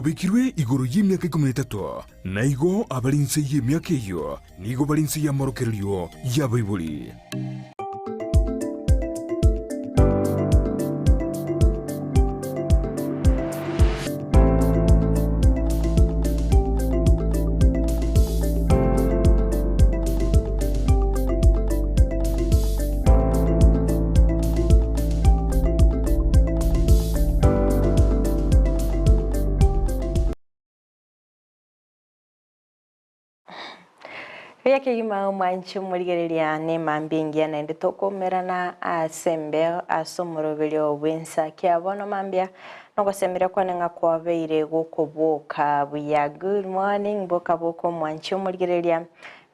Obekirwe igoro y'emiaka ikomi na etato, na igo abare inse y'emiaka eyio nigo bare inse y'amorokererio y'abaibori. Buya kegima omwanche omorigereria nemambia engiya naende tokoumerana ase embeo ase omoroberio bw'ensa kia bono mambia nogosemeria kwane ng'a kwabeire gokoboka buya. Good morning boka boka omwanche omorigereria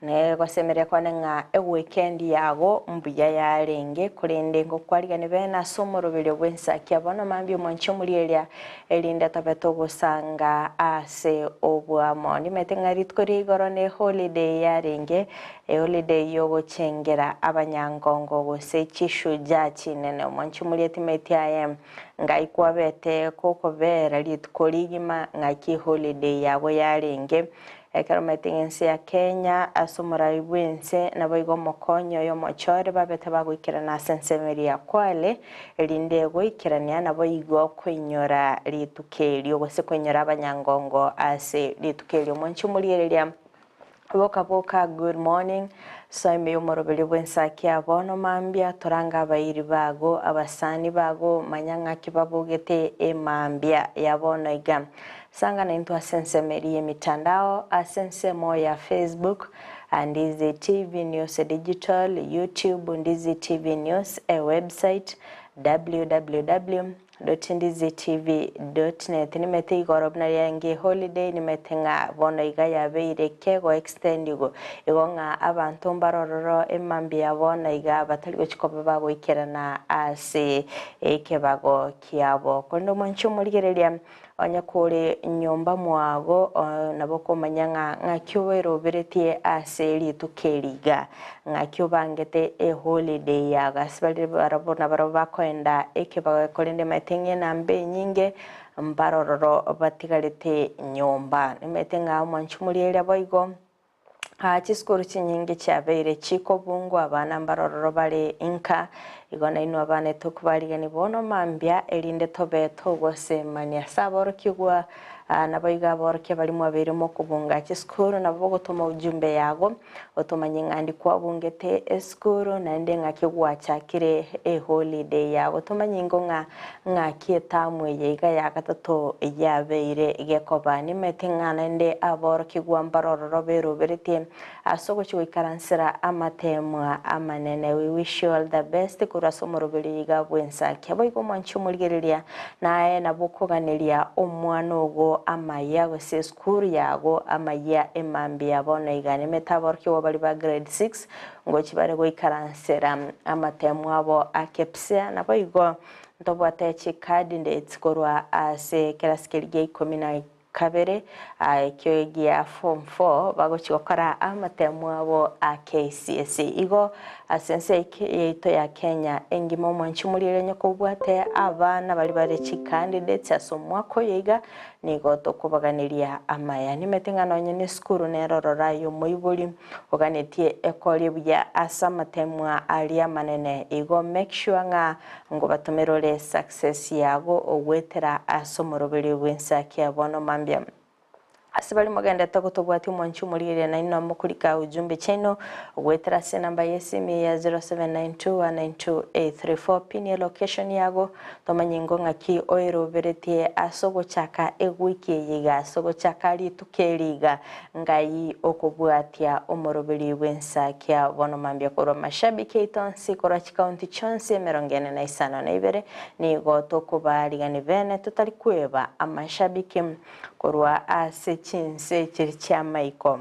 Negosemeria kwane ng'a eweekend yago mbuya yarenge, korende ngokwarigani bene ase omoroberio bw'ensakia bono mambia omwanche omorieria, erinde tobe togosanga ase oboamo. Nimanyete ng'a rituko ria igoro ne holiday yarenge, eholiday yogochengera abanyangongo gose chishujaa chinene. Omwanche omoria timanyeti aye ngai kwabete gokobera rituko rigima ng'aki eholiday yago yarenge. Ekero omanyete ng'a ense ya Kenya ase omorai bw'ense naboigo omokonyi oye omochore babete bagoikerana ase ensemo eria ya Kwale, erinde goikerania naboigo koinyora rituko erio gose koinyora abanyangongo ase rituko erio. Mwanche omoriereria boka boka good morning soa ime y'omoroberio bw'ensaki ya bono mambia torange abairi bago abasani bago manya ng'aki babogete emambia ya bono iga. Sanga naintwe ase ensemo eria y'emitandao, ase ensemo ya Facebook, Ndizi TV News Digital, YouTube, Ndizi TV News, ewebsite, www.ndizitv.net. Nimete igoro buna riarenge eholiday, nimete ng'a bono iga yabeire kego extend igo, igo ng'a abanto mbare ororo emambia ya bono iga batari gochia koba bagoikerana ase ekebago kiabo. Korende omwanchi omorigereria, Onye kore nyomba mwago, nabo okomanya ng'a ng'aki oeroberetie ase rituko eri iga, ng'aki obangete eholiday yago. Ase baria barabwo nabarabwo bakoenda ekebago korende maete ng'a enamba enyinge mbarororo batigarete nyomba. Nimaete ng'a omwanchi moria eria boigo. Chisukuru chinyinge chiabeire chikobungwa, abana mbarororo bare inka. Igo nainwe abana tokobarigani bono mambia, erinde tobe togosemania ase aborokigwa. Naboigo aborokia baria mwabeire mokobunga chisukuru nabo bogotoma ujumbe yago, otomanye ng'a ndi kwabungete esukuru naende ng'aki gwachakire eholiday yago. Tomanye ingo ng'a Ng'aki etamu eye iga ya gatato yabeire gekoba? Nimanyete ng'a naende aborokigwa mbare ororo beroberetie ase ogochia goikaransera amateemwa amanene. We wish you all the best korwa ase omoroberi iga bw'ensakia. Boigo omwanchi omorigereria naye nabo okoganeria omwana ogo amaya gose esukuru yago amaya emambia bono iga. Nimanyete aborokigwa baria ba grade 6 Ngochia bare goikaransera amateemwa abo a KPSEA, naboigo ntobwate chikadi dates korwa ase ekerasi keria gia ikomi na kabere ekio gia form four bagochia gokora amateemwa abo a KCSE. Igo ase ense yaito ya Kenya engima omwanchi omorieria onye kobwate abana baria bare chicandidates ase omwaka oyo iga nigo tokobaganeria amaya. Nimanyete ng'a nonye ne esukuru nere ororo aye omoibori Oganetie ekorie buya ase amatemwa aria amanene, igo make sure ng'a ngobatomera ore success yago ogwetera ase omoroberio bw'ensakia bono mambia. Ase baria mogendete gotobwatia omwanchi omorigereria nainwe mokorika ujumbe chiaino goetera ase enamba y'esimi ya 0792192834 pin ye location yago tomanye ingo ng'aki oeroberetie ase ogochaka ewiki eye iga ase ogochaka rituko eri iga Ngai okobwatia omoroberi bw'ensakia bono mambia korwa mashabiki aito onsi korwa chikaunti chionsi emerongo ene na isano na ibere nigo tokobaarigani bene totari kweba amashabiki korwa ase chinse chiria chi'amaiko.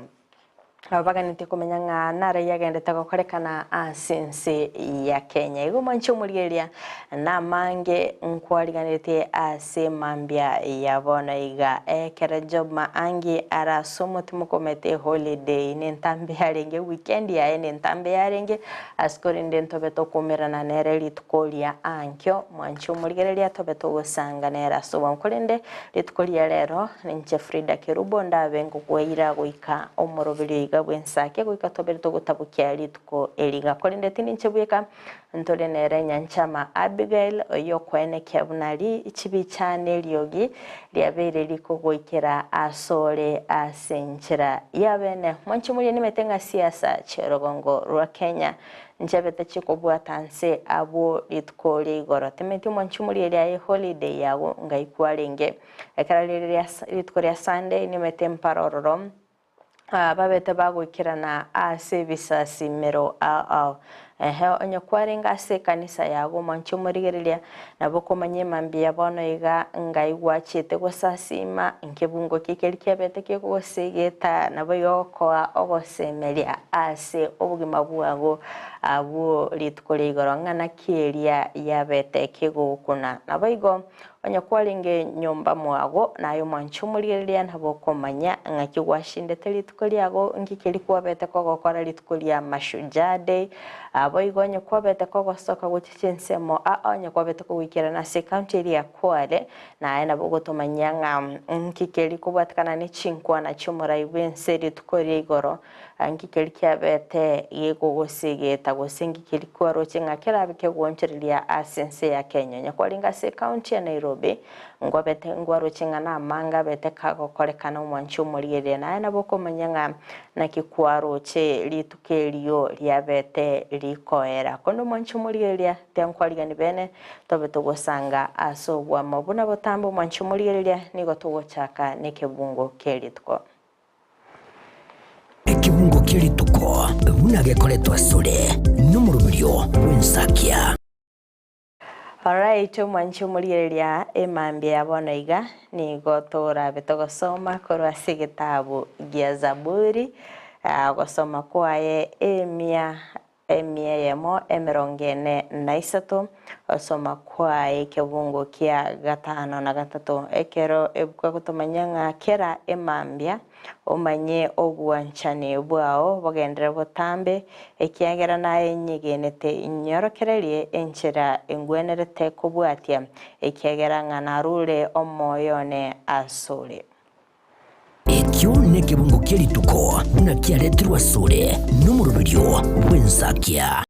Aba baganetie komenya ng'a nare yagendete gokorekana ase ense ya Kenya. Igo mwanche omorigereria namange nkwariganetie ase mambia ya bono iga. Ekero Job Maangi are ase omotimo komete holiday nentambe yarenge weekend yaye nentambe yarenge ase korende ntobe tokomerana nere rituko ria ankio mwanche omorigereria tobe togosanga nere ase obwango korende Rituko ria rero, ninche Frida Kerubo ndabe ngokweira goika omoroberio iga bw'ensake goika tobere togotabokia rituko eri iga. Korende tindi inche bweka, ntore nere nyanchama Abigail, oyio okoenekia buna chibicha neriogi riabeire rikogoikera asore ase enchera y'abene. Mwanche morie nimete ng'a siasa chi'orogongo rwa Kenya Nchabete chikobwata nse abwo rituko ria igoro. Timeti omwanchi omoria eria aye holiday yago ngai kwarenge. Ekero rire ria rituko ria Sunday nimete mpare ororo babete bagoikerana ase ebisasimero ao ao. Ehe onye kwarenge ase ekanisa yago omwanchi omorigereria nabo okomanya emambia bono iga ngai gwachiete gosasima nkebungo ki keria kiabete kegogosegeta nabo igo ogokoa ogosemeria ase obogima bwago abwo rituko ria igoro ng'a naki eria yabete kegogokuna. Naboigo onye kwarenge nyomba mwago naye omwanche omorigereria nabo okomanya ng'aki gwashindete rituko riago nki keria kwabete kogokora rituko ria Mashujaa Day. Boigo onye kwabete kogosoka gochia chinsemo aa onye kwabete kogoikerana ase ecounty eria ya Kwale naye nabo ogotomanyia ng'a nki keria kobwatekana ne chinkwana chi'omorai bw'ense rituko ria igoro Nki keria kiabete gekogosegeta, gose nki keria kwaroche ng'a kerabe kegoonchoreria ase ense ya Kenya? Onye kwarenge ase ecounty ya Nairobi, nkwabete nkwaroche ng'a namanga abete kagokorekana omwanchi omorigereria, naye nabo okomanya ng'a naki kwaroche rituko erio riabete rikoera. Korende omwanchi omorigereria, tiankwarigani bene, tobe togosanga ase obwamo buna botambe omwanchi omorigereria, nigo togochaka nekebungo kie rituko. Ekebungo kie rituko buna gekoretwa asore nomoroberio bw'ensakia. Alright, omwanchi omorigereria emambia ya bono iga nigo torabe togosoma korwa ase egetabu gia Zaburi, ogosoma kwaye emia Emia eyemo emerongo ene na isato, osoma kwaye ekebungo kia gatano na gatato, ekero ebuku egotomanyia ng'a kera emambia omanye obwanchani bwao bogenderere botambe, ekiagera naye nyegenete inyorokererie enchera engwenerete kobwatia, ekiagera ng'a narure omoyo one asore. Ekio nekebungo kie rituko buna kiaretirwe asore nomoroberio bw'ensakia.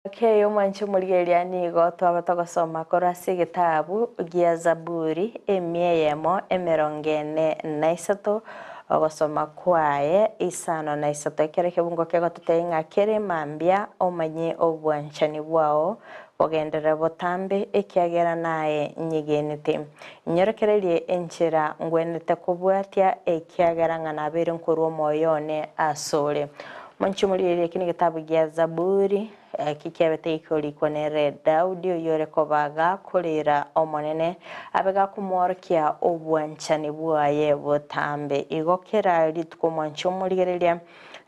Ake omwanche omorigereria nigo twaba togosoma korwa ase egetabu gia Zaburi emia eyemo emerongo ene na isato, ogosoma kwaye isano na isato. Ekero ekebungo kegototebia ng'a kere mambia omanye obwanchani bwao bogenderere botambe, ekiagera naye nyegenete. Inyorokererie enchera ngwenerete kobwatia, ekiagera ng'a nabeire nkorua omoyo one asore. Omonche omorigereria eki negetabu gia Zaburi, eki kiabete gekorikwa nere Daudi, oyio ore koba gakorera Omonene, abe gakomworokia obwanchani bwaye botambe. Igo kera rituko omwanche omorigereria,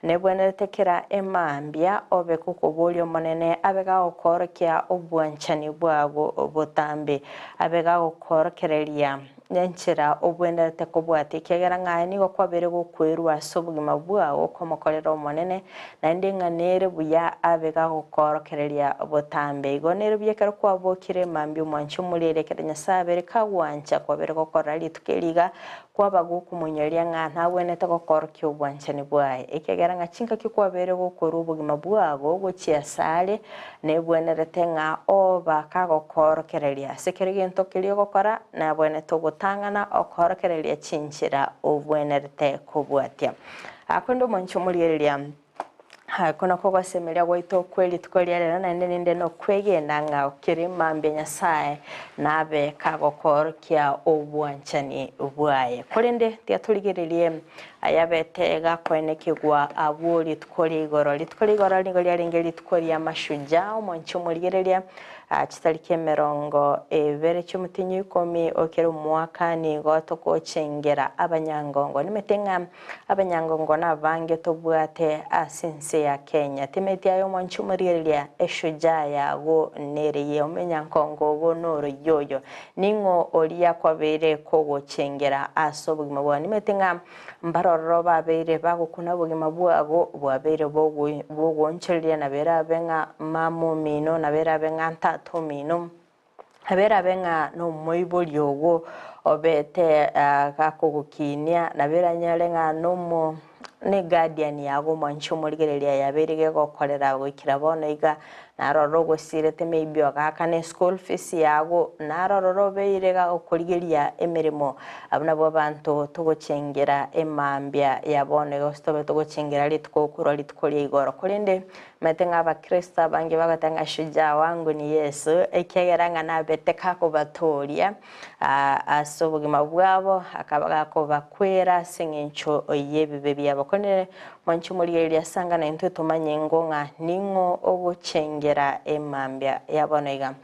Nebwenerete kera emambia obe gokoboria Omonene abe gagokoorokia obwanchani bwago botambe, abe gagokoorokereria enchera obwenerete kobwatia, ekiagera ng'a aye nigo kwabeire gokwerua ase obogima bwao komokorera Omonene, naende ng'a nere buya abe gagokoorokereria botambe. Igo nere buya ekero kwabokire emambia omwanche omorere, ekero Nyasae abeire kagwancha kwabeire gokorora rituko eri iga, Kwaba gokomonyoria ng'a nagwenerete gokorokia obwanchani bwaye, ekiagera ng'a chingaki kwabeire gokorua obogima bwago gochia asare, nebwenerete ng'a oba kagokoorokereria ase kera egento keria ogokora, nabwenerete ogotang'ana okoorokereria chinchera obwenerete kobwatia. Korende omwanchi omorigereria, Oko nakwo ogosemeria gwaito kwe rituko ria rero, naende ninde nokwegena ng'a kere mambia Nyasae nabe kagokoorokia obwanchani bwaye. Korende tiga torigererie ayabete gakoenekigwa abwo rituko ria igoro. Rituko ria igoro nigo riarenge rituko ria mashujaa, omonche omorigereria. Chitariki emerongo ebere chi'omotienyi o ikomi o kera omwaka nigo togochengera abanyangongo. Nimete ng'a abanyangongo nabange tobwate ase ense ya Kenya. Timeti aye omwanchi omorigereria eshujaa yago nere ye omenyankongo ogo noroyio oyo. Ning'o oria kwabeire kogochengera ase obogima bwao? Nimete ng'a mbarororo babeire bagokuna obogima bwago bwabeire bw'ogoonchoreria, nabo erabe ng'a mama omino, nabo erabe ng'a tata omino, nabo erabe ng'a nomoibori ogo obete gakogokinia, nabo eranyare ng'a nomo neguardian yago omwanchi omorigereria yabeire gegokorera goikera bono iga, Naroro ogosirete maybe ogaakana eschool fees yago, naroro obeire iga gokorigeria emeremo. Abwo nabwo abanto togochengera emambia ya bono iga gose tobe togochengera rituko korwa rituko ria igoro. Korende omanyete ng'a abakristo abange bagoteba ng'a shujaa wangu ni Yesu, ekiagera ng'a nabete kakobatooria ase obogima bwabo, akaba gakobakwera ase eng'encho y'ebibe biabo. Korende Mwanche omorigereria ase anga naintwe tomanye ng'o ng'a ning'o ogochengera emambia ya bono iga.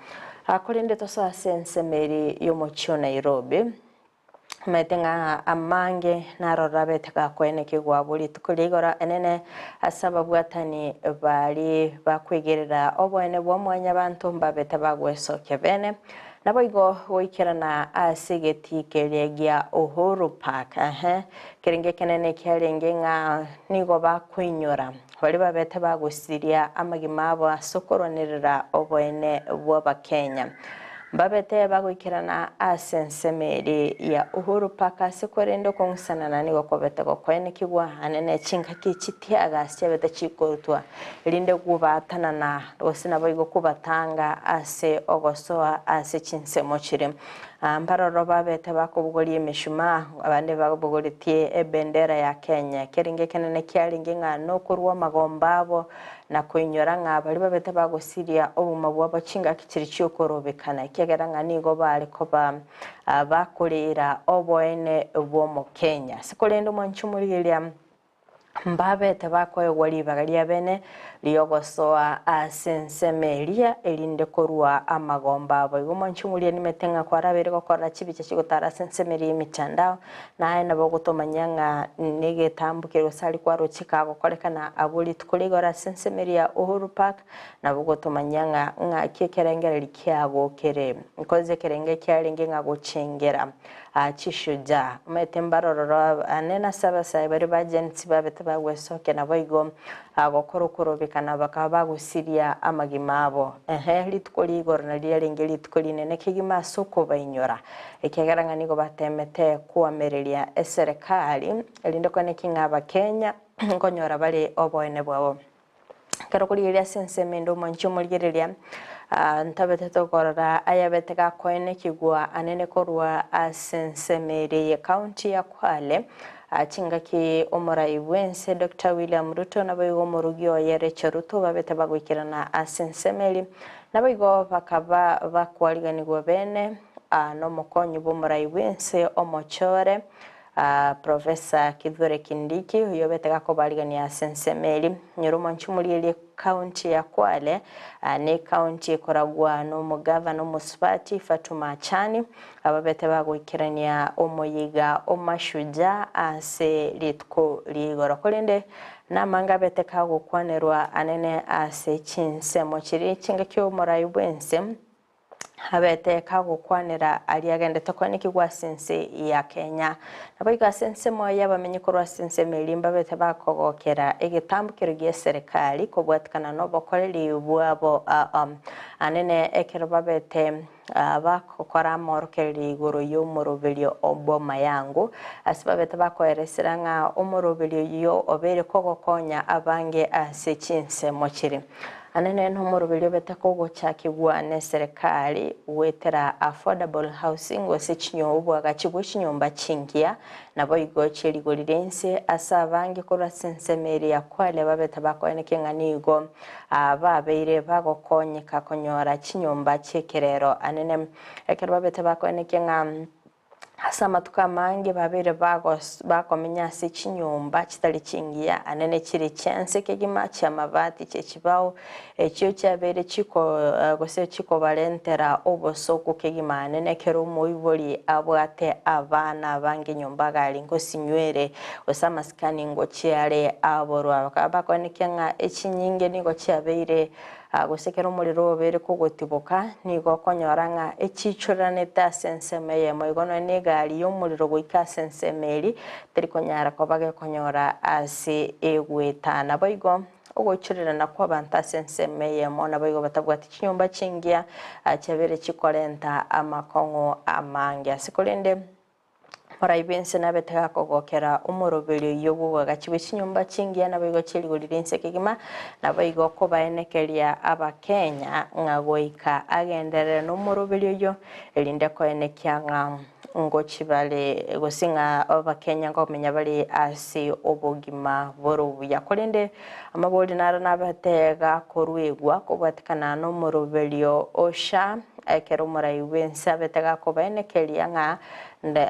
Korende tosoe ase ensemo eri y'omochie o Nairobi, omanyete ng'a amange naroro abete gakoenekigwa abwo rituko ria igoro enene ase ababwatani baria bakwegerera oboene bwa mwanyabanto mbabete bagwesokia bene. Naboigo goikerana ase egetii keria gia Uhuru Park, ehe, kerenge ekenene kiarenge ng'a nigo bakoinyora baria babete bagosiria amagima abo ase okorwanerera oboene bw'Abakenya. Mbabete bagoikerana ase ensemo eria ya Uhuru Park ase korende okong'usanana nigo kobete gokoenekigwa ane ne chingaki chitiaga chiabete chikorutwa erinde kobaatanana gose naboigo kobatanga ase ogosoa ase chinsemo chiria. Mbaroro babete bakobogoria emeshumaa, abande babogoretie ebendera ya Kenya. Ekerenge ekenene kiarenge ng'a nokorua amagomba abo na koinyora ng'a baria babete bagosiria obogima bwabo chingaki chiria chi'okorobekana, ekiagera ng'a nigo bare koba bakoreera oboene bw'Omokenya. Ase korende omwanchi omorigereria Mbabete bakoegwa ribaga riabene ri'ogosoa ase ensemo eria, erinde korua amagomba abo. Igo mwanche omoria nimete ng'a kwarabeire gokorora chibicha chigotara ase ensemo eria y'emitandao, na aye nabo ogotomanya ng'a negetambo keria gose aria kwaroche kagokorekana abwo rituko ria igoro ase ensemo eria ya Uhuru Park, nabo ogotomanya ng'a ng'aki ekerengererio kiago kere. Nkoze ekerenge kiarenge ng'a gochengera. Aa chishujaa, omanyete mbarororo ane nase abasae baria ba Gen Z babete bagwesokia naboigo gokora okorobekana bakaba bagosiria amagima abo. Ehe, rituko ria igoro nario riarenge rituko rinene kegima ase okobainyora, ekiagera ng'a nigo batemete koamereria eserekari erinde koeneki ng'a abakenya nkonyora bare oboene bwabo. Ekero okorigereria ase ensemo ende omwanchi omorigereria, ntabete tokorora ayabete gakoenekigwa anene korwa ase ensemo eria ye county ya Kwale, chingaki omorai bw'ense Doctor William Ruto naboigo omorugi oye Rachel Ruto babete bagoikerana ase ensemo eria, naboigo bakaba bakwariganigwa bene nomokonyi bw'omorai bw'ense omochore. Professor Kithure Kindiki oyio obete gakobarigania ase ensemo eri nyora omwanchi omorierie ekaunti ya Kwale ne ekaunti ekoragwa nomogavana omosubati Fatuma Achani ababete bagoikerania omoyiga omashujaa ase rituko ria igoro korende namange abete kagokwanerwa anene ase chinsemo chiria chingaki omorai bwense Abete kagokwanera aria agendete koenekigwa ase ense ya Kenya. Naboigo ase ensemo y'abamenyi korwa ase ensemo eria mbabete bakogokera egetambokero gi'eserekari kobwatikana nobokoreri bwabo anene ekero babete bagokora amorokererio igoro y'omoroberio o Boma Yangu ase babete bakoeresera ng'a omoroberio oyio obeire kogokonya abange ase chinsemo chiria. Anene nomoroberio obete kogochakigwa neserekari goetera affordable housing gose obwagachi bwe chinyomba chingiya naboigo chierigori ri'ense ase abange korwa ase ensemo eria ya Kwale babete bakoenekia ng'a nigo babeire bagokonyeka konyora chinyomba chi'ekerero anene ekero babete bakoenekia ng'a. Ase amatuko amange babeire bakomenya ase chinyomba chitari chingiya, anene chire chi'ense kegima, chi'amabati, chi'echibao, echio chiabeire gose chikobarentera obosooku kegima. Anene ekero omoibori abwate abana abange nyomba agari ngosinywere, gose amasikani ngochia are aborwa. Bakaba bakoenekia ng'a echinyinge nigo chiabeire Gose ekero omorero obeire kogotiboka, nigo okonyora ng'a echiichoranete ase ensemo eyemo, igo nonya negari y'omorero goika ase ensemo eria teri konyara koba gekonyora ase egoeta. Naboigo ogoichorerana kw'abanto ase ensemo eyemo, naboigo batabwati chinyomba chingiya chiabeire chikorenta amakong'u amange. Ase korende Morai bw'ense nabe tigakogokera omoroberio oyio bw'oboagachi bwe chinyomba chingiya naboigo chie rigori ri'ense kegima, naboigo kobaenekeria Abakenya ng'a goika agenderere nomoroberio oyio, erinde koenekia ng'a ngochi bare gose ng'a Abakenya nkomenya bare ase obogima bore obuya. Korende amabori naro nabete gakoruegwa kobwatekana nomoroberio o SHA, Ekero omorai bw'ense abete gakobaenekeria ng'a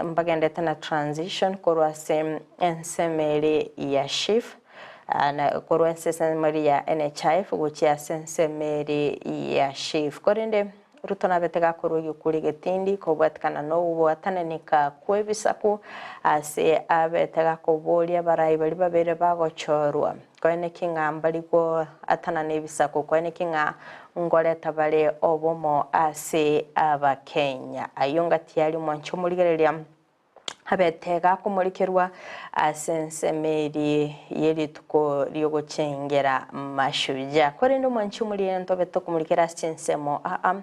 mbagendete na transition korwa ase ensemo ere ya SHIF, na korwa ase ensemo ere ya NHIF gochia ase ensemo ere ya SHIF. Korende Ruto nabete gakorwa egekuri egetindi kobwatikana nogwatananeka kw'ebisaku ase abete gakoboria abarai baria babere bagochorwa. Koeneki ng'a mbari goatanana ebisaku, koeneki ng'a ngoreta bare obomo ase Abakenya. Ayio ngati aria omwanche omorigereria abete gakomorikerwa ase ensemo eria ye rituko riogochengera Mashujaa. Korende omwanche omorigereria ntobete okomorikera ase chinsemo aa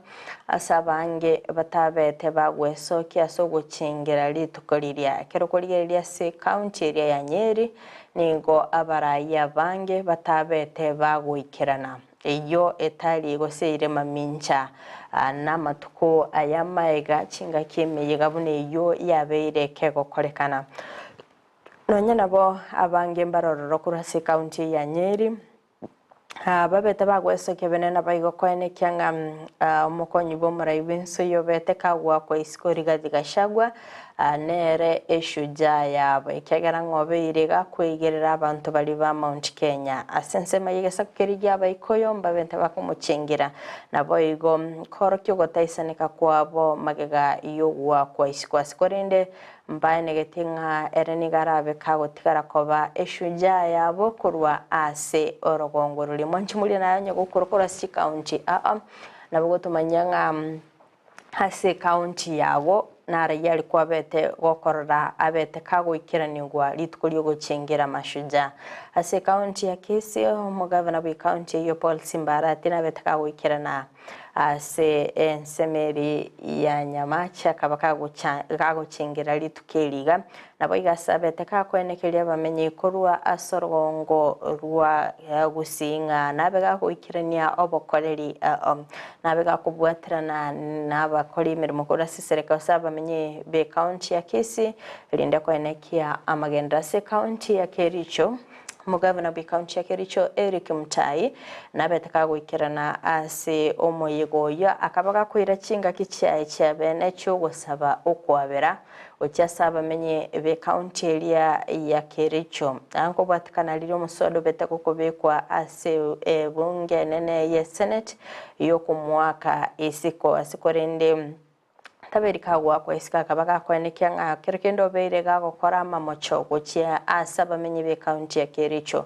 ase abange batabete bagwesokia ase ogochengera rituko riria. Ekero okorigereria ase ekaunti eria ya Nyeri Nigo abarai abange batabete bagoikerana, eyio etari gose eire mamincha namatuko aya amaega chingaki emeyega buna eyio yabeire kegokorekana. Nonya nabo abange mbarororo korwa ase ekaunti eye ya Nyeri, Babete bagwesokia bene naboigo koenekia ng'a omokonyi bw'omorai bw'ense oyio obete kagoakwa isiko Rigathi Gachagua nere eshujaa yabo, ekiagera ng'a obeire gakweigerera abanto baria ba Mount Kenya. Ase ensemo y'egesaku keria gi'Abaikoyo mbabete bakomochengera, naboigo koorokia ogotaisaneka kwabo magega y'ogoakwa isiko ase korende Mbaenegetie ng'a ere nigo arabe kagotigara koba eshujaa yabo korwa ase orogongo roria. Mwanche moria naye onye gokorwa korwa ase chikaunti aa, nabo gotomanyia ng'a ase ekaunti yago naraia aria kwabete gokorora abete kagoikeranigwa rituko riogochengera mashujaa. Ase ekaunti ya Kisii, omogavana bw'ekaunti eyio Paul Simba Arati nabete kagoikerana Ase ensemo eria ya nyamache akaba kagochengera rituko eri iga, naboigo ase abete kakoenekeria abamenyi korwa ase orogongo rwa Gusii ng'a nabe gagoikerania obokoreri, nabe gakobwaterana nabakori emeremo korwa ase eserekari gose abamenyi b'ecounty ya Kisii, erinde koenekia amagenderero ase ecounty ya Kericho. Omogavana bw'ecounty ya Kericho Eric Mutai nabete kagoikerana ase omoyega oyio akaba gakoira chingaki chiaye chiabene chi'ogosaba okwabera gochia ase abamenyi b'ecounty eria ya Kericho. Nkobwatekana riria omoswada obete gokobekwa ase ebunge enene ye Senate yokomoaka isiko ase korende Taberi kagoakwa isiko akaba gakoenekia ng'a kero kende obeire gagokora amamocho gochia ase abamenyi b'ekaunti ya Kericho,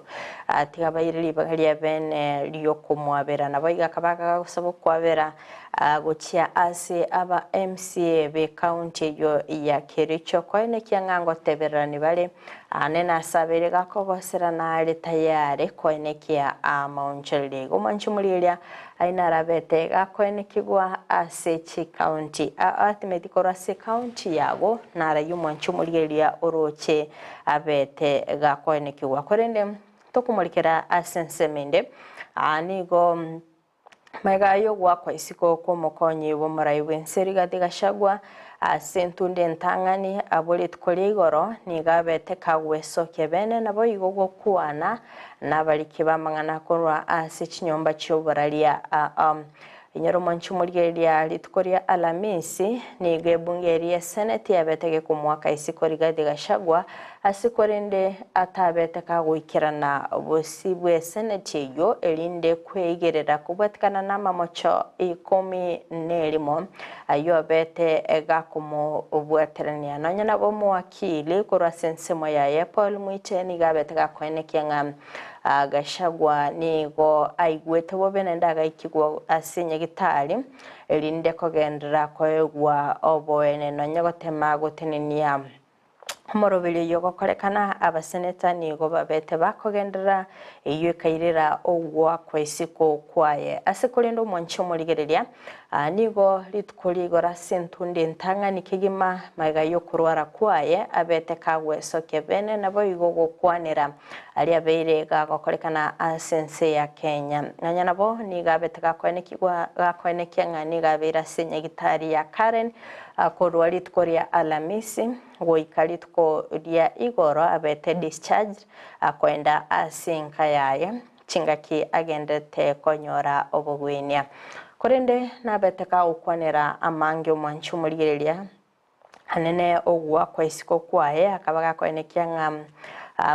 tiga baire ribaga ria bene riokomwabera. Naboigo akaba gagosaba okwabera gochia ase aba MCA b'ekaunti eyio ya Kericho koenekia ng'a ngotebererani bare Aane nasabeire gakogoserana are tayare koenekia amaonchoreria. Igo mwanche omorieria aye narabete gakoenekigwa ase chikaunti. Atimeti korwa ase ekaunti yago narayie omwanche omorieria oroche abete gakoenekigwa. Korende tokomorikera ase ensemo ende, nigo Magega y'ogoakwa isiko kw'omokonyi bw'omorai bw'ense Rigathi Gachagua ase entunda entang'ani abwo rituko ria igoro nigo abete kagwesokia bene naboigo gokwana nabariki b'amang'ana korwa ase chinyomba chi'oboraria. Inyora omwanchi omorigereria rituko ria Alamisi, nigo ebunge eria y'Eseneti yabete gekomoaka isiko Rigathi Gachagua ase korende atabete kagoikerana bosio bw'Eseneti eyio erinde kweigerera kobwatikana namamocho ikomi nerimo ayio abete gakomobwaterania. Nonya nabo omowakili korwa ase ensemo yaye Paul Mwite nigo abete gakoenekia ng'a Gachagua nigo aigwete bobe naende agaikigwa ase nyagitari, erinde kogenderera koegwa oboene nonya gotema gotenenia omoroberi oyio ogokorekana. Abaseneta nigo babete bakogenderera, eyio ekairera ogoakwa isiko kwaye. Ase korende omwanchi omorigereria, nigo rituko rigoro ase entunda entang'ani kegima magega y'okorwara kwaye abete kagwesokia bene naboigo gokwanera Aria abeire gagokorekana ase ense ya Kenya. Nonya nabo nigo abete gakoenekigwa gakoenekia ng'a nigo abeire ase nyagitari ya Karen korwa rituko ria Alamisi goika rituko ria igoro abete discharged koenda ase enka yaye chingaki agenderete konyora obogwenia. Korende nabete kagokwanera amange omwanchi omorigereria Anene ogoakwa isiko kwaye akaba gakoenekia ng'a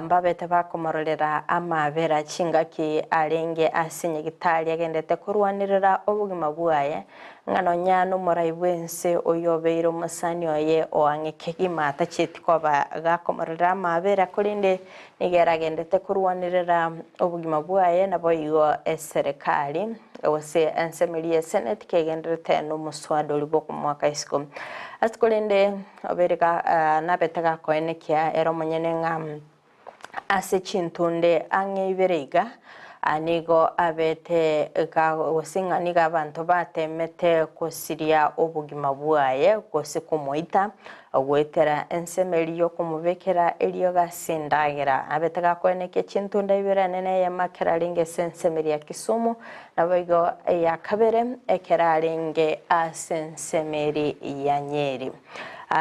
mbabete bakomororera amaabera chingaki arenge ase nyagitari agendete korwanerera obogima bwaye, ng'a nonya nomorai bw'ense oyio obeire omosani oye o ang'e kegima tachieti koba gakomororera amaabera, korende nigo ere agendete korwanerera obogima bwaye, naboigo eserekari gose ensemeri y'eseneti kegenderete nomoswada oria bw'okomoaka isiko. Ase korende obeire ga nabete gakoenekia ere omonyene ng'a ase chintunde ang'e ibere iga, nigo abete ga gose ng'a nigo abanto batemete gosiria obogima bwaye gose komoita, Goetera ensemo eria y'okomobekera eriogo ase endagera, abete gakoenekia chintunda ibere enene eyemo ekero arenge ase ensemo eria ya Kisumu, naboigo eya kabere ekero arenge ase ensemo eria ya Nyeri.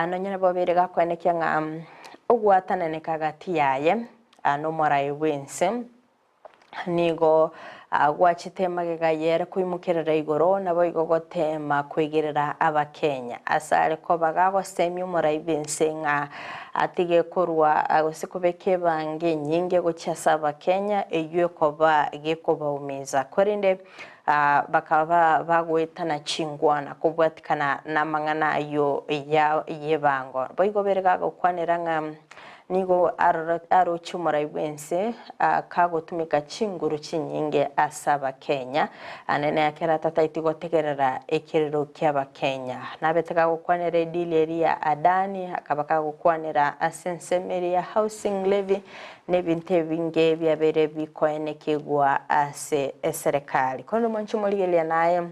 Nonya nabo obeire gakoenekia ng'a ogwatananeka gati yaye nomorai bw'ense, Nigo gwachete magega y'ere koimokerera igoro, naboigo goteema koigerera Abakenya. Ase are koba gagosemia omorai bw'ense ng'a atige korwa gose kobeka ebango enyinge gochia ase Abakenya, eyio ekoba gekobaumiza. Korende bakaba bagoetana chingwana kobwatikana namang'ana ayio y'ebango. Boigo bere gagokwanera ng'a Nigo aroche omorai bw'ense kagotumeka chinguru chinyinge ase Abakenya, nene ekero atataeti gotegerera ekerero ki'Abakenya. Nabete kagokwanera edeal eria ya Adani, akaba kagokwanera ase ensemo eria ya Housing Levy, na ebinto ebinge biabeire bikoenekigwa ase eserekari. Korende omwanchi omorigereria naye.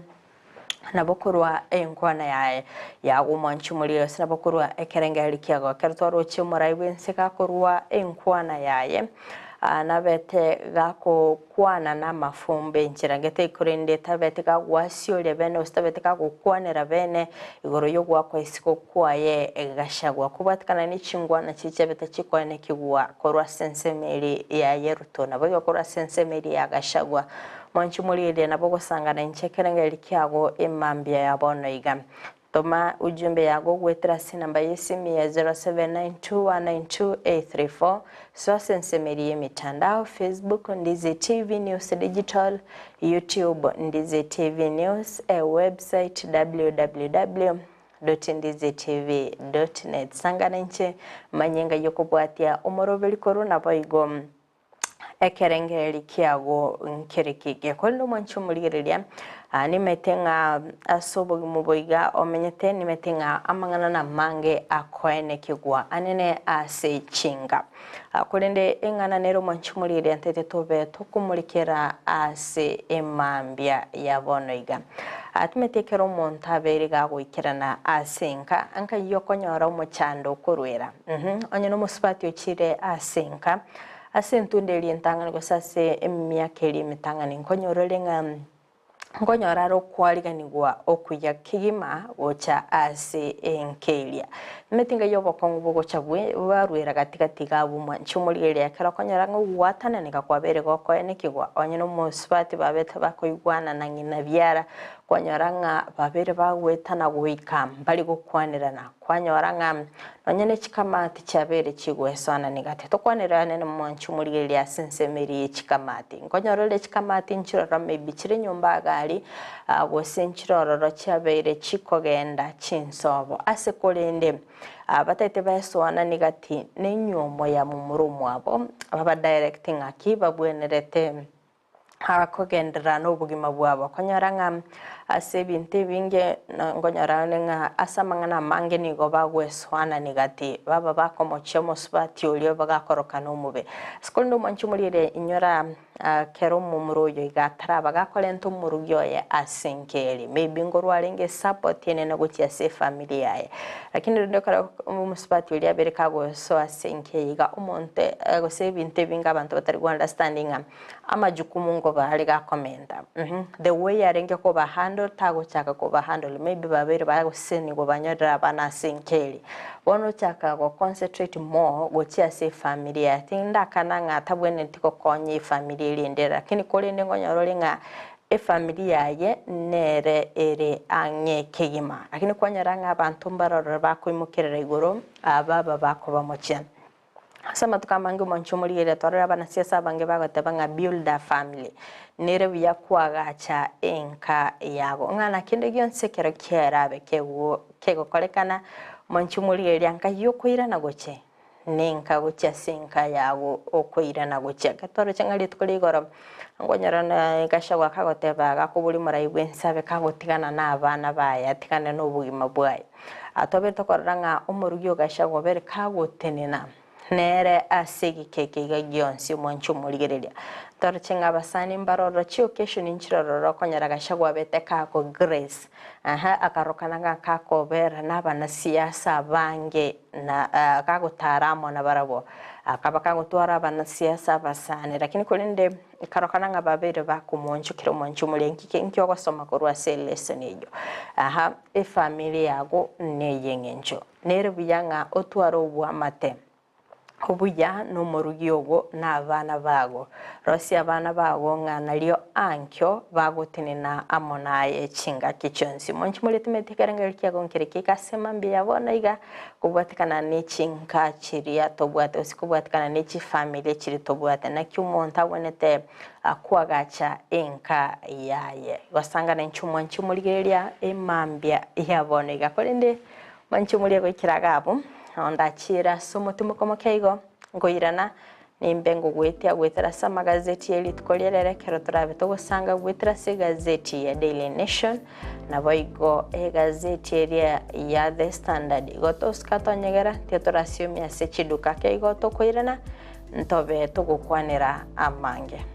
Nabo korwa enkwana yaye yagwa omwanchi omorero ase nabo korwa ekerengererio kiago. Ekero twaroche omorai bw'ense gakorwa enkwana yaye, nabete gakokwana namafumbe enchera gete, korende tabete gagwasioria bene gose tabete gagokwanera bene igoro y'ogoakwa isiko kwaye gachagua. Kobwatekana ne chingwana chiria chiabete chikoenekigwa korwa ase ensemo eria yaye Ruto, naboigo korwa ase ensemo eria ya Gachagua. Mwanche omorigereria nabo ogosangana inche ekerengererio kiago emambia ya bono iga. Toma ujumbe yago goetera ase enamba y'esimi ya 0792192834, soa ase ensemo eria y'emitandao, Facebook, Ndizi TV News Digital, YouTube, Ndizi TV News, e website www .ndizitv .net. Sangana inche manye ngai okobwatia omoroberi korwa naboigo. Ekerengererio kiago nkere keke. Korende omwanche omorigereria, nimanyete ng'a ase obogima obo iga omenyete, nimanyete ng'a amang'ana namange akoenekigwa anene ase chinga. Korende eng'ana nere omwanche omorigereria ntaete tobe tokomorikera ase emambia ya bono iga. Timanyeti ekero omonto abeire gagoikerana ase enka, nkai okonyora omochando okorwera. Onye nomosubati ochire ase enka, ase entunda eria entang'ani gose ase emiaka eria emetang'ani, nkonyora ore ng'a nkonyora are okwariganigwa okuya kegima gocha ase enka eria. Nimanyete ng'a obokong'u bogocha bwarwera gati gati iga abwo mwanche omorigereria ekero okonyora ng'a ogwatananeka kwabeire gokoenekigwa, onye nomosubati babete bakoigwana na ng'ina biara. Kwanyora ng'a babere bagoetana goika mbari gokwanerana. Kwanyora ng'a nonya ne chikamati chiabeire chigoesoanania gati. Tokwanerane nomonche omorigereria ase ensemo eria ye chikamati. Nkonyora ore chikamati nchiroro maybe chire nyomba iga aria, gose nchirororo chiabeire chikogenda chinsobo. Ase korende, bataete baesoananie gati nenyuomo ya momura omwabo, baba direct ng'aki babwenerete akogenderera nobogima bwabo. Okonyora ng'a ase ebinto ebinge nkonyora onde ng'a ase amang'ana amange nigo bagwesoanani gati, baba bakomochia omosubati oria bagakorokana omobe. Ase korende omwanchi omoriri inyora kera omomura oyo iga ataraba gakorenta omorugi oye ase enka eria, maybe nkorwa arenge esupport enene gochia ase efamiri yaye. Lakini rende ekero omosubati oria abere kagosoa ase enka eye iga omonto gose ebinto ebinge abanto batari go understanding ng'a Amajukumu nkoba are gakomenta the way arenge koba handle tagochaka koba handle maybe babeire bagosesenigwa banyorire abana ase enka eria. Bono ochaka go concentrate more gochia ase efamiri yaye. Tindakana ng'a tabwenereti gokonya efamiri eria ende lakini korende nkonyora ore ng'a efamiri yaye nere ere ang'e kegima. Lakini kwanyora ng'a abanto mbarorore bakoimokerera igoro ababa bakobamochia. Ase amatuko amange omonche omorigereria twarora abanasiasa abange bagoteba ng'a build a family, nere buya koagacha enka yago. Ng'a na kende gionsi ekero kierabe kegokorekana, omonche omorigereria nkai okoirana gochia? Nenka gochia ase enka yago okoirana gochia. Ekero twaroche ng'a rituko ria igoro, nkonyora na Gachagua kagoteba gakoboria omorai bwense abe kagotigana na abana baye, atigane na obogima bwaye. Tobe tokorora ng'a omorugi o Gachagua obere kagotenena nere ase egeka eke iga gionsi omwanche omorigereria. Toroche ng'a abasani mbarororo chioccasion nchirororo okonyora Gachagua abete kako grace aha akarokana ng'a kakobera nabanasiasa abange na kagotara amo nabarabwo. Akaba kagotwara abanasiasa abasani lakini korende Ekarokana ng'a babeire bakomoonchokera omwancho omoria nki nki ogosoma korwa ase elesson eyio. Aha, efamiri yago neyeng'encho. Nere buya ng'a otware oboamate obuya nomorugi ogo na abana bago. Rosia abana bago ng'a nario ankio bagotenena amo naye chingaki chionsi. Mwanchi moria timanyeti ekerengererio kiago nkere ki ase mambia ya bono iga Kobwatekana ne chinka chiria tobwate gose kobwatekana ne chifamiri chiria tobwate, naki omonto agwenerete koagacha enka yaye. Gosangana inche omwanchi omorigereria emambia ya bono iga. Korende mwanchi omoria goikera iga abwo, nao ndachiire ase omotimoko moke igo, nkoirana Nimbe ngogoetia goetera ase amagazeti ye rituko ria rero ekero torabe togosanga goetera ase egazeti ya Daily Nation, naboigo egazeti eria ya The Standard. Igo tosika tonyegera, tiga torasiomie ase chiduka ake igo tokoirana, ntobe togokwanera amange.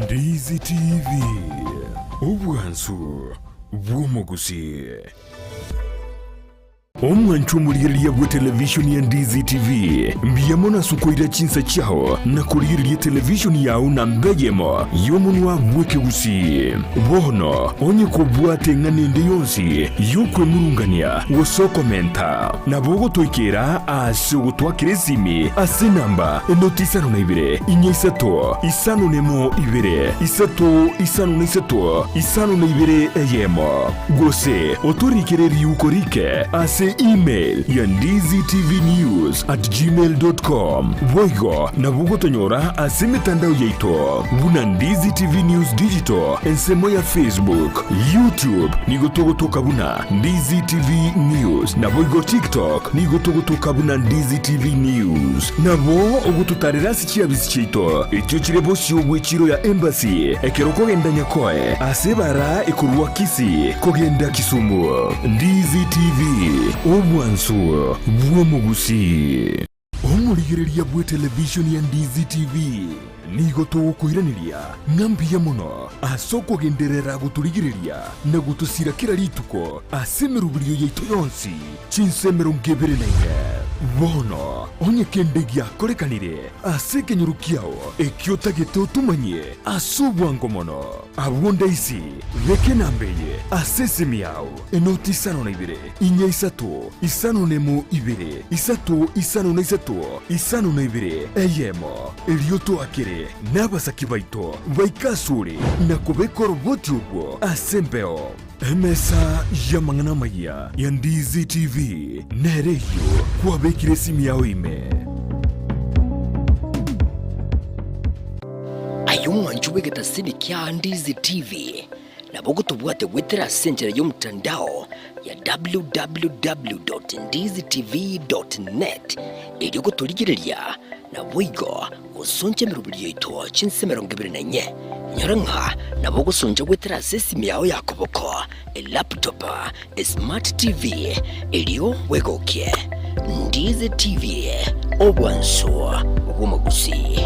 Ndizi TV, obwansu bw'omogusii. Omwanchwa omorigereria bw'etelevishoni ya Ndizi TV, mbuya mono ase okoira chinsa chiao na korigereria etelevishoni yao namba eyemo y'omonwa bw'ekegusii. Bono onye kobwate eng'ana ende yonsi y'okwemurungania gose okomenta, nabo ogotoikera ase ogotwakera esimi ase enamba enoti isano na ibere, inya isato, isano nemo ibere, isato isano na isato, isano na ibere eyemo. Gose otorikere riuko rike ase email ya ndizitvnews at gmail dot com. Boigo nabo ogotonyora ase emetandao yaito buna Ndizi TV News Digital ensemo ya Facebook, YouTube nigo togotoka buna Ndizi TV News naboigo TikTok nigo togotoka buna Ndizi TV News. Nabo ogototarera ase chiabisi chiaito echio chire bosio bw'echiro ya Embassy ekero okogenda Nyakoe ase ebara ekorwa Kisii kogenda Kisumu. Ndizi TV, obwansu bw'omogusii. Omorigereria bw'etelevishoni ya Ndizi TV, nigo togokoiraneria ng'a mbuya mono ase okogenderera gotorigereria na gotosira kera rituko ase emeroberio yaito yonsi chinsa 24. Bono onye kende giakorekanire ase ekenyoro kiao ekio otagete otomanyie ase obwango mono, abwo ndaisi beka enamba eye ase esimi yao, Enoti isano na ibere, inya isato, isano nemo ibere, isato isano na isato, isano na ibere, eyemo. Erio toakere nabasaki baito baike asore na kobeka oroboti orwo ase embeo. Emesa y'amang'ana amayia ya Ndizi TV nere eyio kwabekire esimi yao ime. Aye omwanchi bw'egetasini kia Ndizi TV, Nabo gotobwate goetera ase enchera y'omotandao ya www.ndizitv.net erio gotorigereria naboigo gosoncha emeroberi yaito chinsa 24. Inyora ng'a nabo ogosoncha goetera ase esimi yao ya koboko, elaptop, esmart TV erio bwegokie. Ndizi TV, obwansu bw'omogusii.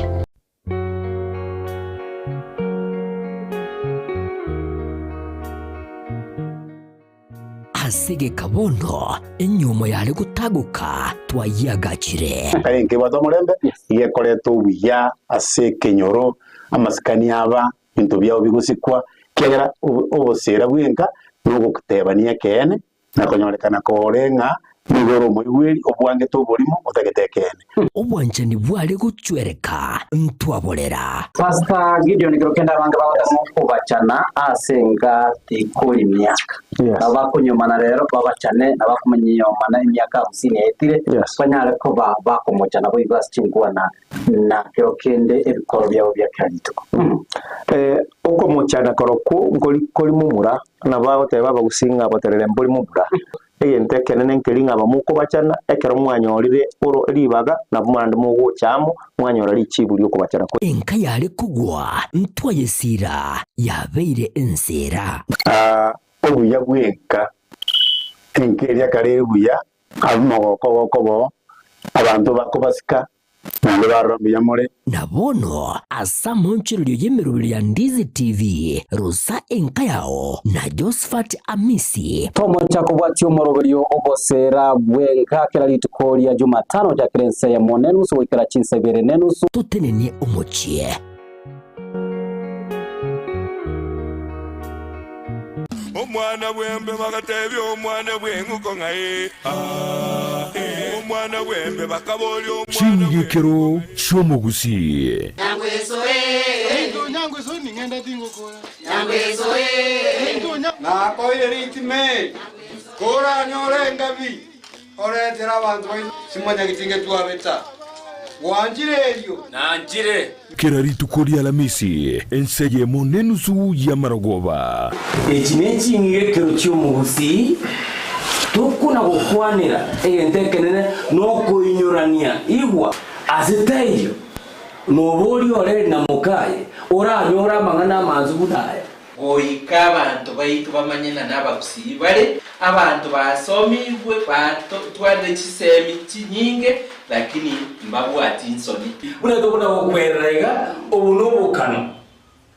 Ase egeka bono enyiomo yare gotagoka twayiagachire. Kare nkebwate omorembe, igekoreta obuya ase ekenyoro, amasikani aba, ebinto biao bigosikwa, ekiagera obosera bwenka nogotebania ekeene, Na konyorekana kore ng'a nigo ore omoigweri, obwangete oborimo, otagete ekeene. Obwanchani bware gochwereka ntwaborera. Pastor Gideon kero kende abange bagotema okobachana ase enga tikori miaka. Nabo bakonyomana rero babachane na bakomonyomana emiaka hamsini yaetire banyare koba bakomochana boigo ase chinkwana na kero kende ebikoro biabo bia kera rituko. Okomochana korokwo nkori kori momura, Nabo agoteba abagusii ng'a boterere mbori momura. Egento ekenene nkeri ng'a abamokobachana, ekero mwanyorire oro ribaga, nabo naende mogocha amo, mwanyora richibu ri'okobachana kwaino. Enka yare kogwa ntwayesiira yabeire enseera. Obuya bw'enka, enka eria kare ere buya, abwo mogoko gokoba oo, abanto bakobasika, Naende barora mbuya more. Na bono ase amaonchorerio y'emeroberio ya Ndizi TV, rosa enka yao na Josphat Amisi. Tomocha kobwatia omoroberio ogoseera bw'enka kera rituko ria Jumatano gochakera ensa eyemo nenusu goikera chinsa ibere nenusu. Totenenie omochie. Omwana bw'embe bagatebia omwana bw'eng'uko ng'a ee, aa, ee. Omwana bw'embe bakaboria omwana Ching'igekero chi'omogusii. Nakoire ritime, koranyore engabi, oretere abanto baino simonyageti ngetwabeta. Gwanchire erio? Nanchire. Kera rituko ri'Alamisi, ense eyemo nenusu y'amarogoba. Echi neching'igekero chi'omogusii, tokona gokwanera egento ekenene nokoinyorania igwa. Ase taiyo noboria oreri na mokaye oranyore amang'ana amansu buna aya. Goika abanto baito bamanye ng'a nabagusii bare abanto basomigwe, batwarire chisemi chinyinge, lakini mbabwati nsoni. Buna tokona gokwerera iga, obo nobokano,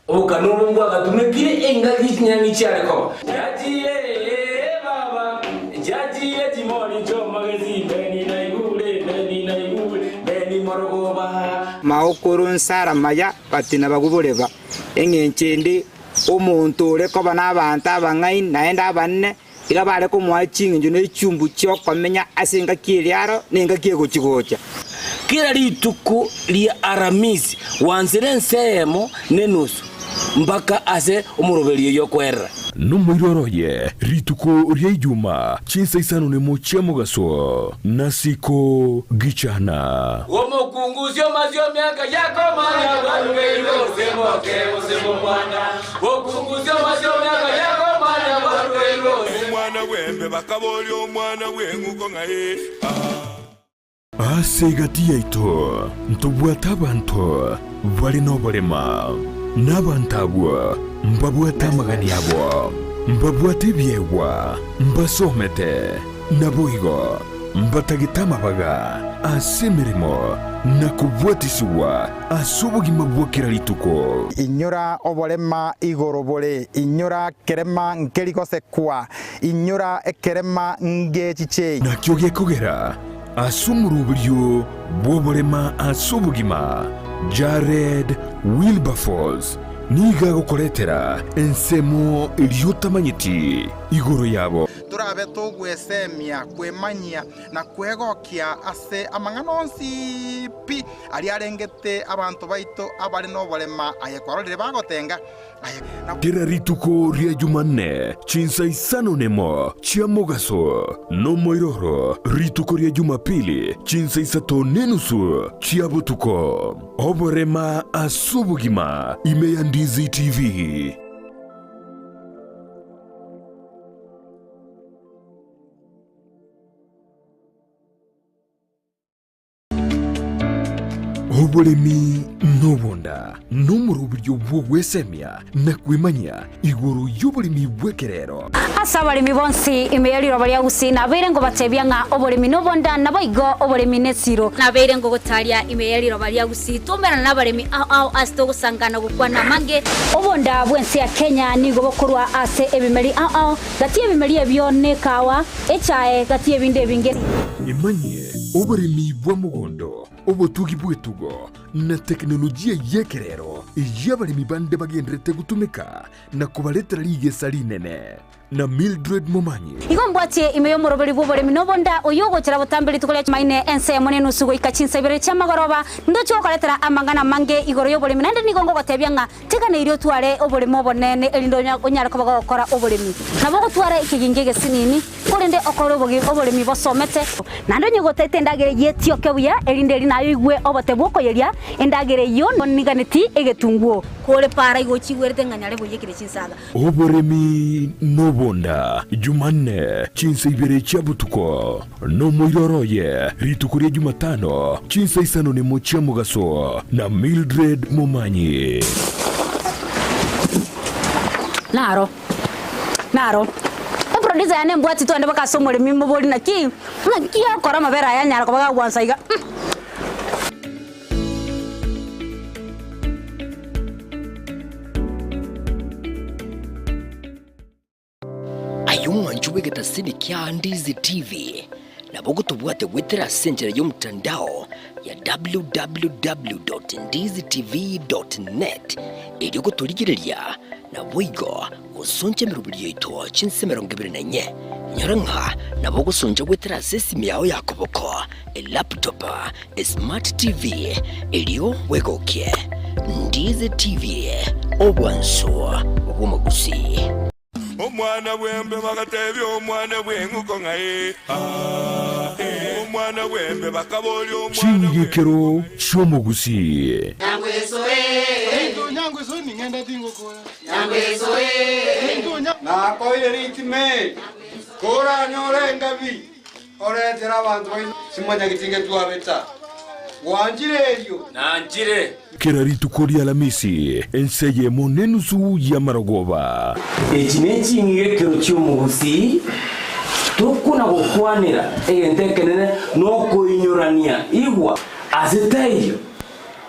obokano obo mbwagatumekire engaki chinyang'i chiare koba. Chiachire ee baba, chiachire chimori chi'omogesi, Beni naigure, Beni naigure, Beni morogoba. Maokoro nsara maya batina baguboreba. Engencho ende, omonto ore koba nabaanto abang'aini naende abanene, iga bare komoa ching'encho ne chiumbu chi'okomenya ase engaki eria aro na engaki egochi-gocha. Kera rituko ria Aramisi gwansera ense eyemo nenusu mpaka ase omoroberio oyio okwerera. Nomoiroro oye rituko ria Ijuma chinsa isano nemo chia mogaso, nasiko gichana. Omokungu omasio miaka yakomanya bwarugeirwe gose moke gose momwana. Omokungu omasio miaka yakomanya bwarugeirwe gose. Omwana bw'embe bakaboria omwana bw'eng'uko ng'a ee, aa. Ase egati yaito ntobwate abanto bare noborema, na abanto abwo mbabwate amagani abo, mbabwate ebiegwa, mbasomete, naboigo mbatagete amabaga. ase emeremo na kobwatisigwa ase obogima bwa kera rituko. Inyora oborema igoro bore, inyora kerema nkeri gosekwa, inyora ekerema ngechiche. Nakio gekogera ase omoroberio bw'oborema ase obogima, Jared Wilberforce nigo agokoretera ensemo eria otamanyeti igoro yabo. Torabe togwesemia, kwemanyia, na kwegokia ase amang'ana onsi pi aria arengete abanto baito abare noborema, aye kwarorire bagotenga, aye na. Kera rituko ria Jumanne chinsa isano nemo chia mogaso, nomoiroro rituko ria Jumapili chinsa isato nenusu chia botuko. Oborema ase obogima ime ya Ndizi TV. Oboremi nobonda nomoroberio bw'ogwesemia na kwemanyia igoro y'oboremi bw'ekerero. Ase abaremi bonsi ime ye riroba ria Gusii nabeire ngobatebia ng'a oboremi nobonda, naboigo oboremi nesiro. Nabeire ngogotaria ime ye riroba ria Gusii twaumerana nabaremi ao ao ase togosangana gokwana amange. Obonda bw'ense ya Kenya nigo bokorwa ase ebimeri ao ao, gati y'ebimeri ebio nekawa, echae, gati y'ebinde ebinge. Emanyie oboremi bwa mogondo, obotugi bw'etugo, na teknolojia y'ekerero eyio abaremi bande bagendererete gotumeka na kobaretera rigesa rinene. Na Mildred Momanyi. Igo mbwatie ime y'omoroberi bw'oboremi nobonda, oyio ogochera botambe rituko ria Chumaine ensemo nenusu goika chinsa ibere chi'amagoroba, ndoche gokoretera amang'ana amange igoro y'oboremi, naende nigo ngogotebia ng'a Teganeirie otware oboremo obonene, erinde onyare koba gogokora oboremi. Nabo ogotwara ekegingi egesinini, korende okore oboremi bosomete. Naende onye gotaete endagera eyio etioke buya, erinde eri naye oigwe obote bw'okoyeria endagera eyio oniganeti egetunguo. Kore para igo ochigwerete ng'a nyare boiyekire chinsaga. Oboremi nobonda, Jumanne, chinsa ibere chia botuko, nomoiroro oye, rituko ria Jumatano, chinsa isano nemo chia mogaso, na Mildred Momanyi. Naro, naro. Eproducer yane embwati twende mpaka ase omoremi mobori naki, naki okora amabere aya anyara koba gagwansa iga. Aye omwancho bw'egetasini kia Ndizi TV, nabo ogotobwate goetera ase enchera y'omotandao ya www.ndizitv.net erio gotorigereria naboigo gosoncha emeroberi yaito chinse 24. Inyora ng'a nabo ogosoncha goetera ase esimi yao ya koboko, elaptop, esmart TV, erio bwegokie. Ndizi TV, obwansu bw'omogusii. Omwana bw'embe bagatebia omwana bw'eng'uko ng'a ee, aa, ee. Omwana bw'embe bakaboria omwana bw'eng'uko. Ching'igekero chi'omogusii. Nakoire ritime, koranyore engabi, oretere abanto baino simonyageti ngetwabeta. Gwanchire erio? Nanchire. Kera rituko ri'Alamisi, ense eyemo nenusu y'amarogoba. Echi neching'igekero chi'omogusii, tokona gokwanera egento ekenene nokoinyorania igwa ase taiyo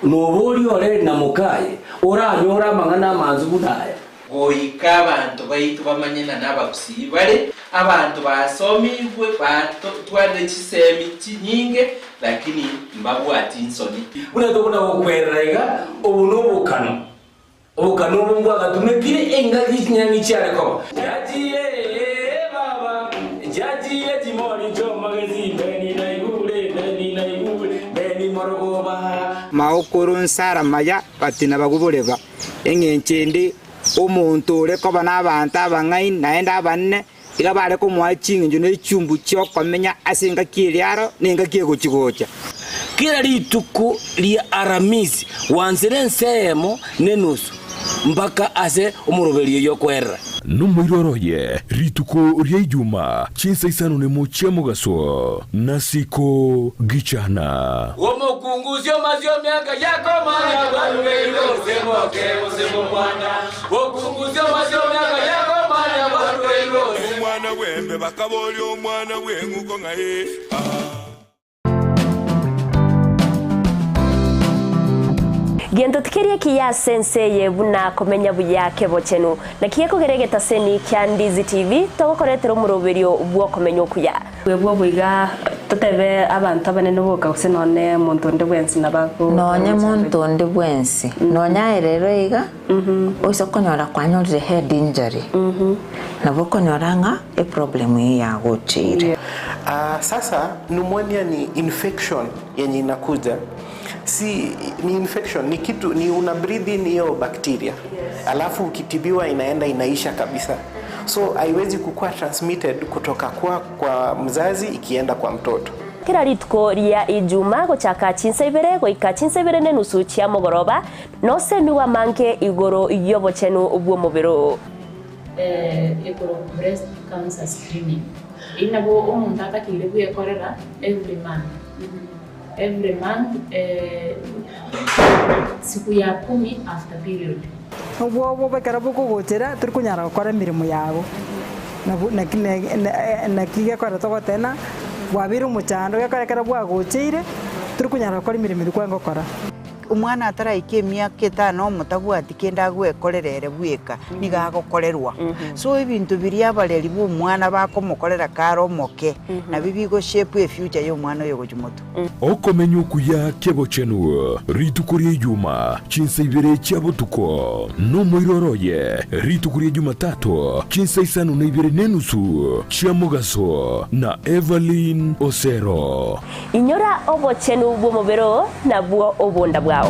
noboria ore na mokaye oranyore amang'ana amansu buna aya. Goika abanto baito bamanye ng'a nabagusii bare, abanto basomigwe, batwarire chisemi chinyinge, lakini mbabwati nsoni. Buna tokona gokwerera iga, obo nobokano, obokano obo mbwagatumekire engaki chinyang'i chiare koba. Chiachire baba, chiachire chimori chi'omogesi, mbeni naigure, mbeni naigure, mbeni morogoba. Maokoro nsara maya batina baguboreba. Engencho ende, omonto ore koba nabaanto abang'aini naende abanene, iga bare komoa ching'encho ne chiumbu chi'okomenya ase engaki eria aro na engaki egochi-gocha. Kera rituko ria Aramisi gwansire ense eyemo nenusu mpaka ase omoroberio y'okwerera. Nomoiroro oye rituko ria Ijuma chinsa isano nemo chia mogaso, nasiko gichana. Omokungusia omasia omiaka yakomanya bwarugeire gose moke gose momwana. Okungusia omasia omiaka yakomanya bwarugeire gose. Omwana bw'embe bakaboria omwana bw'eng'uko ng'a ee, aa. Gento tikeri ekiya ase ense eye buna komenya buya kebochenu. Naki gekogera egetaseni kia Ndizi TV togokoretera omoroberio bw'okomenya okuya. Bwebwo boiga totebe abanto abanene boka gose nonye monto onde bwensi nabo ago Nonye monto onde bwensi, nonye aye rero iga, oise konyora kwanyorire head injury, nabo okonyora ng'a eproblem eyio yagocheire. Sasa pneumonia ni infection yenye inakuja si ni infection ni kitu ni una breathe in hiyo bacteria alafu ukitibiwa inaenda inaisha kabisa so haiwezi kukua transmitted kutoka kwa, kwa mzazi ikienda kwa mtoto Kera rituko ria Ijuma gochaka chinsa ibere goika chinsa ibere na enusu chia mogoroba, nosemigwe amange igoro y'obochenu bw'omobere oo. Ekorokwa breast cancer screening. Eyio nabo omonto atakeire bwekorera every month, every month siku ya kumi after period. Obwoba ekero bokogochera tori konyara gokora emeremo yago, nabo naki naki gekogera togoteba ng'a bwabeire omochando gekogera ekero bwagocheire tori konyara gokora emeremo eria kwarenge gokora. Omwana ataraika emiaka etano omotabwati kende agwekorera ere bweka, nigo agokorerwa. So ebinto biria abareri ba omwana bakomokorera kare omoke, nabio bigo shape efuture ya omwana oyo gochia motwe. Okomenya okuya ki'obochenu rituko ria Ijuma, chinsa ibere chia botuko, nomoiroro oye rituko ria Jumatato, chinsa isano na ibere na enusu chia mogaso, na Evelyn Osero. Inyora obochenu bw'omobere oo, nabwo obonda bwao.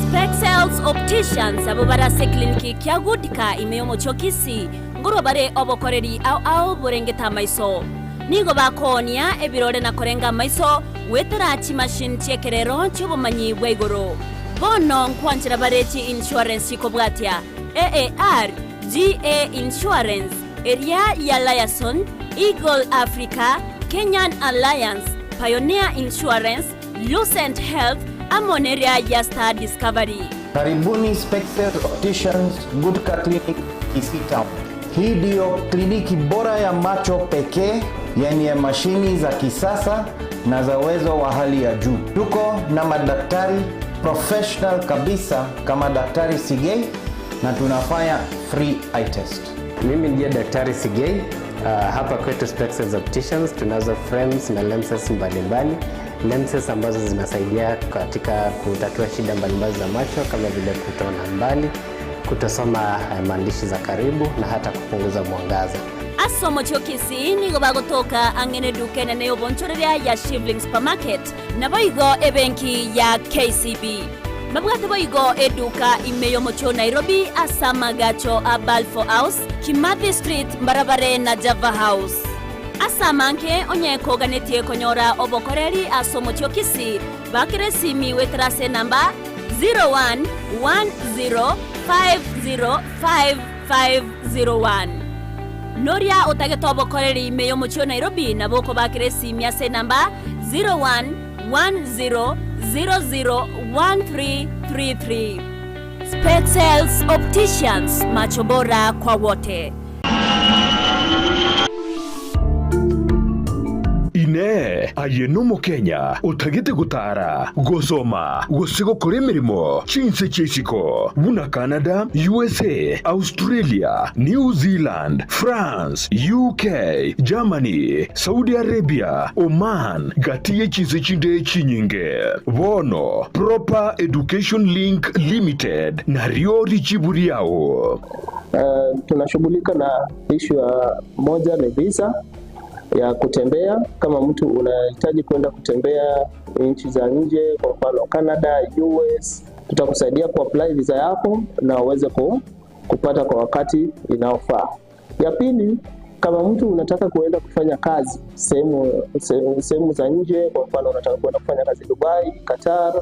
Spexels Opticians abwo bare ase eclinic kia Goodka ime y'omochie o Kisii nkorwa bare obokoreri ao ao borengete amaiso. Nigo bakoonia ebirore na korenga amaiso goetera chimachine chi'ekerero chi'obomanyi bwa igoro. Bono nkwanchera bare chi insurance chikobwatia AAR, GA Insurance, eria ya Liaison, Eagle Africa, Kenyan Alliance, Pioneer Insurance, Lucent Health, amo neria ya Star Discovery. Karibuni Spectre Opticians Gutka Clinic Kisii Town. Hii ndiyo kliniki bora ya macho pekee yenye mashini za kisasa na za uwezo wa hali ya juu. Tuko na madaktari professional kabisa kama Daktari Sigei na tunafanya free eye test. Mimi ndiye Daktari Sigei. Hapa kwetu Spectres Opticians tunazo frames na lenses mbalimbali, lenses ambazo zinasaidia katika kutatua shida mbalimbali za macho kama vile kutoona mbali, kutosoma maandishi za karibu na hata kupunguza mwangaza. Ase omochie o Kisii nigo bagotoka ang'e neduka enene y'obonchoreria ya Shivling Supermarket, naboigo ebenki ya KCB. Babwate boigo eduka ime y'omochie o Nairobi ase amagacho a Balfour House, Kimathi Street mbarabare na Java House. Ase amange onye koganetie konyora obokoreri ase omochie o Kisii, bakera esimi goetera ase enamba 0110505501. Noria otagete obokoreri ime y'omochie o Nairobi nabo okobakera esimi ase enamba 0110001333. Spectels Opticians, macho bora kwa wote. Inee! Aye n'Omokenya otagete gotara, gosoma, gose gokora emeremo chinse chia isiko, buna Canada, USA, Australia, New Zealand, France, UK, Germany, Saudi Arabia, Oman, gati ye chinse chinde chinyinge? Bono Proper Education Link Limited nario richibu riao. Tunashughulika na ishu ya moja ni visa ya kutembea. Kama mtu unahitaji kwenda kutembea nchi za nje, kwa mfano Canada, US, tutakusaidia kuapply visa yako na uweze kupata kwa wakati inaofaa. Ya pili, kama mtu unataka kuenda kufanya kazi sehemu za nje, kwa mfano unataka kuenda kufanya kazi Dubai, Qatar,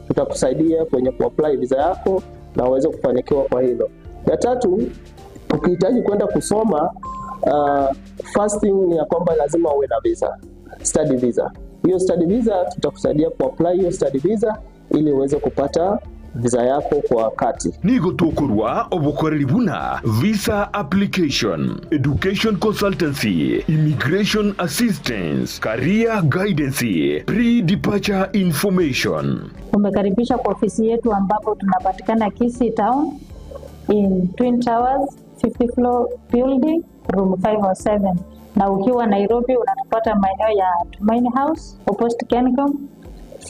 tutakusaidia kwenye kuapply visa yako na uweze kufanikiwa kwa hilo. Ya tatu, ukihitaji kwenda kusoma, first thing ni ya kwamba lazima uwe na visa, study visa. Hiyo study visa tutakusaidia kuapply hiyo study visa ili uweze kupata visa yako kwa wakati. Nigo tokorua obokoreri buna visa application, education consultancy, immigration assistance, career guidance, pre-departure information. Umekaribishwa kwa ofisi yetu ambapo tunapatikana Kisii Town in Twin Towers 50 floor building room 507 na ukiwa Nairobi unatupata maeneo ya Tumaini House opposite Kencom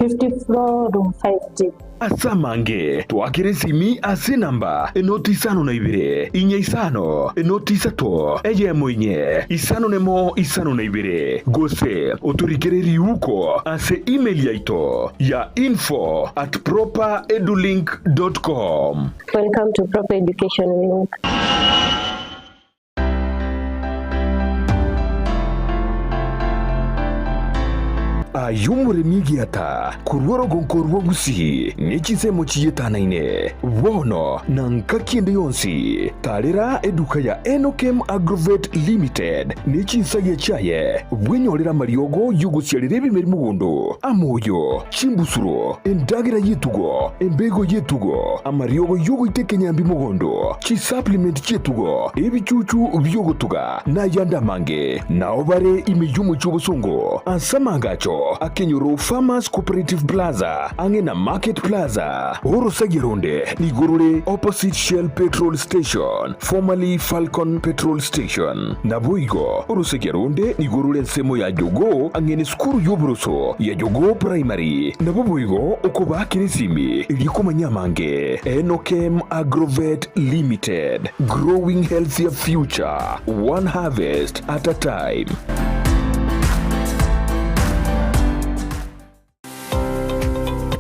50 floor room 5G. Ase amange, twakere esimi ase enamba enoti isano na ibere, inya isano, enoti isato, eyemo inye, isano nemo isano na ibere, gose otorikere riuko ase email yaito ya info at properedulink dot com. Welcome to Proper Education Link. Aye omoremi egiata korwa orogonko rwa Gusii ne chinsemo chiyetanaine, bono na ngaki ende yonsi, tarera eduka ya Enokem Agrovet Limited ne chinsagia chiaye, bwenyorere amariogo y'ogosiarera ebimeri mogondo, amoyo, chimbusuro, endagera y'etugo, embego y'etugo, amariogo y'ogoita ekenyambi mogondo, chisupplement chi'etugo, ebichuchu bi'ogotuga, na ayande amange. Nao bare ime y'omochie obosongo, ase amaagacho akenyoro Farmers Cooperative Plaza, ang'e na Market Plaza. Orosagia ronde nigo rore opposite Shell Petrol Station, formerly Falcon Petrol Station. Naboigo orosagia ronde nigo rore ensemo ya Jogoo ang'e nesukuru y'oboroso ya Jogoo Primary. Nabo boigo okobaakera esimi erio komanya amange. Enokem Agrovet Limited, growing healthier future, one harvest at a time.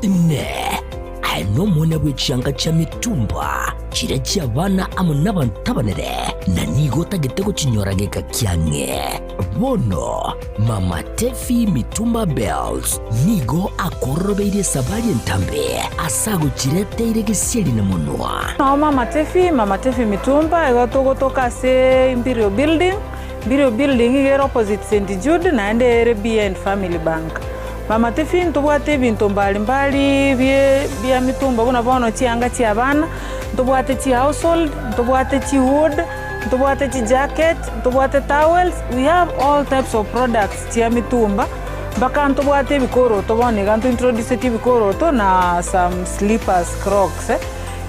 Inee! Aye nomwana bwe chianga chia mitumba, chiria chi'abana amo nabanto abanene, na nigo otagete gochinyora geka kiang'e? Bono Mama Tefi Mitumba Bells nigo akororobeirie esabari entambe ase agochireteire gesieri na monwa. Nao Mama Tefi, Mama Tefi Mitumba, igo togotoka ase Imperial Building, Imperial Building iga ere opposite St Jude naende ere behind Family Bank. Mama Tefi ntobwate ebinto mbali mbali bie bia mitumba buna bono chianga chia abana, ntobwate chi household, ntobwate chi wood, Ntobwate chijacket, ntobwate towels, we have all types of products chia mitumba, mpaka ntobwate ebikoroto bono iga ntointroducetie ebikoroto na some slippers, crocs.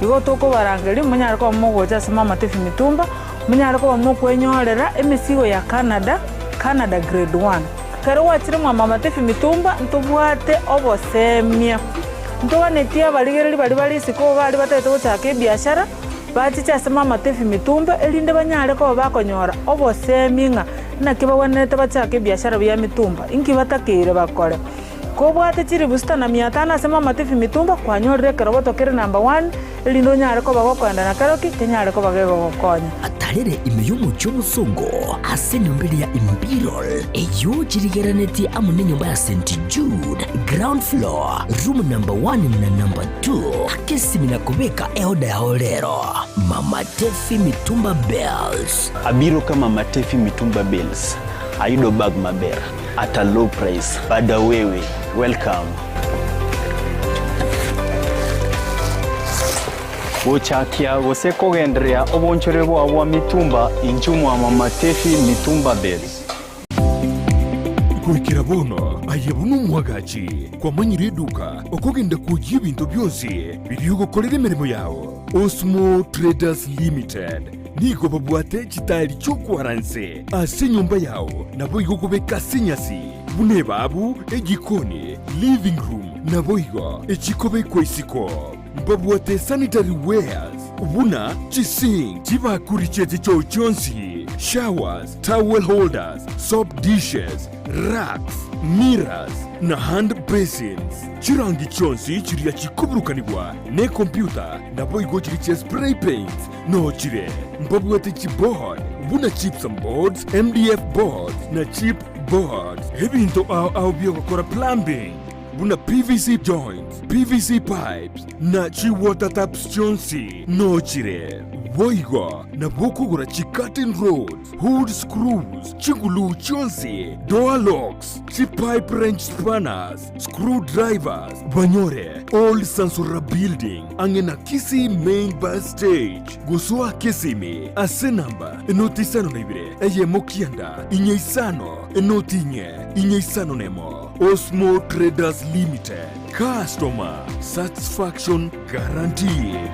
Igo tokobarangeria monyare koba mogocha ase Mama Tefi Mitumba, monyare koba mokwenyorera emesigo ya Canada, Canada grade one. Ekero gwachire mwa Mama Tefi Mitumba ntobwate obosemia, ntoganetie abarigereria baria bare isiko baria batagete gochaka ebiashara, Bachiche ase mamatebi mitumba, erinde banyare koba bakonyora obosemi ng'a naki bagwenerete bachake ebiashara bia mitumba, inki batakeire bakore. Kobwate chilifu sita na mia tano ase mamatebi mitumba, kwanyorire ekeroboto kere number one, erinde onyare koba gokoenda na keroki kenyare koba gegogokonya. Atarere ime y'omochie omosongo ase enyomba eria ya Imperial, eyio chirigeranetie amo nenyomba ya St Jude, ground floor, room number one na number two. Akesimi na kobeka eoda yao rero. Mama Tefi Mitumba Bales. Abiro ka Mama Tefi Mitumba Bales ayudo bag maber at a low price bada wewe welcome. Gochakia gose kogendereria obonchore bwao bwa mitumba inchuo mwa Mama Tefi Mitumba Bales. Goikera bono aye buna omwagachi kwamanyire eduka okogenda kwoyia ebinto bionsi biria ogokorera emeremo yao. Osmo Traders Limited nigo babwate chitaeri chi'okwaranse ase enyomba yao naboigo okobeka ase enyasi buna ebabu, ejikoni, living room naboigo echikobekwa isiko. Mbabwate sanitary wares buna chisink, chibakuri chie chichoo chionsi, showers, towel holders, soap dishes, racks, mirrors, na hand basins. Chirangi chionsi chiria chikoburukanigwa nekompyuta naboigo chiria chia spray paints noo chire. Mbabwate chiboard buna gypsum boards, MDF boards na chip boards. Ebinto ao ao biogokora plumbing buna PVC joints, PVC pipes, na chi water taps chionsi noo chire. Boigo nabo okogora chicurtain rods, hood screws, chiguluu chionsi, door locks, chipipe wrench spanners, screw drivers, banyore Old Sansora Building ang'e na Kisii Main Bus Stage. Gosoa Kisimi ase enamba enoti isano na ibere eyemo kianda inye isano enoti inye inye isano nemo. Osmo Traders Limited, customer satisfaction guaranteed.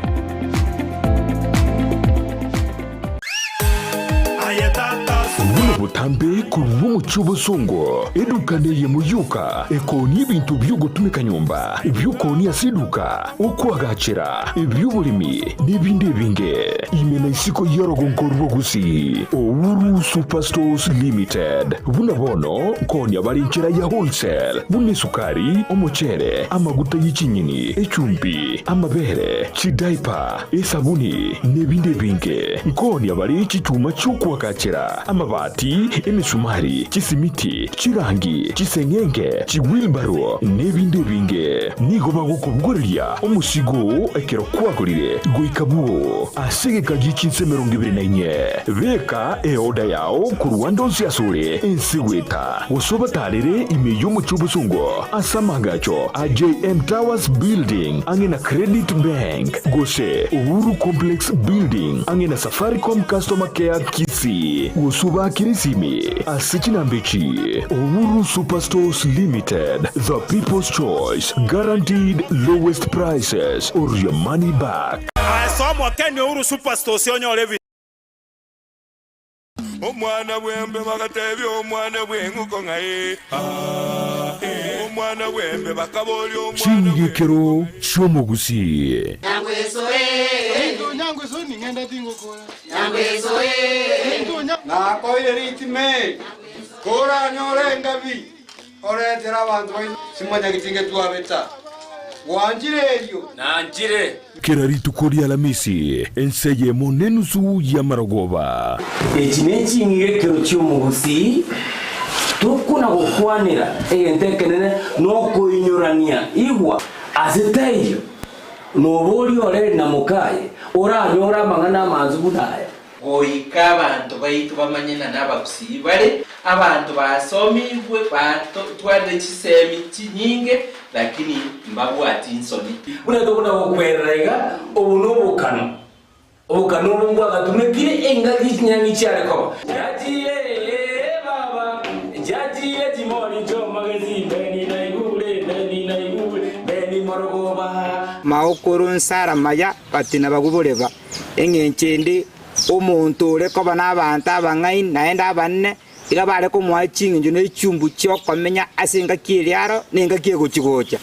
Buna botambe korwa omochie obosongo, eduka neyemo yoka ekoonia ebinto bi'ogotumeka nyomba, ebi'okoonia ase eduka, okoagachera, ebi'oboremi, na ebinde ebinge. Ime na isiko y'orogongo rwa Gusii, Uhuru Superstores Limited. Buna bono nkoonia bare enchera ya wholesale, buna esukari, omochere, amaguta ye chinyeni, echumbi, amabere, chidaipa, esabuni, na ebinde ebinge. Nkoonia bare chichuma chi'okoagachera, amabati, emesumari, chisimiti, chirangi, chiseng'enge, chiwilbaro, na ebinde ebinge. Nigo bagokobogoreria omosigo oo ekero kwagorire goika bwoo ase egeka gie chinsa 24. Beka eoda yao korwa ande onsi asore ense goeta, gose obatarere ime y'omochie obosongo ase amaagacho a JM Towers Building ang'e na Credit Bank, gose Uhuru Complex Building ang'e na Safaricom Customer Care Kisii, gose obaakere esimi ase chinamba echi, Uhuru Superstores Limited, the people's choice, guaranteed lowest prices or your money back. Ase omokeni Uhuru Superstores onyore ebinto. Omwana bw'embe bagatebia omwana bw'eng'uko ng'a ee, aa, ee. Omwana bw'embe bakaboria omwana Ching'igekero chi'omogusii. Nakoire ritime, koranyore engabi, oretere abanto baino simanyageti ngetwabeta. Gwanchire erio? Nanchire. Kera rituko ri'Alamisi, ense eyemo nenusu y'amarogoba. Echi neching'igekero chi'omogusii, tokona gokwanera egento ekenene nokoinyorania igwa ase taiyo noboria oreri na mokaye oranyore amang'ana amansu buna aya. Goika abanto baito bamanye ng'a nabagusii bare, abanto basomigwe, batwarire chisemi chinyinge, lakini mbabwati nsoni. Buna tokona gokwerera iga, obo nobokano, obokano obo mbwagatumekire engaki chinyang'i chiare koba. Jaji ee baba, jaji echimori chiomagezi mbeni naigure, mbeni naigure, mbeni morogoba. Maokoro nsara maya batina bagwo boreba. Eng'encho ende, omonto ore koba nabaanto abang'aini naende abanene, iga bare komoa ching'encho ne chiumbu chi'okomenya ase engaki eria aro na engaki egochi-gocha.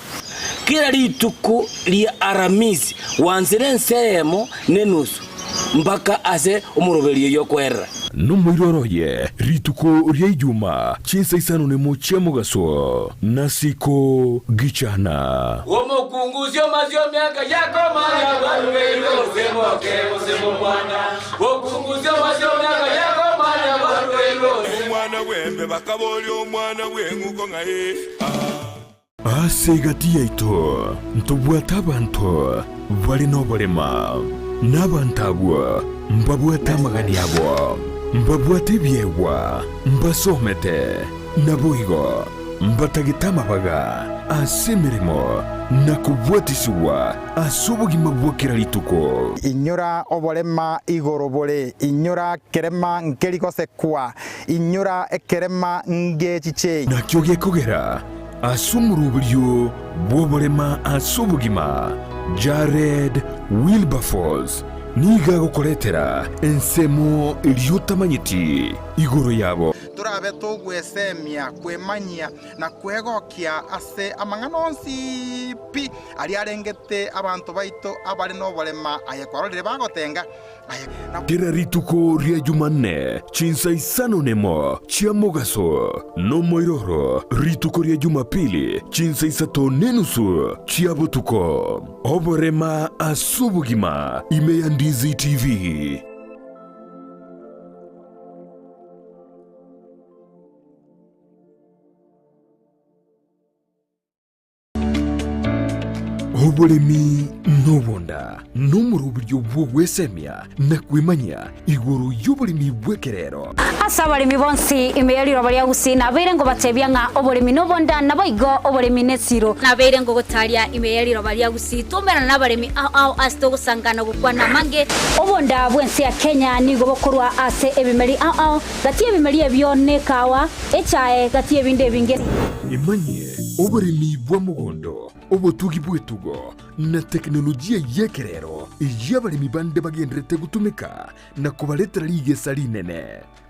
Kera rituko ria Aramisi gwansire ense eyemo nenusu mpaka ase omoroberio oyio okoerera. Nomoiroro oye rituko ria Ijuma chinsa isano nemo chia mogaso, nasiko gichana. Omokungu osio miaka yakomanya barugeirwe gose moke gose momwana. Omokungu osio miaka yakomanya barugeirwe gose. Omwana bw'embe bakaboria omwana bw'eng'uko ng'a ee, aa. Ase egati yaito ntobwate abanto bare noborema, na abanto abwo mbabwate amagani abo, mbabwate ebiegwa, mbasomete, naboigo mbatagete amabaga ase emeremo na kobwatisigwa ase obogima bwa kera rituko. Inyora oborema igoro bore, inyora kerema nkeri gosekwa, inyora ekerema ngechiche. Nakio gekogera ase omoroberio bw'oborema ase obogima, Jared Wilberforce nigo agokoretera ensemo eria otamanyeti igoro yabo. Torabe togwesemia, kwemanyia, na kwegokia ase amang'ana onsi pi aria arengete abanto baito abare noborema, aye kwarorire bagotenga, aye na. Kera rituko ria Jumanne chinsa isano nemo chia mogaso, nomoiroro rituko ria Jumapili chinsa isato nenusu chia botuko. Oborema ase obogima ime ya Ndizi TV. Oboremi nobonda nomoroberio bw'ogwesemia na kwemanyia igoro y'oboremi bw'ekerero. Ase abaremi bonsi ime ye riroba ria Gusii nabeire ngobatebia ng'a oboremi nobonda, naboigo oboremi nesiro. Nabeire ngogotaria ime ye riroba ria Gusii twaumerana nabaremi ao ao ase togosangana gokwana amange. Obonda bw'ense ya Kenya nigo bokorwa ase ebimeri ao ao, gati y'ebimeri ebio nekawa, echae, gati y'ebinde ebinge. Emanyie oboremi bwa mogondo, obotugi bw'etugo, na teknolojia y'ekerero eyio abaremi bande bagendererete gotumeka na kobaretera rigesa rinene.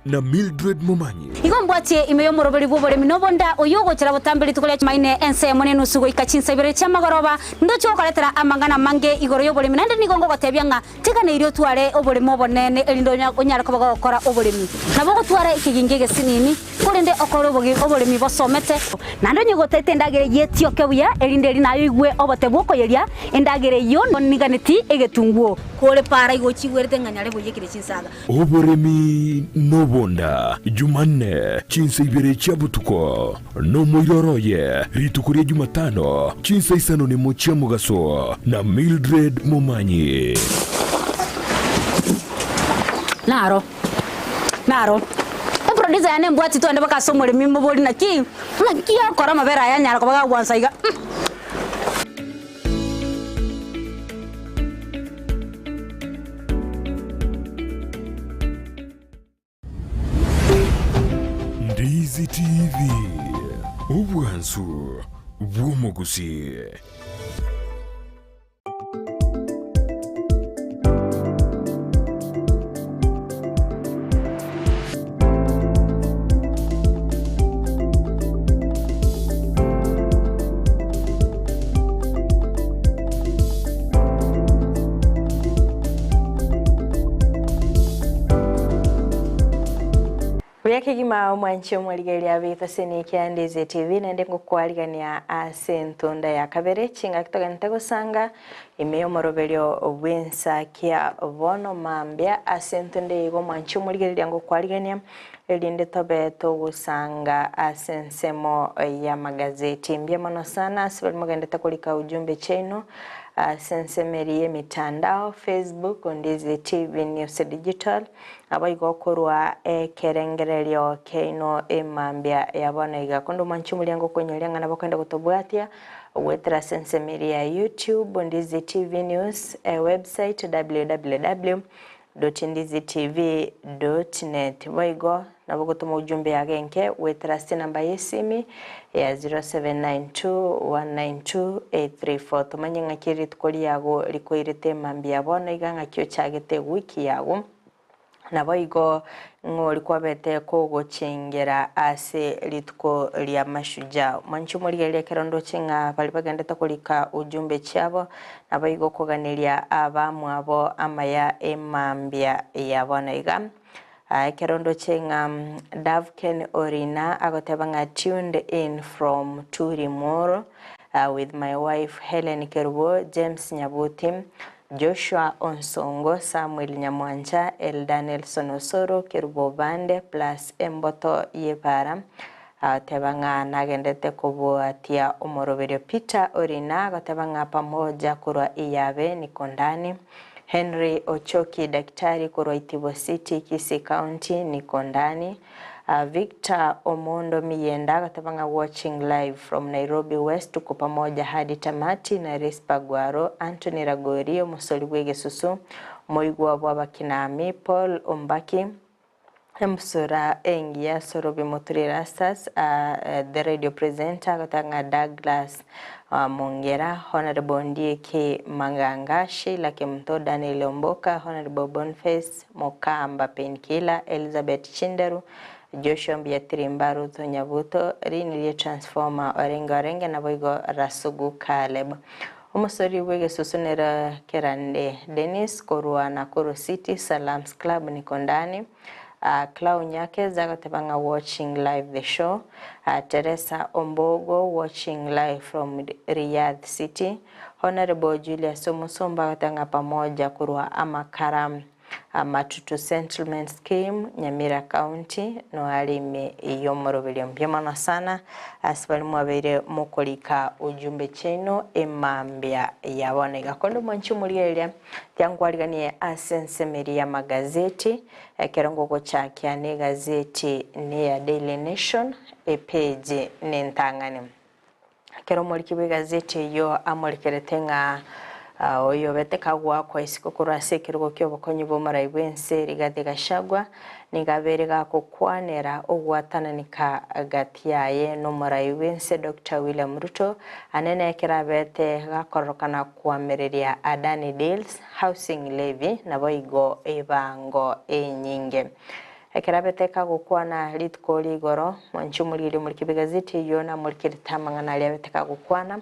Na Mildred Momanyi. Igo mbwatie ime y'omoroberi bw'oboremi nobonda, oyio ogochera botambe rituko ria Jumaine ensemo nenusu goika chinsa ibere chi'amagoroba, ndoche gokoretera amang'ana amange igoro y'oboremi, naende nigo ngogotebia ng'a Teganeirie otware oboremo obonene, erinde onyare koba gogokora oboremi. Nabo ogotwara ekegingi egesinini, korende okore oboremi bosomete. Naende onye gotaete endagera eyio etioke buya, erinde eri naye oigwe obote bw'okoyeria endagera eyio, niganeti egetunguo. Kore para igo ochigwerete ng'a nyare boiyekire chinsaga. Oboremi nobonda, Jumanne, chinsa ibere chia botuko, nomoiroro oye, rituko ria Jumatano, chinsa isano nemo chia mogaso, na Mildred Momanyi. Naro, naro. Eproducer yane embwati twende mpaka ase omoremi mobori naki, naki okora amabere aya anyara koba gagwansa iga. Ndizi TV, obwansu bw'omogusii. Buya kegima omwanchi omorigereria abeito ase nekia Ndizi TV naende ngokwarigania ase entunda ya kabere chingaki togenete gosanga ime y'omoroberio bw'ensakia bono mambia ase entunda eye igo omwanchi omorigereria ngokwarigania erinde tobe togosanga ase ensemo y'amagazeti. Mbuya mono sana ase baria mogendete korika ujumbe chiaino ase ensemo eria y'emitandao, Facebook, Ndizi TV News Digital, naboigo korwa ekerengererio kiaino emambia ya bono iga. Konde omwanchi omoriango okoinyoria ng'a nabo okogenda gotobwatia goetera ase ensemo eria ya YouTube, Ndizi TV News, ewebsite www. Ndizitv. Net. Boigo nabo gotoma ujumbe yago enke goetera ase enamba y'esimi ya 0792192834 tomanye ng'aki rituko riago rikoirete mambia bono iga ng'aki ochagete ewiki yago. Naboigo ng'ori kwabete kogochengera ase rituko ria Mashujaa. Mwanche omorigererie ekero ndoche ng'a baria bagendete korika ujumbe chiabo Naboigo okoganeria abamwabo amaya emambia ya bono iga. Ekero ndoche ng'a Davken Orina agoteba ng'a tuned in from Turi Mall with my wife Hellen Kerubo, James Nyabuti, Joshua Onsongo, Samuel Nyamwancha, Elder Nelson Osoro, Kerubo Bande plus Emboto y'Ebara. Agateba ng'a nagendete koboatia omoroberio Peter Orina agateba ng'a pamoja korwa Iyabe Nikondani, Henry Ochoki Daktari korwa Itibo City Kisii County Nikondani, Victor Omondo Miyenda agateba ng'a watching live from Nairobi West tuko pamoja hadi tamati na Rispa Gwaro, Anthony Ragori omosori bw'egesusu, Moigwa bw'abakinami, Paul Ombaki, Emusura engiya Sorobi Muturi Erastus, the radio presenter agoteba ng'a Douglas Mongera, Honourable Ondieki Manganga, Sheila Kemunto, Daniel Omboka, Honourable Boniface Mokamba Painkiller, Elizabeth Chinderu, Joshua Mbuya-Tirimba, Ruth Nyabuto, Rini Transformer Orenge Orenge naboigo Rasugu Caleb. Omosori bw'egesusu nere Kerande Dennis korwa Nakuru City Salams Club Nikondani, Clau Nyakeza agoteba ng'a watching live the show, Teresa Ombogo watching live from Riyadh City, Honourable Julius Omusumba agoteba ng'a pamoja korwa Amakara. Matutu Settlement Scheme, Nyamira County, noare ime y'omoroberio. Mbuya mono sana ase baria mwabeire mokorika ujumbe chiaino emambia ya bono iga. Korende omwanchi omorigereria, tiankwariganie ase ensemo eria y'amagazeti, ekero ngogochakia negazeti neya Daily Nation, epage nentang'ani. Ekero omoriki bw'egazeti eyio amorikerete ng'a oyobete kagoakwa isiko korwa ase ekerogo ki'obokonyi bw'omorai bw'ense Rigathi Gachagua nigo abeire gagokwanera ogwatananika gati yaye n'omorai bw'ense Doctor William Ruto anene ekero abete gakororokana koamereria Adani Deals, Housing Levy naboigo ebango enyinge. Ekero abete kagokwana rituko rigoro, mwanche omorigererie omoriki bw'egazeti eyio namorikerete amang'ana aria abete kagokwana,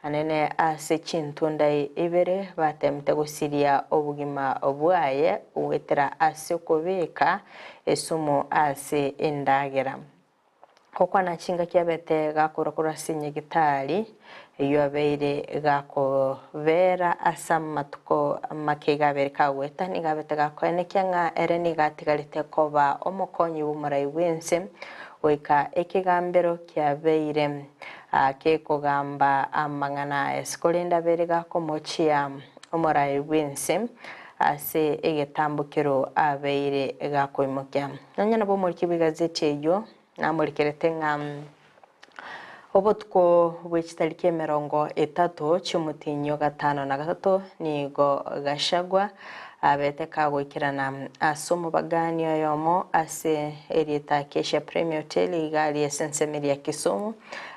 anene ase chintunda ibere batemete gosiria obogima bwaye goetera ase okobeka esumu ase endagera. Gokwana chingaki abete gakorwa korwa ase nyagitari eyio abeire gakobera ase amatuko make iga abere kagoeta, nigo abete gakoenekia ng'a ere nigo atigarete koba omokonyi bw'omorai bw'ense goika ekegambero kiabeire gekogamba amang'ana aye. Korende abeire gakomochia omorai bw'ense ase egetambokero abeire gakoimokia. Nonya nabo omoriki bw'egazeti eyio namorikerete ng'a obotuko bwe chitariki emerongo etato chi'omotienyi o gatano na gatato nigo Gachagua abete kagoikerana ase omobagani oyomo ase erieta Acacia Premier Hotel iga aria ase ensemo eria Kisumu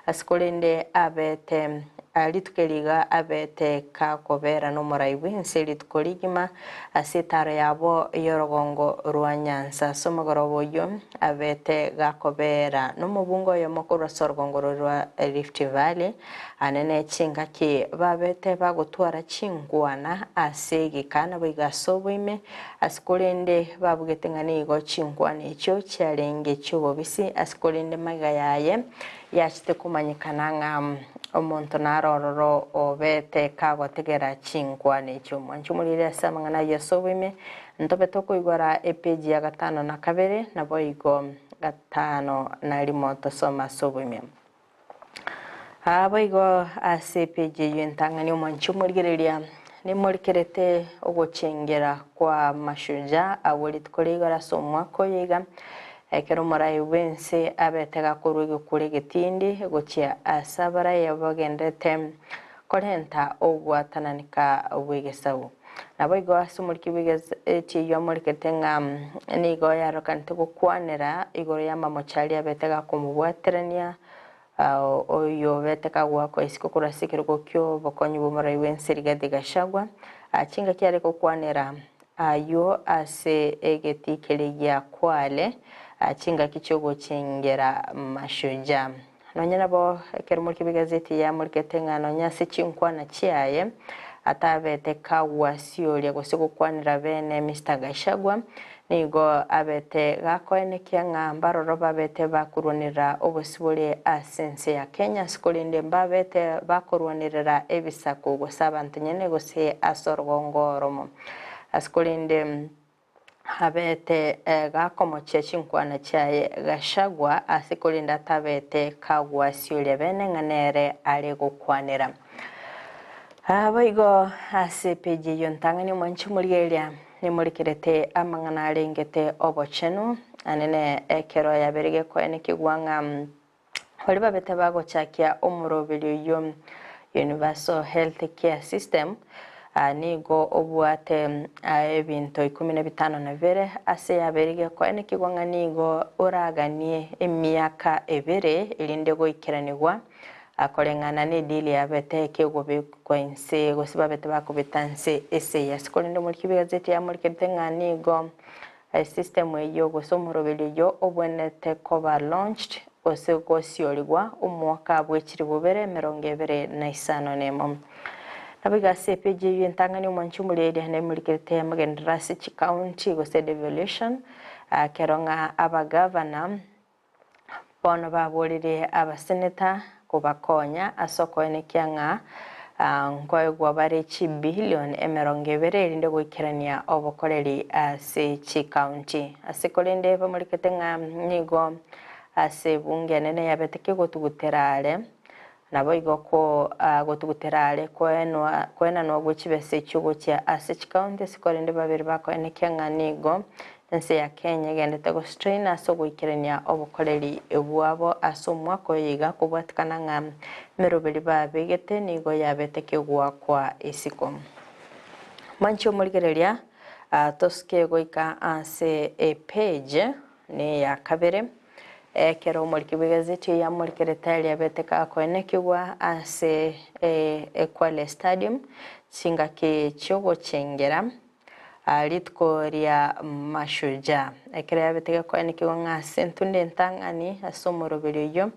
ase korende abete Rituko eri iga abete kakobera nomorai bw'ense rituko rigima ase etaaro yabo y'orogongo rwa nyansa. Ase omogoroba oyio abete gakobera nomobunge oyomo korwa ase orogongo rore rwa Rift Valley, anene chingaki babete bagotwara chinkwana ase egeka naboigo ase oboime, ase korende babugete ng'a nigo chinkwana echio chiarenge chi'obobisi, ase korende magega yaye Yachete komanyekana ng'a omonto nare ororo obete kagotegera chinkwana echio. Mwanche omorire ase amang'ana ayio ase oboime, ntobe tokoigora epeji ya gatano na kabere, naboigo gatano na rimo tosome ase oboime. Aa boigo ase epeji eyio entang'ani omwanche omorigereria nimorikerete ogochengera kwa mashujaa agwo rituko ria igoro ase omwaka oyo iga, Ekero omorai bw'ense abete gakorua egekuro egetindi gochia ase abarai abwo bagenderete korenta ogwatananeka gw'egesaku. Naboigo ase omoriki bw'egazeti eyio amorikete ng'a nigo yarokanete gokwanera igoro y'amamocho aria abete gakomobwaterania oyo obete kagoakwa isiko korwa ase ekerogo ki'obokonyi bw'omorai bw'ense Rigathi Gachagua, chingaki are gokwanera Ayio ase egetii keria gia Kwale, chingaki chi'ogochengera Mashujaa. Nonya nabo ekero morike bw'egazeti yamorikete ng'a nonya ase chinkwana chiaye atabete kagwasioria gose gokwanera bene Mister Gachagua, nigo abete gakoenekia ng'a mbaroro babete bakorwanerera obosibore ase ense ya Kenya ase korende mbabete bakorwanerera ebisaku gose abanto nyene gose ase orogongo oromo. Ase korende abete gakomochia chinkwana chiaye Gachagua ase korende atabete kagwasioria bene ng'a nere are gokwanera. Boigo ase epeji eyio ntang'ani omwanchi omorigereria nimorikerete amang'ana arengete obochenu, anene ekero yabeire gekoenekigwa ng'a Baria babete bagochakia omoroberio oyio Universal Health Care System nigo obwate ebinto ikomi na bitano na bibere ase yabeire gekoenekigwa ng'a nigo oraganie emiaka ebere erinde goikeranigwa koreng'ana ne deal yabete ekegobekwa inse gose babete bakobeta nse ase eye. Ase korende omoriki bw'egazeti yamorikerete ng'a nigo Esystem eyio gose omoroberio oyio obwenerete koba launched gose gosiorigwa omwaka bwe chilifu bibere emerongo ebere na isano nemo. Naboigo ase epeji eyio entang'ani omwanchi omorieria nemorikerete amagenderero ase chicounty gose devolution ekero ng'a abagavana Bono baborerie abaseneta kobakonya ase okoenekia ng'a Nkoegwa bare chibilion 20 erinde goikerania obokoreri ase chikaunti. Ase korende bamorekete ng'a nigo ase ebunge enene yabete kegotugutera are, naboigo gotugutera are koenanwa gwe chibesa echio gochia ase chikaunti ase korende babere bakoenekia ng'a nigo Ense ya Kenya egendete gostrain ase ogoikerania obokoreri bwabo ase omwaka oyo iga kobwatikana ng'a emeroberi babegete nigo yabete kegoakwa isiko. Mwanche omorigereria tosuke goika ase epage neya kabere ekero omoriki bw'egazeti eye amorikerete aria abete kakoenekigwa ase Kwale Stadium chingaki chiogochengera Rituko ria Mashujaa. Ekero yabete gekoenekigwa ng'a ase entunda entang'ani ase omoroberi oyio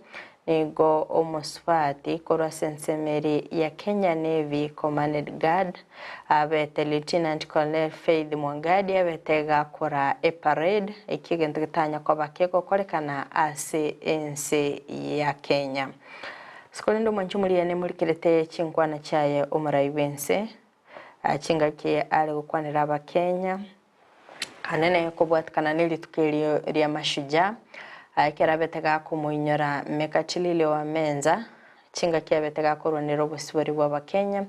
nigo omosubati korwa ase ensemo eria ya Kenya Navy Commanded Guard abete Lieutenant Colonel Faith Mwangadi abete gakora eparade, ekio egento getanya koba kegokorekana ase ense ya Kenya. Ase korende omwanchi omoria nemorikerete chinkwana chiaye omorai bw'ense Chingaki are gokwanera Abakenya anene kobwatikana nerituko erio ria Mashujaa, ekero abete gakomoinyora Mekatilili wa Menza, chingaki abete gakorwanera obosibore bw'Abakenya,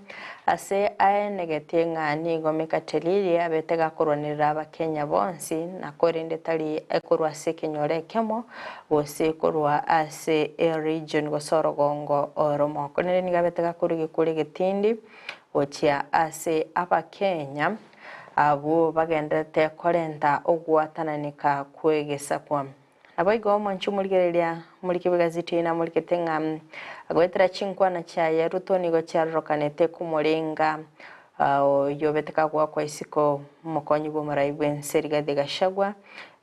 ase aenegetie ng'a nigo Mekatilili abete gakorwanerera Abakenya bonsi na korende tari korwa ase ekenyoro ekemo gose korwa ase eregion gose orogongo oromo. Korende nigo abete gakorwa egekuro egetindi gochia ase Abakenya abwo bagendererete korenta ogwatananeka kw'egesaku. Naboigo omwanchi omorigereria omoriki bw'egazeti eye namorikete ng'a goetera chinkwana chiaye Ruto nigo chiarorokanete komorenga oyobete kagoakwa isiko omokonyi bw'omorai bw'ense Rigathi Gachagua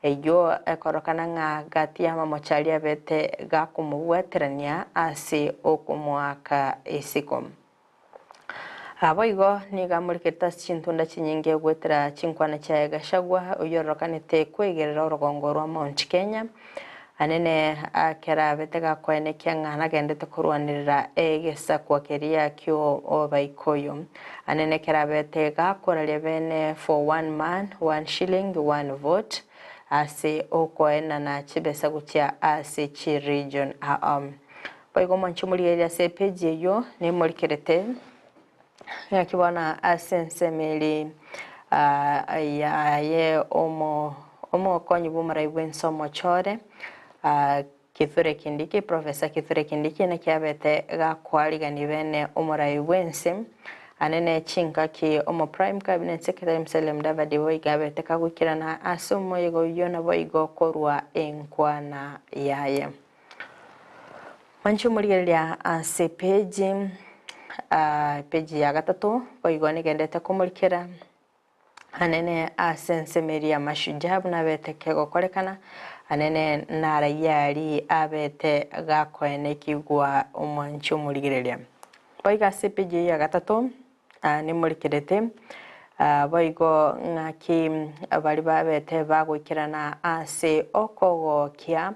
eyio ekorokana ng'a gati y'amamocho aria abete gakomobwaterania ase okomoaka isiko. Boigo nigo amorikete ase chintunda chinyinge goetera chinkwana chiaye Gachagua, oyio ororokanete kwegerera orogongo rwa Mount Kenya, anene kerabete gakoenekia ng'a nagendete korwanerera egesakwa keria ki'obaikoyo. Anene kerabete gakoraria bene for one man, one shilling, one vote ase okoenana chibesa gochia ase chiregion ao. Boigo mwanche omorigererie ase epeji eyio nemorikerete, ng'aki bono ase ensemo eri yaye omokonyi bw'omorai bw'ense omochore Kithure Kindiki, Professor Kithure Kindiki naki abete gakwarigania bene omorai bw'ense anene chingaki omo Prime Cabinet Secretary Musalia Mudavadi boigo abete kagoikerana ase omoyega oyio naboigo korwa enkwana yaye. Mwanche omorigereria ase epeji, epeji ya gatato, boigo nigendete komorikera anene ase ensemo eria ya mashujaa buna abete kegokorekana, anene naraia aria abete gakoenekigwa omwanche omorigereria. Boigo ase epeji eyio ya gatato, Nimorikerete boigo ng'aki baria babete bagoikerana ase okogokia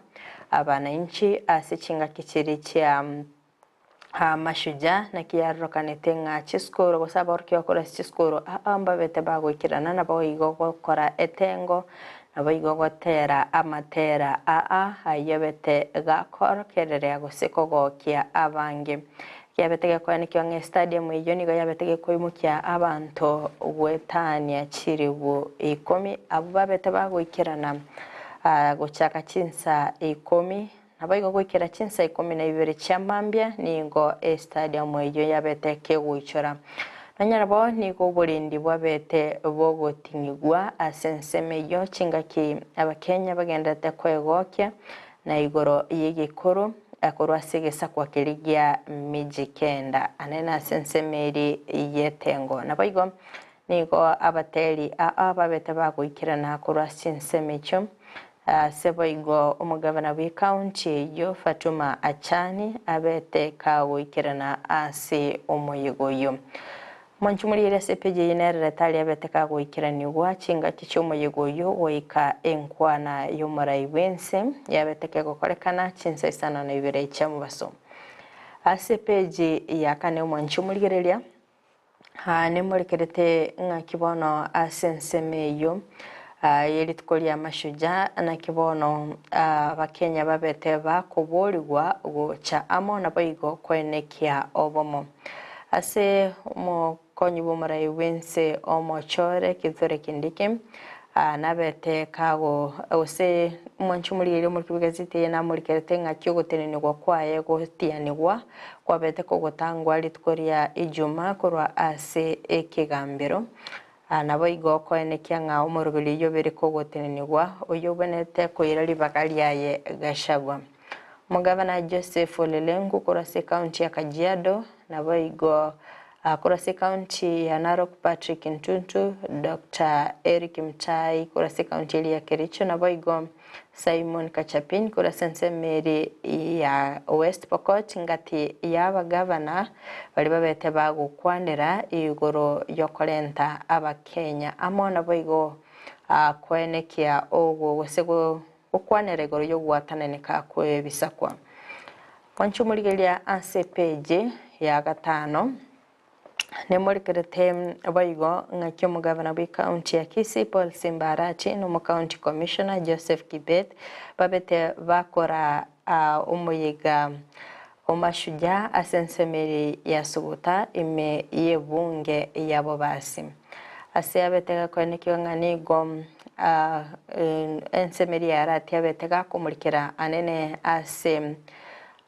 abanainchi ase chingaki chiria chia mashujaa, naki yarorokanete ng'a chisukuru gose aborokigwa korwa ase chisukuru aa mbabete bagoikerana naboigo gokora etengo, naboigo gotera amatera aa ayio abete gakorokereria gose kogokia abange. Kiabete gekoenekigwa ng'a estadium eyio nigo yabete gekoimokia abanto goetania chilifu ikomi, abwo babete bagoikerana gochaka chinsa ikomi, naboigo goikera chinsa 12 chia mambia nigo estadium eyio yabete kegoichora. Nonya nabo nigo oborendi bwabete bogoting'igwa ase ensemo eyio chingaki Abakenya bagendererete koegokia na igoro y'egekoro korwa ase egesakwa keria gia Mijikenda, anene ase ensemo eria y'etengo. Naboigo nigo abateri aa babete bagoikerana korwa ase chinsemo echio. Ase boigo omogabana bw'ecounty eyio Fatuma Achani abete kagoikerana ase omoyega oyio. Mwanche morigererie ase epeji eye nererete aria abete kagoikeranigwa chingaki chi'omoyega oyio goika enkwana y'omorai bw'ense yabete kegokorekana chinsa isano na ibere chia mobaso. Ase epeji ya kane omwanchi omorigereria, aa nemorekerete ng'aki bono ase ensemo eyio ye rituko ria Mashujaa, naki bono Abakenya babete bakoborigwa gocha amo naboigo koenekia obomo. Ase omokonyi bw'omorai bw'ense omochore Kithure Kindiki, nabete kago gose omwanchi omorigereria omoriki bw'egazeti eye namorikerete ng'aki ogotenenigwa kwaye gotianigwa kwabete kogotangwa rituko ria Ijumaa korwa ase ekegambero. Naboigo okoenekia ng'a omoroberi oyio obere kogotenenigwa, oyio obwenerete koira ribaga riaye Gachagua. Omogavana Joseph Ole Lenku korwa ase ekaunti ya Kajiado, naboigo korwa ase ekaunti ya Narok Patrick Ntuntu, Doctor Eric Mutai korwa ase ekaunti eria ya Kericho, naboigo Simon Kachapin korwa ase ensemo eria ya West Pokot ngati y'abagavana baria babete bagokwanera igoro y'okorenta abakenya amo naboigo koenekia ogwo gose gokwanera igoro y'ogwatananeka kw'ebisakwa. Mwanche omorigereria ase epeji ya gatano. Nemorekerete boigo ng'aki omogavana bw'ecounty ya Kisii Paul Simba Arati na omocounty commissioner Joseph Kibet babete bakora omoyega o Mashujaa ase ensemo eri ya Suguta ime y'ebunge ya Bobasi. Ase abete gakoenekiwa ng'a nigo ensemo eria ya Arati abete gakomorikera anene ase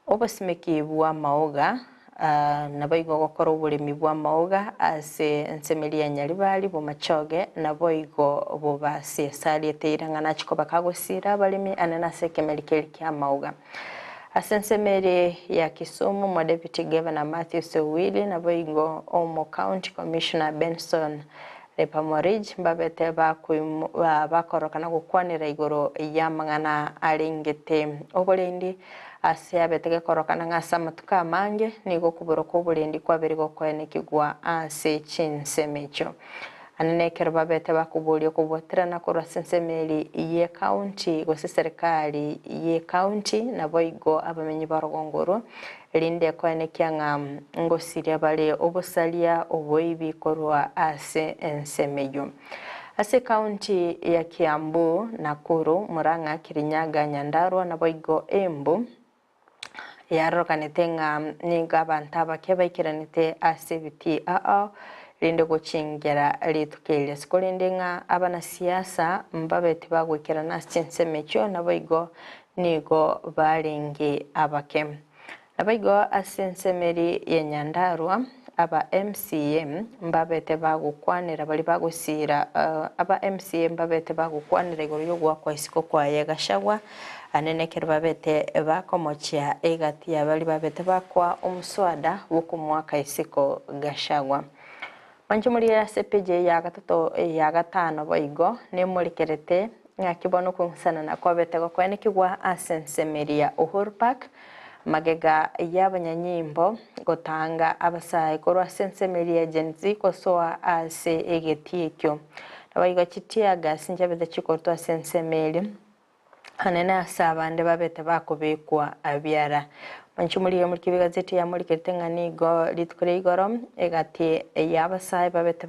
Obosimeki bw'amaoga, Naboigo gokora oboremi bw'amaoga ase ensemo eria ya Nyaribari, Bomachoge, naboigo Bobasi. Ase aria eteire ng'a nachie koba kagosiira abaremi anene ase ekemeri keria ki'amaoga. Ase ensemo eria ya Kisumu, Omodeputy Governor Matthews Owili, naboigo Omo County Commissioner Benson Lepamorij mbabete bakorokana gokwanera igoro y'amang'ana arengete oborendi Ase abete gekorokana ng'a ase amatuko amange nigo okobora kw'oborendi kwabeire gokoenekigwa ase chinsemo echio. Ande nekero babete bakoboria okobwaterana korwa ase ensemo eri y'ecounty gose serikali y'ecounty naboigo abamenyi b'orogongo orwo, erinde ekoenekia ng'a ngosiria bare obosaria oboibi korwa ase ensemo eyio. Ase ekaunti ya Kiambu, Nakuru, Murang'a, Kirinyaga, Nyandarua naboigo Embu yarorekanete ng'a nigo abanto abake baikeranete ase ebitii ao rinde gochingera rituko eria. Ase korende ng'a abanasiasa mbabe tibagoikerana ase chinsemo echio naboigo nigo barenge abake. Naboigo ase ensemo eria ya Nyandarua, aba MCA mbabete bagokwanera baria bagosiira aba MCA mbabete bagokwanera igoro y'ogoakwa isiko kwaye Gachagua, ane nekero babete bakomochia egati ya baria babete bakoa omoswada bw'okomoaka isiko Gachagua. Mwanche morigererie ase epeji eye ya gatato ya gatano boigo nemorekerete Ng'aki bono okong'usanana kwabete gokoenekigwa ase ensemo eria ya Uhuru Park, magega y'abanyanyimbo gotanga abasae korwa ase ensemo eria ya Gen Z gosoa ase egetii ekio. Naboigo chi tear gas nchabete chikorutwa ase ensemo eria anene ase abande babete bakobekwa biara. Mwanche morigererie morikire egazeti yamorikerete ng'a nigo rituko ria igoro egati y'abasae babete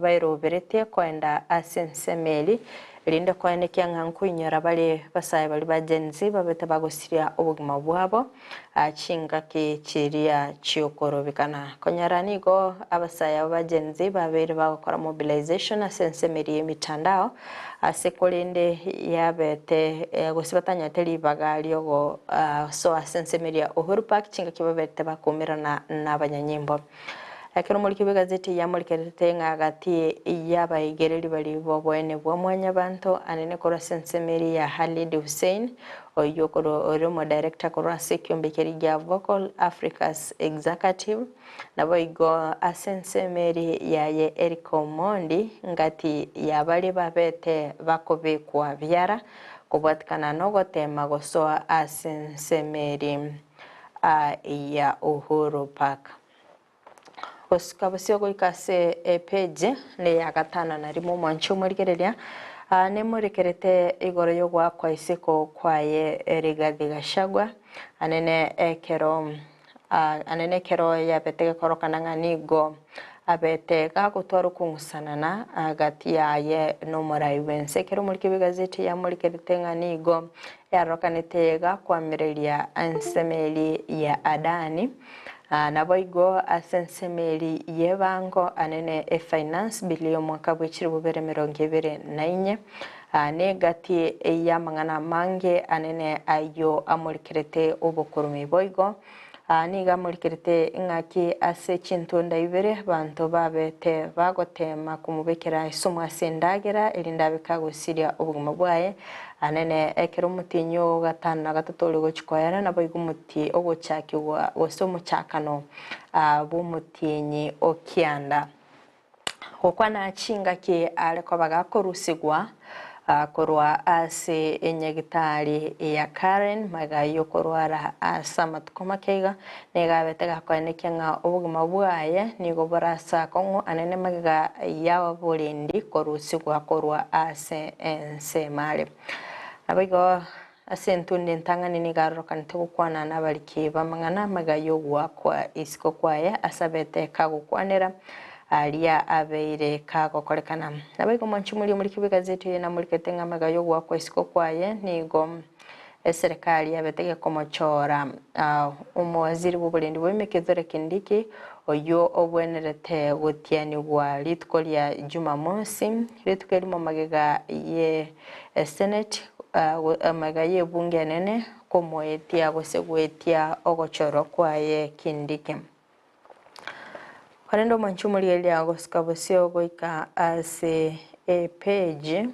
baeroberetie koenda ase ensemo eri, erinde koenekia ng'a nkoinyora bare basae baria ba Gen Z babete bagosiria obogima bwabo chingaki chiria chi'okorobekana. Konyora nigo abasae aba ba Gen Z babeire bagokora mobilization ase ensemo eria y'emitandao ase korende yabete gose batanyete ribaga riogosoa ase ensemo eria Uhuru Park chingaki babete bakoumerana nabanyanyimbo. Ekero omoriki bw'egazeti eye amorikererete ng'a gati y'abaigereri baria b'oboene bwa Mwanyabanto anene korwa ase ensemo eria ya Khalid Hussein, oyio korwa ore omodirector korwa ase ekiombe keria gia Vocal Africa's Executive, naboigo ase ensemo eria yaye Eric Omondi ngati ya baria babete bakobekwa biara kobwatikana nogoteema gosoa ase ensemo eria ya Uhuru Park. Gosuka bosio goika ase epeji neya gatano na rimo omwanchi omorigereria nemorekerete igoro y'ogoakwa isiko kwaye Rigathi Gachagua anene ekero Anene ekero yabete gekorokana ng'a nigo abete gagotwara okong'usanana gati yaye nomorai bw'ense. Ekero omoriki bw'egazeti yamorikerete ng'a nigo yarokanete gakoamereria ensemo eria ya Adani, naboigo ase ensemo eria y'ebango anene efinance bill y'omwaka bwe chilifu bibere emerongo ebere na inye, negati y'amang'ana amange anene ayio amorikerete obokorome. Boigo nigo amorikerete ng'aki ase chintunda ibere abanto babete bagoteema komobekera esumu ase endagera, erinde abe kagosiria obogima bwaye. Anene ekero omotienyi o gatano na gatato ore gochia koera, naboigo omotie ogochakigwa gose omochakano bw'omotienyi o kianda. Gokwana chingaki are koba gakorusigwa korwa ase enyagitari ya Karen magega y'okorwara ase amatuko make iga, nigo abete gakoenekia ng'a obogima bwaye nigo bore ase akong'u anene magega y'oborendi korusigwa korwa ase ensemo are. Naboigo ase entunda entang'ani nigo arorokanete gokwana nabariki b'amang'ana magega y'ogoakwa isiko kwaye ase abete kagokwanera aria abeire kagokorekana. Naboigo mwanche moria omoriki bw'egazeti eye namorikete ng'a magega y'ogoakwa isiko kwaye nigo eserekari yabete gekomochora omowaziri bw'oborendi bwa Kithure Kindiki oyio obwenerete gotianigwa rituko ria Jumamosi, rituko erimo magega ye Esenate magega y'ebunge enene komoetia gose goetia ogochorwa kwaye Kindiki. Korende omwanchi omorigereria agosuka bosio goika ase epage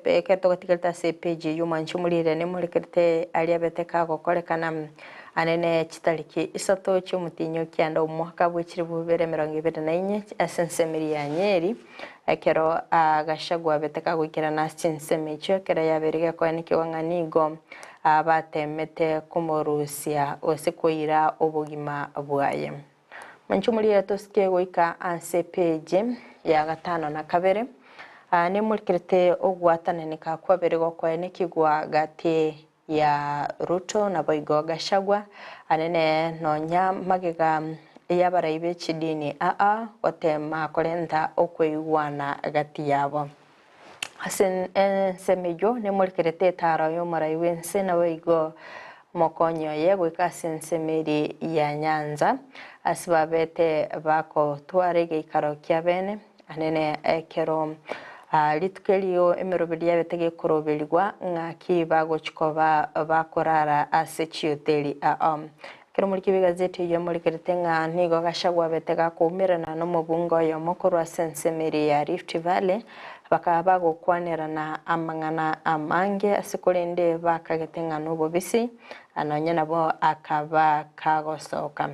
ekero togatigarete ase epage eyio omwanchi omorigereria nemorekerete aria abete kagokorekana anene chitariki isato chiomotienyi o kianda omwaka bwe chilifu bibere emerongo ebere na inye ase ensemo eria ya Nyeri ekero Gachagua abete kagoikerana ase chinsemo echio ekero yabeire gekoenekigwa ng'a nigo bateemete komorusia gose koira obogima bwaye. Mwanche omorire tosike goika ase epeji ya gatano na kabere, nemorikerete ogwatananeka kwabere gokoenekigwa gati ya Ruto naboigo Gachagua, anene nonya magega y'abarai be chidini aa goteema korenta okoigwana gati yabo. Ase ensemo eyio nemorikerete etaaro y'omorai bw'ense, naboigo omokonyi oye goika ase ensemo eria ya Nyanza, ase babete bagotwara egeikaro kia bene. Anene ekero rituko erio emeroberi yabete gekoroberigwa ng'aki bagochia koba bakorara ase chioteri ao. Ekero omoriki bw'egazeti eyio amorikerete ng'a nigo Gachagua abete gakoumerana nomobunge oyomo korwa ase ensemo eria ya Rift Valley, bakaba bagokwanerana amang'ana amange ase korende bakagete ng'a nobobisi, nonya nabo akaba kagosoka.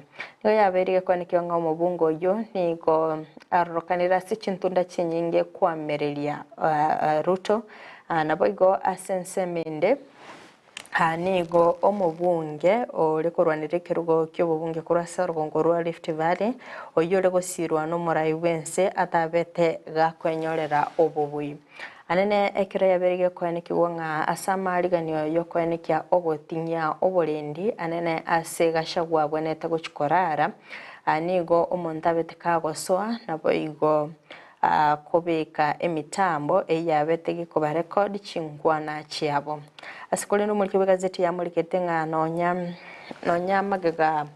Nigo yabeire gekwanekio ng'a omobunge oyio nigo arorokanire ase chintunda chinyinge koamereria Ruto, naboigo ase ensemo ende. Aa nigo omobunge ore korwanera ekerogo ki'obobunge korwa ase orogongo rwa Rift Valley, oyio ore gosiirwa nomorai bw'ense atabete gakwenyorera obobui. Anene ekero yabeire gekoenekigwa ng'a ase amaariganio y'okoenekia ogotinyia oborendi anene ase Gachagua abwenerete gochia korara, aa nigo omonto abete kagosoa naboigo Kobeka emitambo eyio yabete gekoba record chinkwana chiabo. Ase korende omoriki bw'egazeti yamorikete ng'a nonya nonya magega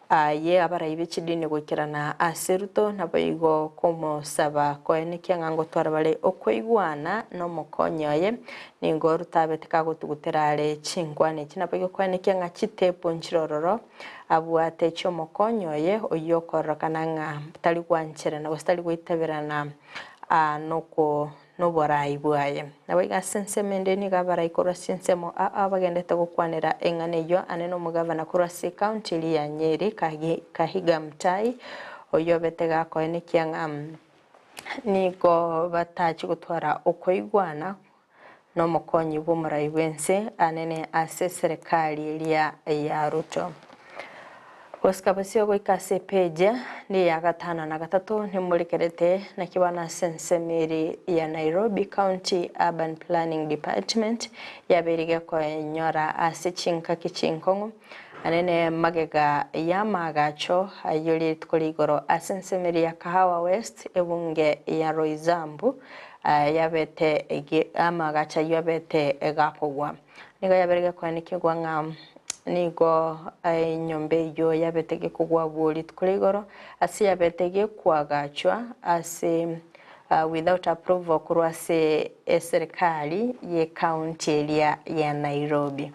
aye abarai be chidini goikerana ase Ruto naboigo komosaba koenekia ng'a ngotwara bare okoigwana nomokonyi oye nigo Ruto abete kagotugutera are chinkwana echi naboigo koenekia ng'a chitepu nchirororo Abwate chi'omokonyi oye oyio okororokana ng'a tari gwancherana gose tari goitaberana noko noborai bwaye. Naboigo ase ensemo ende nigo abarai korwa ase ensemo aa bagendete gokwanera eng'ana eyio ane nomogavana korwa ase ecounty eria ya Nyeri Kahiga Mutai oyio obete gakoenekia ng'a nigo batachi gotwara okoigwana nomokonyi bw'omorai bw'ense anene ase eserekari eria ya Ruto. Gosika bosio goika ase epeji neya gatano na gatato nemorekerete naki bono ase ensemo eri ya Nairobi County Urban Planning Department yabeire gekoenyora ase chinkaki chinkong'u. Anene magega y'amaagacho ayio rituko rigoro ase ensemeri ya Kahawa West, ebunge ya Roysambu yabete amaagacho ayio abete gakogwa. Nigo yabere gekoenekigwa ng'a nigo enyomba eyio yabete gekogwa abwo rituko rigoro ase yabete gekoagachwa ase without approval korwa ase eserikari ye county eria ya Nairobi.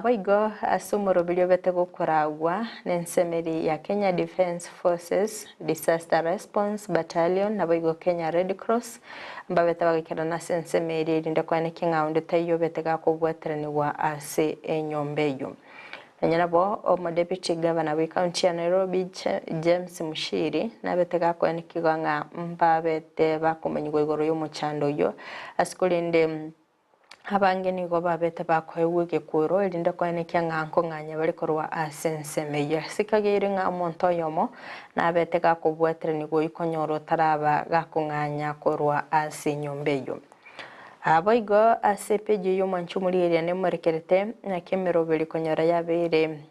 Boigo ase omoroberi obete gokoragwa nensemeri ya Kenya Defence Forces Disaster Response Battalion naboigo Kenya Red Cross mbabete bagaikerana ase ensemo eria erinde koenekia ng'a onde taiyo obete gakobwateranigwa ase enyomba eyio. Nonya nabo Omodeputy Governor bw'ecounty ya Nairobi James Muchiri nabete gakoenekigwa ng'a mbabete bakomanyigwa igoro y'omochando oyio ase korende Abange nigo babete bakoegwa egekwero, erinde koenekia ng'a nkong'anya bare korwa ase ensemo eyio. Ase ekageire ng'a omonto oyomo nabete gakobwateranigwa oyio konyora otaraba gakong'anya korwa ase enyomba eyio. Boigo ase epeji eyio omwanchi omorigereria nemorekerete naki emeroberi konyora yabeire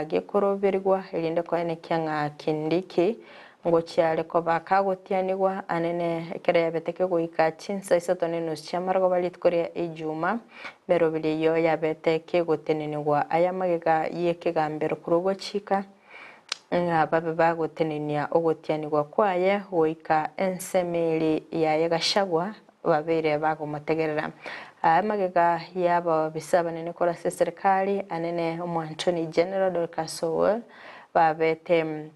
gekoroberigwa, erinde koenekia ng'a Kindiki Ngochia are koba kagotianigwa anene ekero yabete kegoika chinsa isato na enusu chi'amarogoba rituko ria Ijuma, meroberi eyio yabete kegotenenigwa aya magega y'ekegambero korwa ogochika, ng'a babe bagotenenia ogotianigwa kwaye goika ensemeri yaye Gachagua babeire bagomotegerera. Aya magega y'ababisa abanene korwa ase eserikari, anene Omoantony General Dorcas Owuor, babete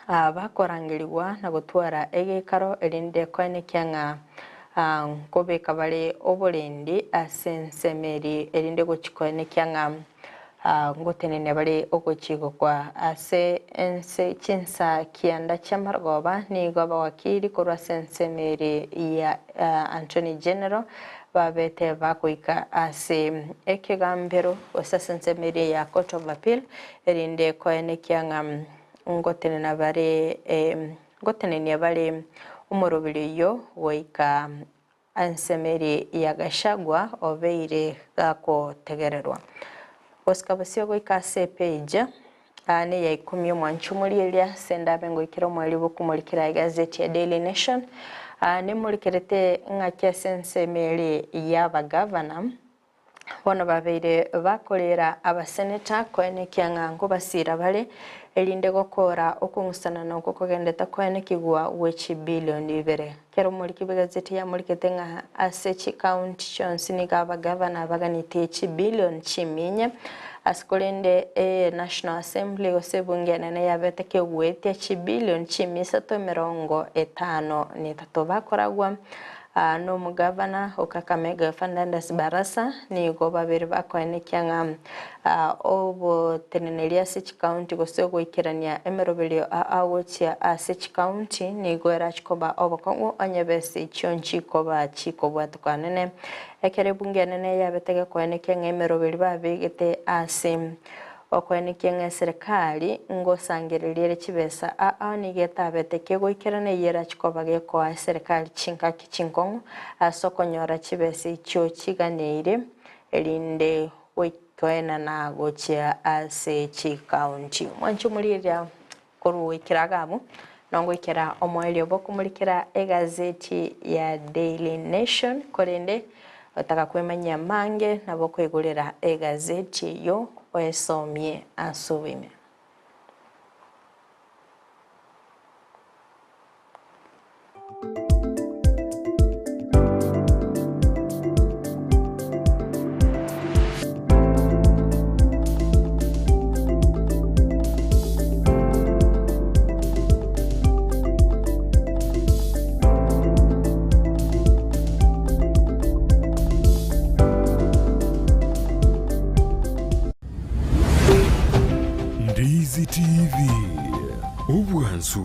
Bakorangerigwa na gotwara egeikaro erinde koenekia ng'a nkobeka bare oborendi ase ensemo eria, erinde gochia koenekia ng'a ngotenenia bare ogochigokwa ase ense chinsa kianda chi'amarogoba. Nigo abawakili korwa ase ensemo eria ya Attorney General babete bagoika ase ekegambero gose ase ensemo eria ya Court of Appeal erinde koenekia ng'a ngotenena bare ngotenenia bare omoroberi oyio goika ensemeri ya Gachagua obeire gakotegererwa. Gosika bosio goika ase epage neya ikomi omwancho omorieria ase ndabe ngoikera omweri bw'okomorikera egazeti ya Daily Nation nemorikerete ng'aki ase ensemo ere y'abagavana Bono babeire bakoreera abaseneta koenekia ng'a nkobasiira bare, erinde gokoora okong'usanana okwo kogendete koenekigwa gwe chibilioni ibere. Kera omoriki bw'egazeti yamorikete ng'a ase chikaunti chionsi nigo abagavana baganetie chibilioni chiminye, ase korende eye National Assembly gose ebunge enene yabete kegoetia chibilioni chimisato emerongo etano na etato bakoragwa Nomogavana o Kakamega Fernandes Barasa nigo babere bakoenekia ng'a oboteneneri ase chikaunti gose ogoikerania emeroberio aa gochia ase chikaunti nigo erache koba obokong'u onye bese echio nchikoba chikobwatokana nene. Ekero ebunge enene yabete gekoenekia ng'a emeroberi babegete ase Okoenekia ng'a eserekari ngosangereria ere chibesa aa nigo etabete kegoikerana eyio erache koba gekoa eserekari chingaki chinkong'u ase okonyora chibesa echio chiganeire erinde goikoenana gochia ase chikaunti. Mwanche omorigereria korwa goikera iga abwo nongoikera omoerio bw'okomorikera egazeti ya Daily Nation korende Otaka kwemanyia amange nabo okoigorera egazeti eyio oesomie ase oboime. Ndizi TV, obwansu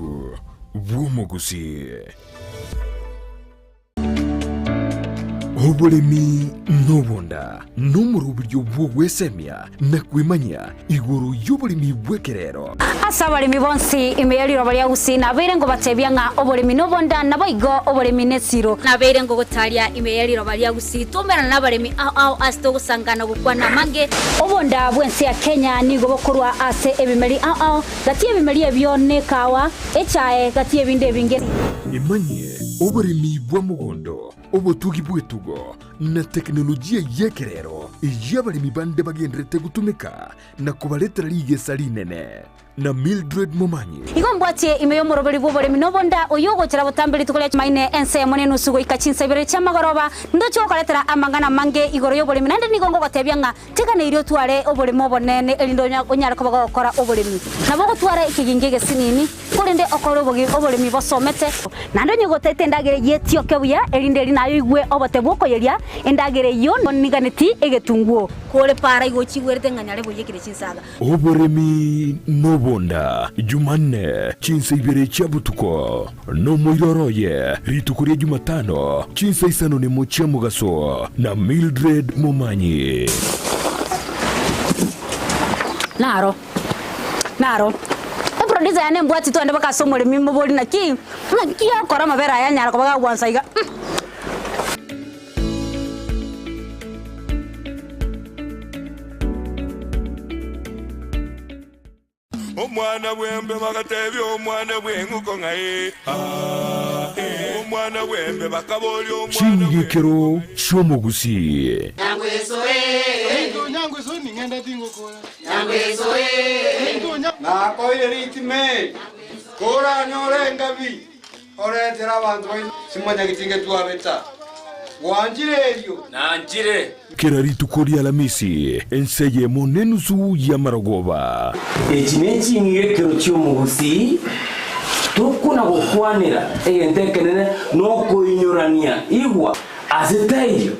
bw'omogusii. Oboremi nobonda nomoroberio bw'ogwesemia na kwemanyia igoro y'oboremi bw'ekerero. Ase abaremi bonsi ime ye riroba ria Gusii nabeire ngobatebia ng'a oboremi nobonda, naboigo oboremi nesiro. Nabeire ngogotaria ime ye riroba ria Gusii twaumerana nabaremi ao ao ase togosangana gokwana amange. Obonda bw'ense ya Kenya nigo bokorwa ase ebimeri ao ao, gati y'ebimeri ebio nekawa, echae, gati y'ebinde ebinge. Emanyie oboremi bwa mogondo, obotugi bw'etugo, na teknolojia y'ekerero eyio abaremi bande bagendererete gotumeka na kobaretera rigesa rinene. Na Mildred Momanyi. Igo mbwatie ime y'omoroberi bw'oboremi na obonda, oyio ogochera botambe rituko ria Chumaine ensemo nenusu goika chinsa ibere chi'amagoroba, ndoche gokoretera amang'ana amange igoro y'oboremi, naende nigo ngogotebia ng'a Teganeirie otware oboremo obonene, erinde onyare koba gogokora oboremi. Nabo ogotwara ekegingi egesinini, korende okore oboremi bosomete. Naende onye gotaete endagera eyio etioke buya, erinde eri naye oigwe obote bw'okoyeria endagera eyio niganeti egetunguo. Kore para igo ochigwerete ng'a nyare boiyekire chinsaga. Oboremi nobonda, Jumanne, chinsa ibere chia botuko, nomoiroro oye, rituko ria Jumatano, chinsa isano nemo chia mogaso, na Mildred Momanyi. Naro, naro. Eproducer yane embwati twende mpaka ase omoremi mobori naki, naki akora amabere aya anyara koba gagwansa iga. Omwana bw'embe bagatebia omwana bw'eng'uko ng'a ee, aa, ee. Omwana bw'embe bakaboria omwana Ching'igekero chi'omogusii. Nakoire ritime, koranyore engabi, oretere abanto baino simanyageti ngetwabeta. Gwanchire erio? Nanchire. Kera rituko ri'Alamisi, ense eyemo nenusu y'amarogoba. Echi neching'igekero chi'omogusii, tokona gokwanera egento ekenene nokoinyorania igwa ase taiyo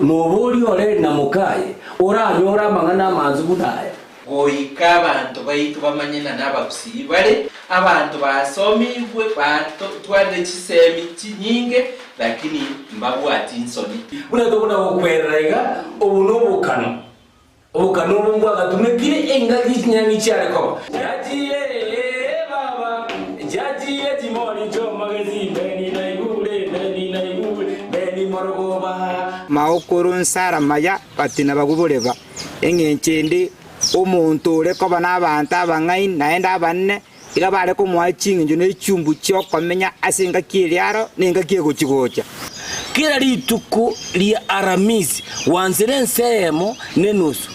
noboria ore na mokaye oranyore amang'ana amansu buna aya. Goika abanto baito bamanye ng'a nabagusii bare, abanto basomigwe, batwarire chisemi chinyinge, lakini mbabwati nsoni. Buna tokona gokwerera iga, obo nobokano, obokano obo mbwagatumekire engaki chinyang'i chiare koba. Chiachire ee baba, chiachire chimori chi'omogesi, Beni naigure, Beni naigure, Beni morogoba. Maokoro nsara maya batina baguboreba. Engencho ende, omonto ore koba nabaanto abang'aini naende abanene, iga bare komoa ching'encho ne chiumbu chi'okomenya ase engaki eria aro na engaki egochi-gocha. Kera rituko ria Aramisi gwansera ense eyemo nenusu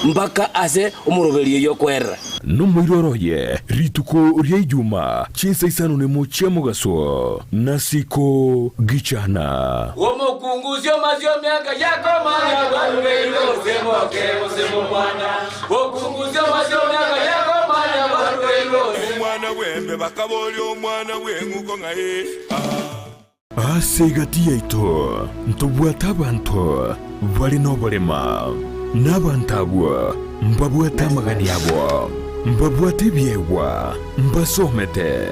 mpaka ase omoroberio oyio okwerera. Nomoiroro oye rituko ria Ijuma chinsa isano nemo chia mogaso, na siko gichana. Omokungu osioma siomiaka yakomanya barugeirwe gose moke gose momwana. Okungu osioma siomiaka yakomanya barugeirwe gose. Omwana bw'embe bakaboria omwana bw'eng'uko ng'a ee, aa. Ase egati yaito ntobwate abanto bare noborema, na abanto abwo mbabwate amagani abo, mbabwate ebiegwa, mbasomete,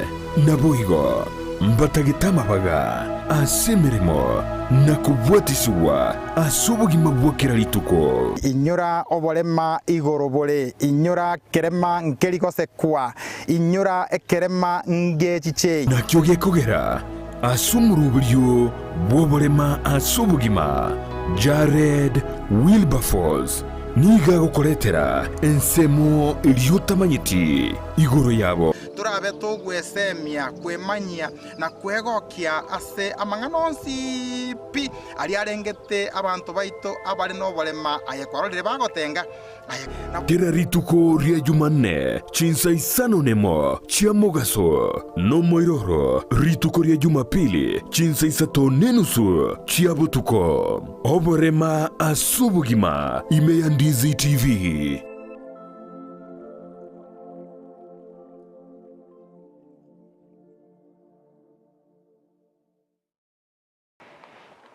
naboigo mbatagete amabaga ase emeremo na kobwatisigwa ase obogima bwa kera rituko. Inyora oborema igoro bore, inyora kerema nkeri gosekwa, inyora ekerema ngechiche. Nakio gekogera ase omoroberio bw'oborema ase obogima, Jared Wilberforce nigo agokoretera ensemo eria otamanyeti igoro yabo. Torabe togwesemia, kwemanyia, na kwegokia ase amang'ana onsi pi aria arengete abanto baito abare noborema, aye kwarorire bagotenga, aye na. Kera rituko ria Jumanne chinsa isano nemo chia mogaso, nomoiroro rituko ria Jumapili chinsa isato nenusu chia botuko. Oborema ase obogima ime ya Ndizi TV.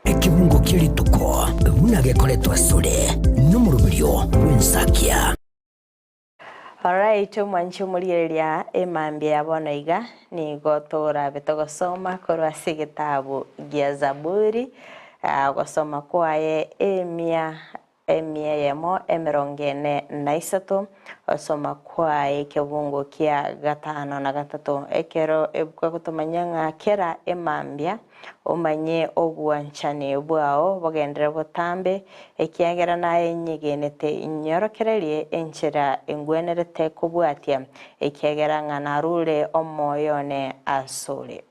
Ekebungo kie rituko buna gekoretwa asore nomoroberio bw'ensakia. Alright, omwanchi omorigereria emambia ya bono iga nigo torabe togosoma korwa ase egetabu gia Zaburi. Gosoma kwaye emia emia eyemo emerongo ene na isato, osoma kwaye ekebungo kia gatano na gatato, ekero ebuku egotomanyia ng'a kera emambia omanye obwanchani bwao bogenderere botambe, ekiagera naye nyegenete inyorokererie enchera engwenerete kobwatia, ekiagera ng'a narure omoyo one asore.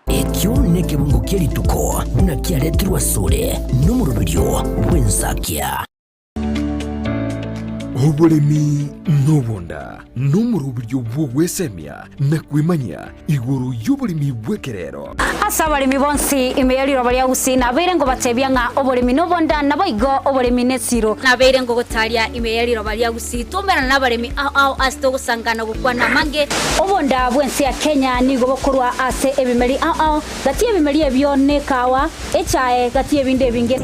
Ekio nekebungo kie rituko buna kiaretirwe asore nomoroberio bw'ensakia. Oboremi nobonda nomoroberio bw'ogwesemia na kwemanyia igoro y'oboremi bw'ekerero. Ase abaremi bonsi ime ye riroba ria Gusii nabeire ngobatebia ng'a oboremi nobonda, naboigo oboremi nesiro. Nabeire ngogotaria ime ye riroba ria Gusii twaumerana nabaremi ao ao ase togosangana gokwana amange. Obonda bw'ense ya Kenya nigo bokorwa ase ebimeri ao ao, gati y'ebimeri ebio nekawa, echae, gati y'ebinde ebinge.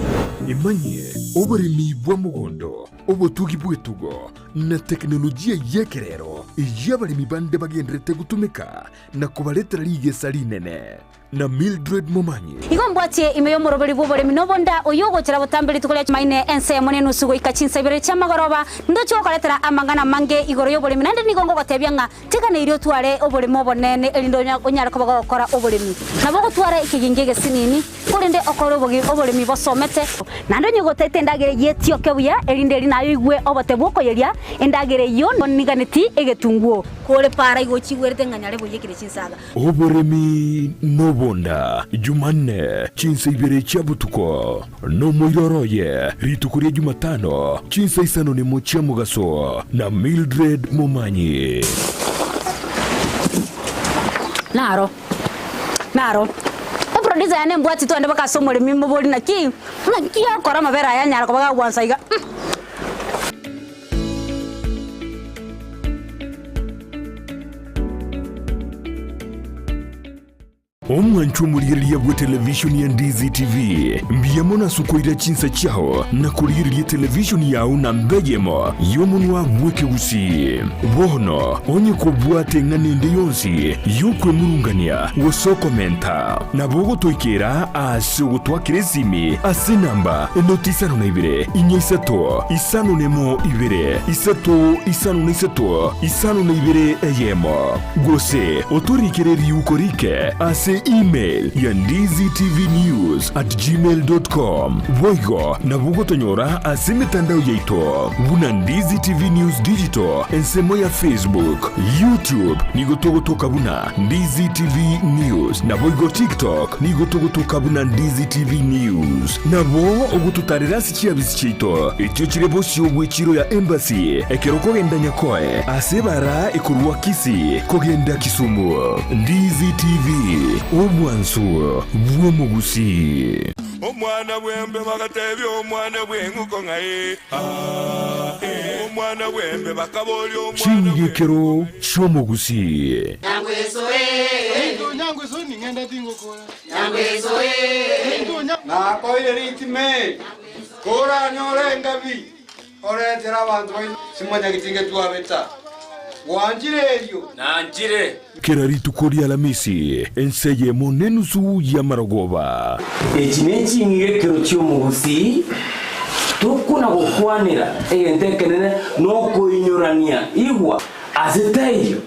Emanyie oboremi bwa mogondo, obotugi bw'etugo, na tekinolojia y'ekerero eyio abaremi bande bagendererete gotumeka na kobaretera rigesa rinene. Na Mildred Momanyi. Igo mbwatie ime y'omoroberi bw'oboremi na obonda, oyio ogochera botambe rituko ria Chumaine ensemo nenusu goika chinsa ibere chi'amagoroba, ndoche gokoretera amang'ana amange igoro y'oboremi, naende nigo ngogotebia ng'a tiganeirie otware oboremo obonene, erinde onyare koba gogokora oboremi. Nabo ogotwara ekegingi egesinini, korende okore oboremi bosomete. Naende onye gotaete endagera eyio etioke buya, erinde eri naye oigwe obote bw'okoyeria endagera eyio, niganeti egetunguo. Kore para igo ochigwerete ng'a nyare boiyekire chinsaga. Oboremi nobonda, Jumanne, chinsa ibere chia botuko, nomoiroro oye, rituko ria Jumatano, chinsa isano nemo chia mogaso, na Mildred Momanyi. Naro, naro. Eproducer yane embwati twende mpaka ase omoremi mobori naki, naki akora amabere aya anyara koba gagwansa iga. Omwanchwa omorigereria bw'etelevishoni ya Ndizi TV, mbuya mono ase okoira chinsa chiao na korigereria etelevishoni yao namba eyemo y'omonwa bw'ekegusii. Bono onye kobwate eng'ana ende yonsi y'okwemurungania gose okomenta, nabo ogotoikera ase ogotwakera esimi ase enamba enoti isano na ibere, inya isato, isano nemo ibere, isato isano na isato, isano na ibere eyemo. Gose otorikere riuko rike ase email ya ndizitvnews@gmail.com. Boigo nabo ogotonyora ase emetandao yaito buna Ndizi TV News Digital ensemo ya Facebook, YouTube nigo togotoka buna Ndizi TV News naboigo TikTok nigo togotoka buna Ndizi TV News. Nabo ogototarera ase chiabisi chiaito echio chire bosio bw'echiro ya Embassy ekero okogenda Nyakoe ase ebara ekorwa Kisii kogenda Kisumu. Ndizi TV, obwansu bw'omogusii. Omwana bw'embe bagatebia omwana bw'eng'uko ng'a ee, aa, ee. Omwana bw'embe bakaboria omwana bw'eng'uko. Ching'igekero chi'omogusii. Nakoire ritime, koranyore engabi, oretere abanto baino simwanyagetinge twabeta. Gwanchire erio? Nanchire. Kera rituko ri'Alamisi, ense eyemo nenusu y'amarogoba. Echi neching'igekero chi'omogusii, tokona gokwanera egento ekenene nokoinyorania. Igwa, ase taiyo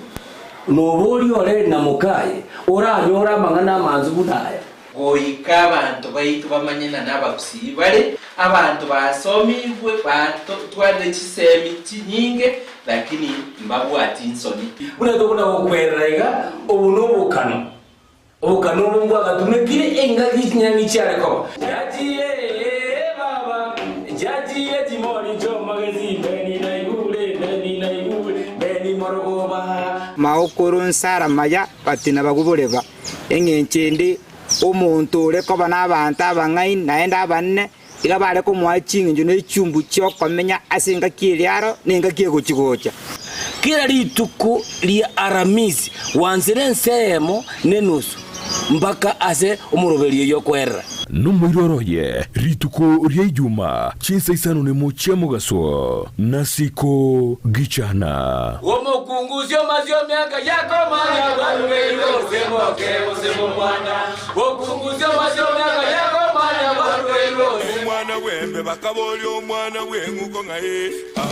noboria ore na mokaye oranyore amang'ana amansu buna aya. Goika abanto baito bamanye ng'a nabagusii bare, abanto basomigwe, batwarire chisemi chinyinge, lakini mbabwati nsoni. Buna tokona gokwerera iga, obo nobokano, obokano obo mbwagatumekire engaki chinyang'i chiare koba. Chiachire baba, chiachire chimori chi'omogesi, Beni naigure, Beni naigure, Beni morogoba. Maokoro nsara maya batina baguboreba. Engencho ende, omonto ore koba nabaanto abang'aini naende abanene, iga bare komoa ching'encho ne chiumbu chi'okomenya ase engaki eria aro na engaki egochi-gocha. Kera rituko ria Aramisi gwansire ense eyemo nenusu mpaka ase omoroberio oyio okoerera. Nomoiroro oye rituko ria Ijuma chinsa isano nemo chia mogaso, nasiko gichana. Omokungu osio omiaka yakomanya bwarugeirwe gose moke gose momwana. Omokungu osio omiaka yakomanya. Omwana bw'embe bakaboria omwana bw'eng'uko ng'a ee, aa.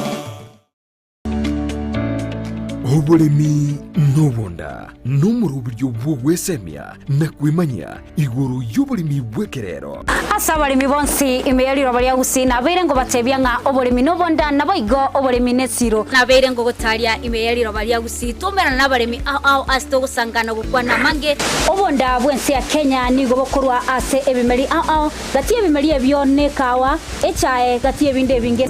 Oboremi nobonda nomoroberio bw'ogwesemia na kwemanyia igoro y'oboremi bw'ekerero. Ase abaremi bonsi ime ye riroba ria Gusii nabeire ngobatebia ng'a oboremi nobonda, naboigo oboremi nesiro. Nabeire ngogotaria ime ye riroba ria Gusii twaumerana nabaremi ao ao ase togosangana gokwana amange. Obonda bw'ense ya Kenya nigo bokorwa ase ebimeri ao ao, gati y'ebimeri ebio nekawa, echae, gati y'ebinde ebinge.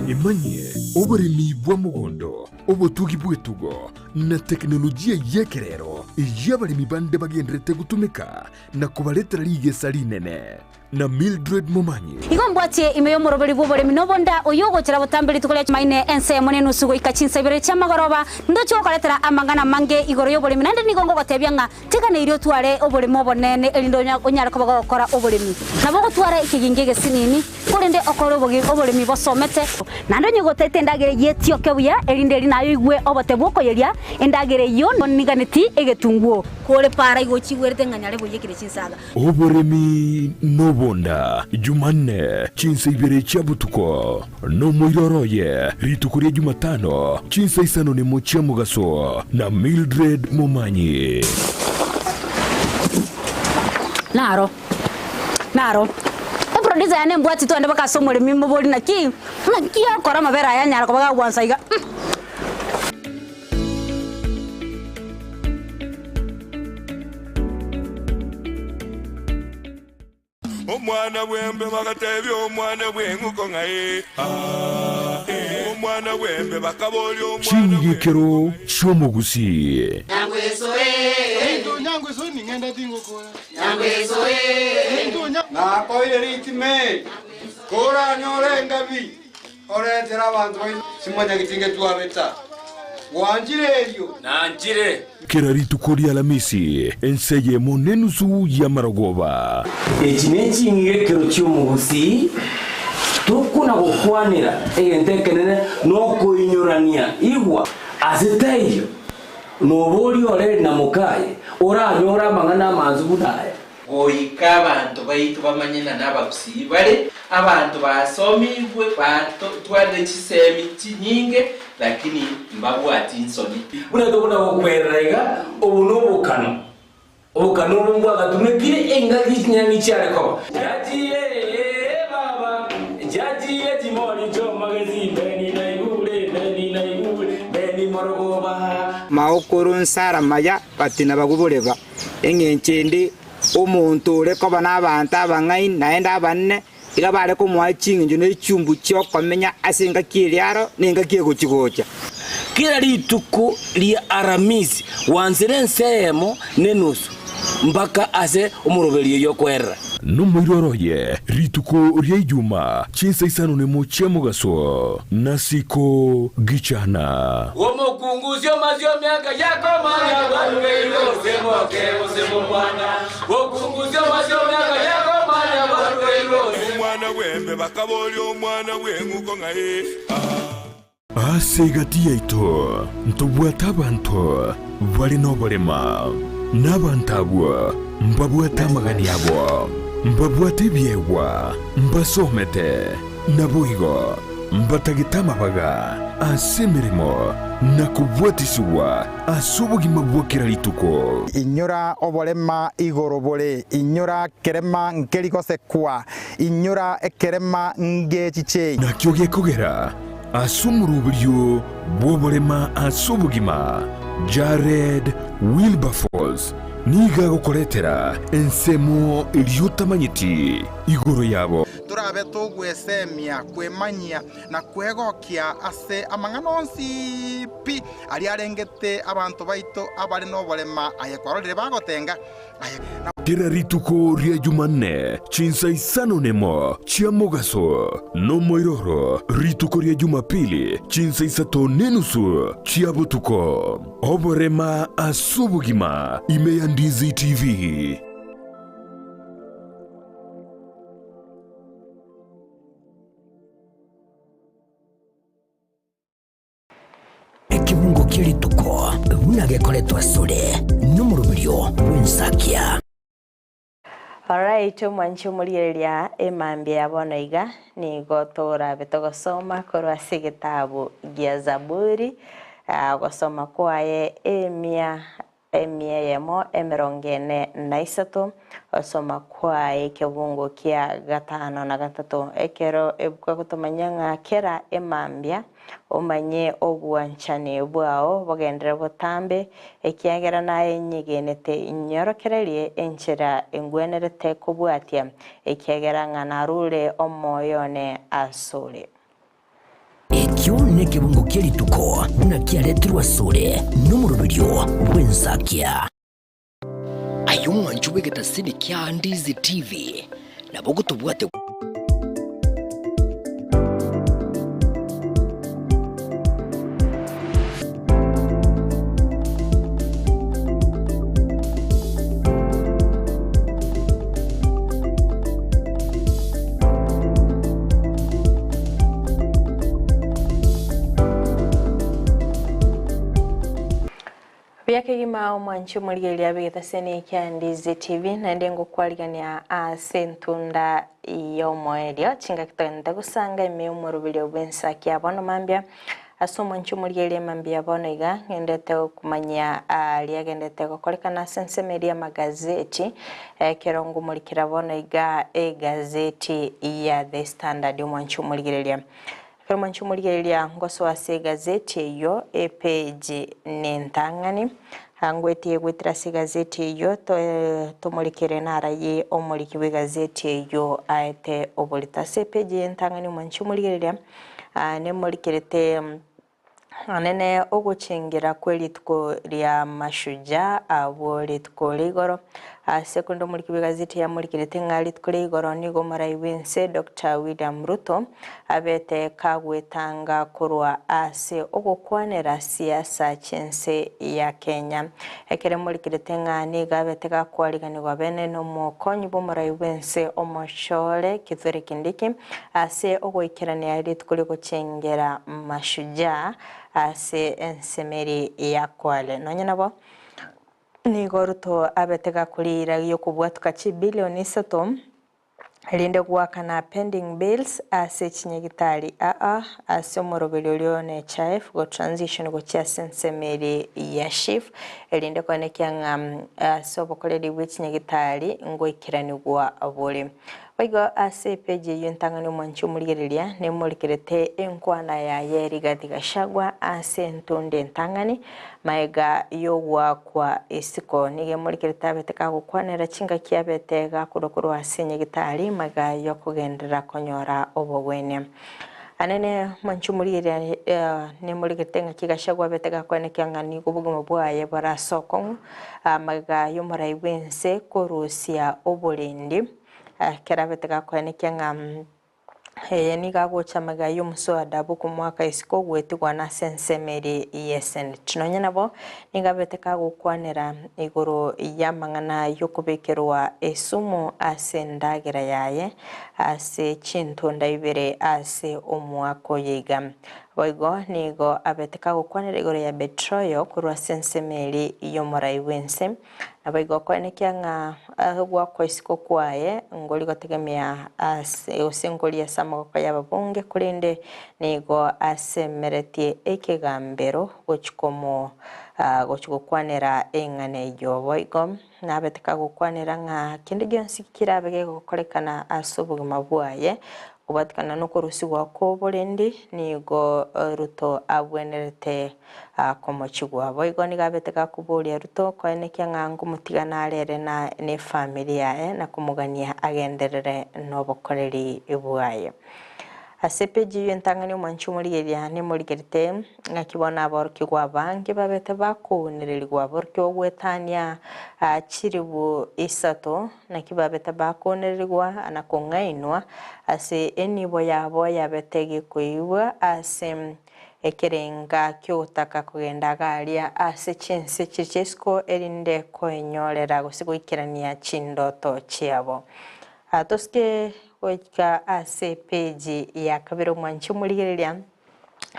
Emanyie Oboremi bwa mogondo, obotugi bw'etugo, na tekinolojia y'ekerero eyio abaremi bande bagendererete gotumeka na kobaretera rigesa rinene. Na Mildred Momanyi. Igo mbwatie ime y'omoroberi bw'oboremi nobonda, oyio ogochera botambe rituko ria Jumaine ensemo nenusu goika chinsa ibere chi'amagoroba, ndoche gokoretera amang'ana amange igoro y'oboremi, naende nigo ngogotebia ng'a Tiganeirie otware oboremo obonene, erinde onyare koba gogokora oboremi. Nabo ogotwara ekegingi egesinini, korende okore oboremi bosomete. Naende onye gotaete endagera eyio etioke buya, erinde eri naye oigwe obote bw'okoyeria endagera eyio, niganeti egetunguo. Kore para igo ochigwerete ng'a nyare boiyekire chinsaga. Oboremi nobonda, Jumanne, chinsa ibere chia botuko, nomoiroro oye, rituko ria Jumatano, chinsa isano nemo chia mogaso, na Mildred Momanyi. Naro naro eproducer yane embwati twende mpaka ase omoremi mobori naki naki akora amabere aya anyara koba gagwansa iga. Omwana bw'embe bagatebia omwana bw'eng'uko ng'a ee, aa, ee. Omwana bw'embe bakaboria omwana Ching'igekero chi'omogusii. Nakoire ritime, koranyore engabi. Oretere abanto baino simonyageti ngetwabeta. Gwanchire erio? Nanchire. Kera rituko ri'Alamisi, ense eyemo nenusu y'amarogoba. Echi neching'igekero chi'omogusii, tokona gokwanera egento ekenene nokoinyorania igwa ase taiyo noboria oreri na mokaye oranyore amang'ana amansu buna aya. Goika abanto baito bamanye ng'a nabagusii bare abanto basomigwe, batwarire chisemi chinyinge, lakini mbabwati nsoni. Buna tokona gokwerera iga, obo nobokano, obokano obo mbwagatumekire engaki chinyani chiare koba. Chiachire baba, chiachire chimori chi'omogesi, Beni naigure, Beni naigure, Beni morogoba. Maokoro nsara maya batina bagoboreba. Engencho ende, omonto ore koba nabaanto abang'aini naende abanene, iga bare komoa ching'encho ne chiumbu chi'okomenya ase engaki eria aro na engaki egochi-gocha. Kera rituko ria Aramisi gwansera ense eyemo nenusu mpaka ase omoroberio oyio okoerera. Nomoiroro oye rituko ria Ijuma chinsa isano nemo chia mogaso, nasiko gichana. Omokungu omasio miaka yakomanya barugeirwe gose moke gose momwana. Omokungu omasio miaka yakomanya barugeirwe gose. Omwana bw'embe bakaboria omwana bw'eng'uko ng'a ee, aa. Ase egati yaito ntobwate abanto bare noborema, na abanto abwo mbabwate amagani abo, mbabwate ebiegwa, mbasomete, naboigo mbatagete amabaga ase emeremo na kobwatisigwa ase obogima bwa kera rituko. Inyora oborema igoro bore, inyora kerema nkeri gosekwa, inyora ekerema ngechiche. Nakio gekogera ase omoroberio bw'oborema ase obogima, Jared Wilberforce nigo agokoretera ensemo eria otamanyeti igoro yabo. Torabe togwesemia, kwemanyia, na kwegokia ase amang'ana onsi pi aria arengete abanto baito abare noborema aye kwarorire bagotenga, aye na. Kera rituko ria Jumanne chinsa isano nemo chia mogaso, nomoiroro rituko ria Jumapili chinsa isato nenusu chia botuko. Oborema ase obogima ime ya Ndizi TV. Ekebungo kie rituko buna gekoretwa asore nomoroberio bw'ensakia. Alright, omwanchi omorigereria emambia ya bono iga, nigo torabe togosoma korwa ase egetabu gia Zaburi, ogosoma kwaye emia emia eyemo emerongo ene na isato, ogosoma kwaye ekebungo kia gatano na gatato, ekero ebuku egotomanyia ng'a kera emambia Omanye obwanchani bwao bogenderere botambe, ekiagera naye nyegenete inyorokererie enchera engwenerete kobwatia, ekiagera ng'a narure omoyo one asore. Ekio nekebungo kie rituko buna kiaretirwe asore nomoroberio bw'ensakia. Aye omwanchi bw'egetasini kia Ndizi TV, nabo ogotobwate. Buya kegima omwanchi omorigereria bw'egetaseni kia Ndizi TV naende ngokwarigania ase entunda y'omoerio chingaki togende gosanga ime y'omoroberio bw'ensa kia bono mambia ase omwanchi omorigereria mambia bono iga ng'endete gokumanyia aria agendete gokorekana ase ensemo eria y'amagazeti ekero ngomorikera bono iga egazeti ya The Standard omwanchi omorigereria. Ekero mwancha omorigereria ngosoa ase egazeti eyio epeji nentang'ani, ngwetie goetera ase egazeti eyio tomorekere naraye omoriki bw'egazeti eyio aete oborito. Ase epeji y'entang'ani omwancha omorigereria nemorikerete anene ogochengera kwe rituko ria mashujaa abwo rituko ria igoro. Ase korende omoriki bw'egazeti yamorikerete ng'a rituko ria igoro nigo omorai bw'ense Doctor William Ruto abete kagwetanga korwa ase ogokwanera siasa chi'ense ya Kenya. Ekero emorikerete ng'a nigo abete gakwariganigwa bene nomokonyi bw'omorai bw'ense omochore Kithure Kindiki ase ogoikerania rituko ri'ogochengera Mashujaa ase ensemeri ya Kwale. Nonya nabo nigo Ruto abete gakoriira gi'okobwatoka chibilioni isato erinde goakana pending bills ase chinyagitari aa ase omoroberi oria o NHIF go transition gochia ase ensemo eria ya SHIF erinde koenekia ng'a ase obokoreri bwe chinyagitari ngoikeranigwa bore. Boigo ase epeji eyio entang'ani omwanchi omorigereria nemorikerete enkwana yaye Rigathi Gachagua ase entonde entang'ani Magega y'ogoakwa isiko, nigo emorikerete abete kagokwanera chingaki abete gakorwa korwa ase nyagitari magega y'okogenderera konyora obogwenia. Anene mwanche omorigereria nemorikerete ng'aki Gachagua abete gakwenekia ng'a nigo obogima bwaye bore ase okong'u magega y'omorai bw'ense korusia oborendi ekero abete gakwenekia ng'a Eye nigo agocha magega y'omoswada bw'okomoaka isiko goetigwa nase ensemo eria y'eseneti. Nonya nabo, nigo abete kagokwanera igoro y'amang'ana y'okobekerwa esumu ase endagera yaye ase chintunda ibere ase omwaka oyo iga. Boigo nigo abete kagokwanera igoro ya betroyal korwa ase ensemo eria y'omorai bw'ense. Naboigo okoenekia ng'a ogwakwa isiko kwaye ngori gotegemea ase gose ngori ase amaboko y'ababunge, korende nigo asemeretie ekegambero gochia komo gochia gokwanera eng'ana eyio. Boigo nabete kagokwanera ng'a kende gionsi kerabe gegokorekana ase obogima bwaye, Kobwatikana nokorusigwa kw'oborendi nigo Ruto abwenerete komochigwa. Boigo nigo abete gakoboria Ruto koenekia ng'a nkomotiga narere na nefamiri yaye na komogania agenderere nobokoreri bwaye. Ase epeji eyio entang'ani omwanchi omorigereria nemorigerete Ng'aki bono aborokigwa abange babete bakounererigwa aborokigwa goetania chilifu isato, naki babete bakounererigwa na kong'ainwa ase enibo yabo yabete gekoigwa ase ekerenga ki'ogotaka kogenda iga aria ase chinse chiria chia isiko, erinde koenyorera gose goikerania chindoto chiabo. Tosike goika ase epeji ya kabere omwanchi omorigereria.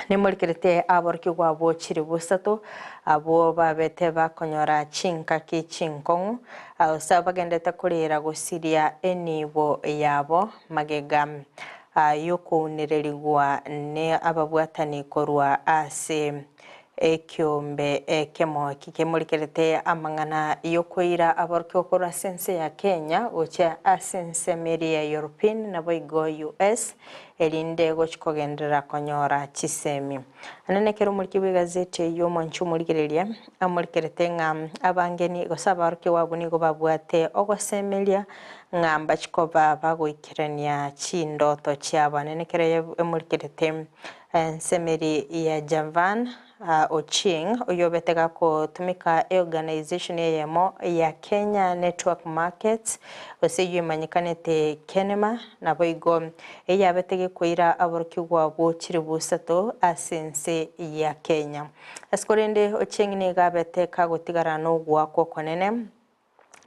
Nimorikerete aborokigwa abwo chilifu isato, abwo babete bakonyora chinkaki chinkong'u, gose abagendete koreera gosiria enibo yabo magega y'okounererigwa n'ababwatani korwa ase ekiombe ekemo eki kemorikerete amang'ana y'okoira aborokigwa korwa ase ense ya Kenya gochia ase ensemo eria ya European naboigo US. erinde gochia kogenderera konyora chisemi. Naende ekero omoriki bw'egazeti eyio omwanchi omorigereria amorikerete ng'a abangeni gose abaorokigwa abwo nigo babwate ogosemeria ng'a mbachie koba bagoikerania chindoto chiabo. Naende ekero emorikerete ensemeri ya Javan Ochieng, oyobete gakotumeka eorganisation eyemo ya Kenya Network Markets, gose eyio emanyekanete Kenema, naboigo eyabete gekoira aborokigwa abwo chilifu isato ase ense ya Kenya. Ase korende Ochieng nigo abete kagotigara nogoakwa okonene.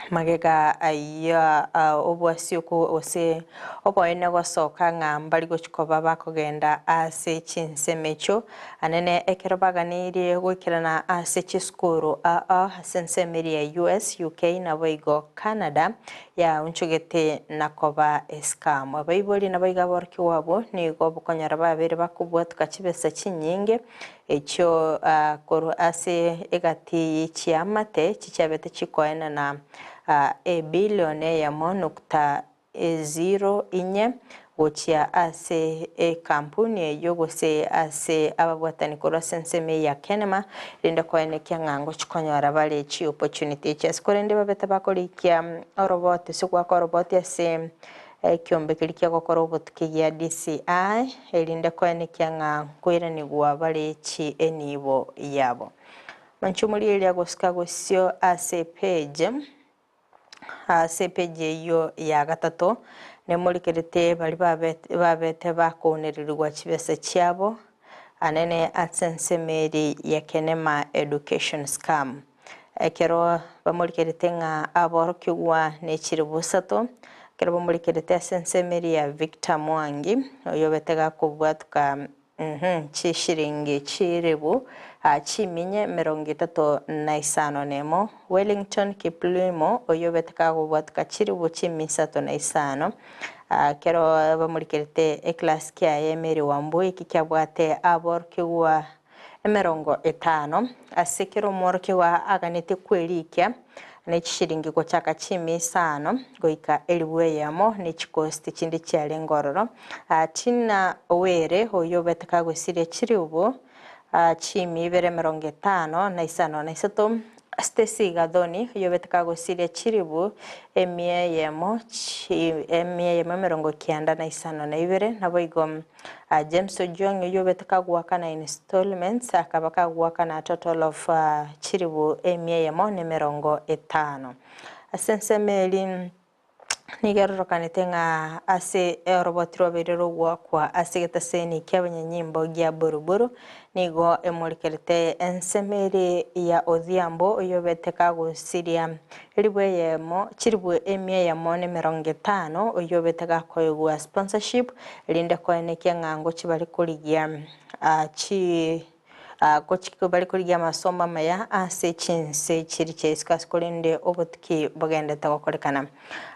Magega ya obwasioku gose oboene gosoka ng'a mbari gochia koba bakogenda ase chinsemo echio, anene ekero baganeirie goikerana ase chisukuru aa ase ensemo eria ya US, UK naboigo Canada yaonchogete na koba escam. Abaibori naboigo aborokigwa abwo nigo bokonyora babeire bakobwatuka chibesa chinyinge Echio korwa ase egati ye chiamate chichiabete chikoenana ebilioni eyemo nukta ziro inye gochia ase ekampuni eyio gose ase ababwatani korwa ase ensemo eye ya Kenema, erinde koenekia ng'a ngochia konyora bare chiopportunity echi ase korende babete bakorikia oroboti ase goaka oroboti ase Ekiombe keria kiagokora obotuki gia DCI, erinde koenekia ng'a nkoiranigwa bare chienibo yabo. Manche omorigereria agosuka gosio ase epage, ase epage eyio ya gatato, nemorikerete baria babete babete bakounererigwa chibesa chiabo, anene ase ensemo eria ya Kenema Education Scam. Ekero bamorikerete ng'a aborokigwa ne chilifu isato, ekero bamorikerete ase ensemo eria ya Victor Mwangi, oyobete gakobwatuka chishilingi chilifu chiminye emerongo etato na isano nemo, Wellington Kiplimo oyobete gakobwatuka chilifu chimi isato na isano, ekero bamorikerete eclass kiaye Mary Wambui eki kiabwate aborokigwa emerongo etano, ase kera omworokigwa aganetie kwerikia ne chishilingi gochaka chimia isano goika elifu eyemo, ne chikosti chinde chiarenge ororo. Tina Were, oyio obete kagosiria chilifu chimia ibere emerongo etano na isano na isato, Stacy Gathoni, oyio obete kagosiria chilifu emia eyemo emia eyemo emerongo kianda na isano na ibere, naboigo James Ojwang oyio obete kagoakana installments akaba kagoakana a total of chilifu emia eyemo na emerongo etano. Ase ensemo eri nigo erorokanete ng'a ase oroboti rwabeire rogoakwa ase egetaseni ki'abanyanyimbo gia Buruburu nigo emorikerete ensemo eri ya Odhiambo oyio obete kagosiria Elifu eyemo, chilifu emia eyemo na emerongo etano, oyio obete gakoegwa sponsorship, erinde koenekia ng'a ngochia bare korigia chi gochia bare korigia amasomo amaya ase chinse chiria chia isiko ase korende obotuki bogendete gokorekana.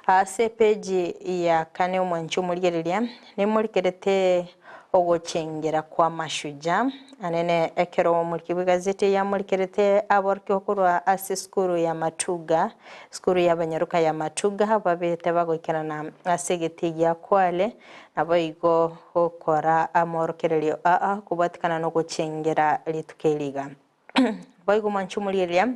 Ase epage ya kane omwanchi omorigereria, nemorikerete Ogochengera kwa mashujaa anene ekero omoriki bw'egazeti eye amorikerete aborokigwa korwa ase esukuru ya Matuga, esukuru y'abanyaroka ya Matuga babete bagoikerana ase egetii gia Kwale naboigo gokora amorokererio aa kobwatikana nogochengera rituko eri iga. Boigo mwanche omorieria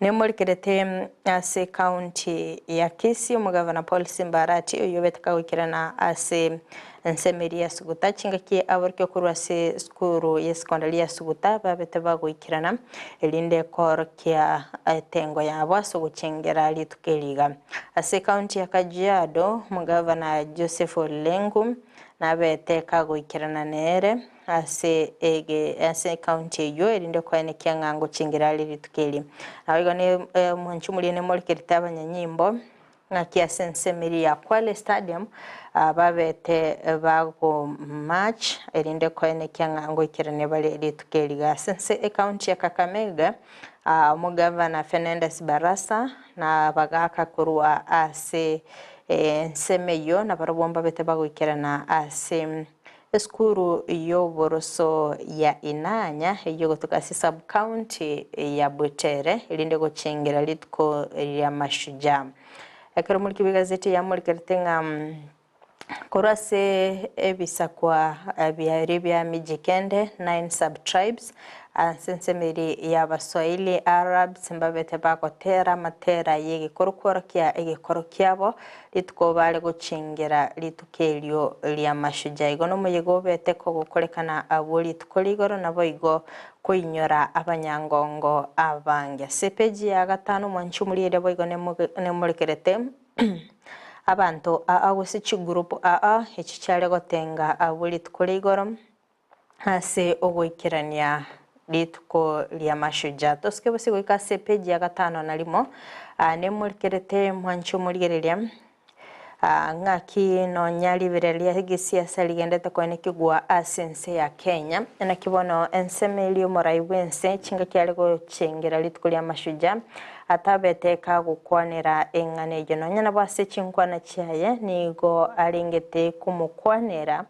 Nemorikerete ase ekaunti ya Kisii omogavana Paul Simba Arati oyio obete kagoikerana ase ensemo eria ya Suguta chingaki aborokigwa korwa ase esukuru ye secondary ya Suguta babete bagoikerana erinde koorokia etengo yabo ase ogochengera rituko eri iga. Ase ekaunti ya Kajiado omogavana Joseph Ole Lenku nabete kagoikerana nere ase ege ase ekaunti eyio, erinde koenekia ng'a ngochingera are rituko eri. Naboigo ne omwancho omoria nemorikerete abanyanyimbo. Ng'aki ase ensemo eria ya Kwale Stadium babete bago march erinde koenekia ng'a ngoikerania bare rituko eri iga. Ase ense ecounty ya Kakamega omogavana Fernandes Barasa na abagaka korwa ase ensemo eyio nabarabwo mbabete bagoikerana ase esukuru y'oboroso ya Inanya eyio egotoka ase sub county ya Butere erinde gochengera rituko ria Mashujaa. Ekero morikire bw'egazeti yamorikerete ng'a korwa ase ebisakwa biaria bia Mijikende, nine sub tribes, ase ensemo eria y'Abaswahili, Arabs, mbabete bagotera amatera y'egekoro kworokia egekoro kiabo, Rituko bare gochengera rituko erio ri'amashujaa. Igo nomoyega obete kogokorekana abwo rituko rigoro, naboigo koinyora abanyangongo abange. Ase epeji ya gatano omwanchi omorieria boigo nemorekerete abanto aa gose chigroup aa echi chiare gotenga abwo rituko rigoro ase ogoikerania rituko ri'amashujaa. Tosuke bose goika ase epeji ya gatano na rimo, nemorikerete mwanche omorigereria ng'aki nonya ribera ria gesiasa rigendete koenekigwa ase ense ya Kenya. Naki bono ensemo eria omorai bw'ense chingaki are gochengera rituko ri'amashujaa atabete kagokwanera eng'ana eyio. Nonya nabo ase chinkwana chiaye nigo arengete komokwanera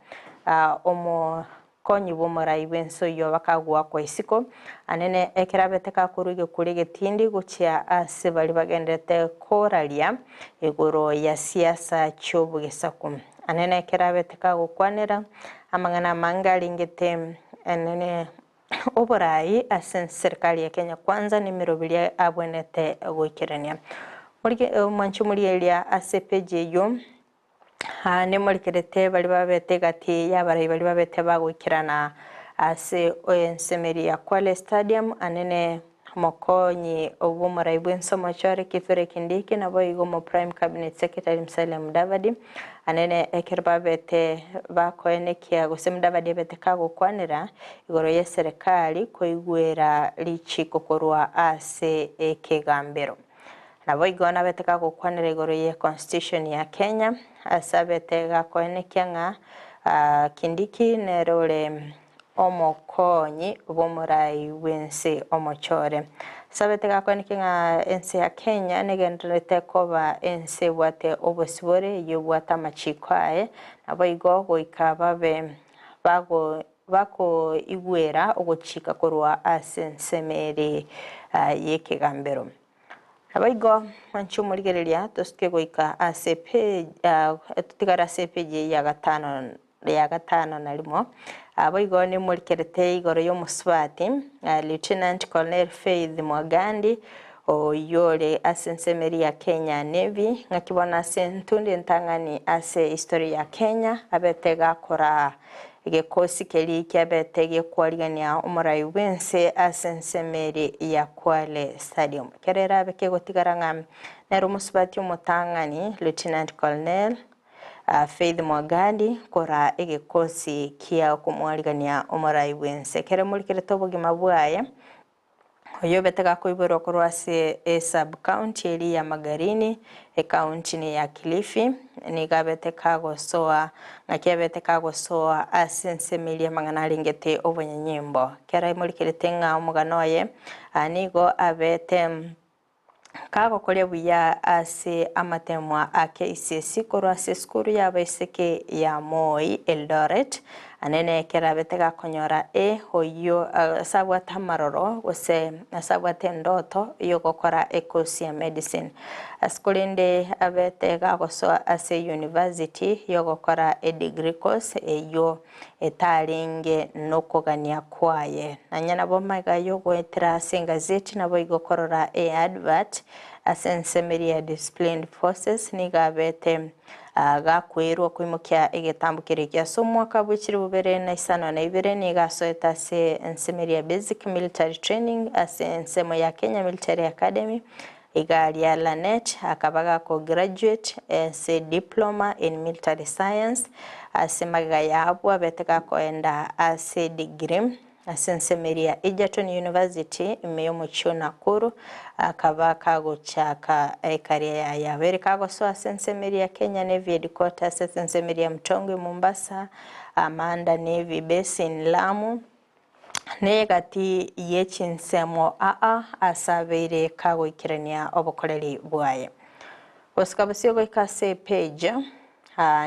Omokonyi bw'omorai bw'ense oyio bakagoakwa isiko, anene ekero abete gakorwa egekuro egetindi gochia ase baria bagenderete koraria igoro ya siasa chi'obogesaku. Anene ekero abete kagokwanera amang'ana amange arengete anene oborai ase serikali ya Kenya Kwanza nemeroberi abwenerete goikerania. Mwanche morigereria ase epeji eyio. Aa nemorikerete baria babete egati y'abarai baria babete bagoikerana ase ensemeri ya Kwale Stadium anene mokonyi bw'omorai bw'ense omochore Kithure Kindiki naboigo omo Prime Cabinet Secretary Musalia Mudavadi anene ekero babete bakoenekia gose Mudavadi abete kagokwanera igoro y'eserekari koigwera richiko korwa ase ekegambero. Naboigo nabete gagokwanera igoro ye constitution ya Kenya, ase abete gakoenekia ng'a Kindiki nere ore omokonyi bw'omorai bw'ense omochore. Ase abete gakoenekia ng'a ense ya Kenya negendererete koba ense ebwate obosibore eyio ebwate amachiko aye, naboigo goika babe bago bakoigwera ogochika korwa ase ensemo ere y'ekegambero. Naboigo mwanche omorigereria tosuke goika ase page totigare ase epage eye ya gatano ya gatano na rimo. Boigo nimorikerete igoro y'omosubati Lieutenant Colonel Faith Mwagandi oyio ore ase ensemo eria ya Kenya Navy ng'aki bono ase entundi entang'ani ase history ya Kenya abete gakora Egekosi keria kiabete gekwarigania omorai bw'ense ase ensemo eria ya Kwale Stadium. Ekero erabe kegotigara ng'a nere omosubati omotang'ani Lieutenant Colonel Faith Mwagandi koraa egekosi kia okomwarigania omorai bw'ense. Ekero emorikerete obogima bwaye, Oyobete gakoiborwa korwa ase esub-county eria ya Magarini, ecounty ya Kilifi, nigo abete kagosoa ng'aki abete kagosoa ase ensemo eria amang'ana arengete obonyanyimbo. Ekero aimorikerete ng'a omogano oye, nigo abete Kagokoria buya ase amatemwa a KCSE korwa ase esukuru y'abaiseke ya Moi, Eldoret, anene ekero abete gakonyora A oyio ase abwate amaroro gose ase abwate endoto yogokora ekosi ya medicine. Ase korende abete gagosoa ase university yogokora edegree course eyio etarenge nokogania kwaye. Nonya nabo magega y'ogoetera ase engazeti naboigo korora eadvert ase ensemo eria ya Disciplined Forces nigo abete gakwerwa koimokia egetambo keria ekia ase omwaka bwe chilifu bibere na isano na ibere nigo asoete ase ensemo eria ya Basic Military Training ase ensemo ya Kenya Military Academy Iga ria Lanet akaba gako graduate ase Diploma in Military Science ase magega ya abwo abete gakoenda ase degree. Ase ensemo eria Egerton University ime y'omochie o Nakuru akaba kagochaka ekaria yaye abere kagosoa ase ensemo eria Kenya Navy Headquarters ase ensemo eria Mtongwe Mombasa, Amanda Navy Base in Lamu negati ye chinsemo aa ase abeire kagoikerania obokoreri bwaye. Gosika bosio goika ase epage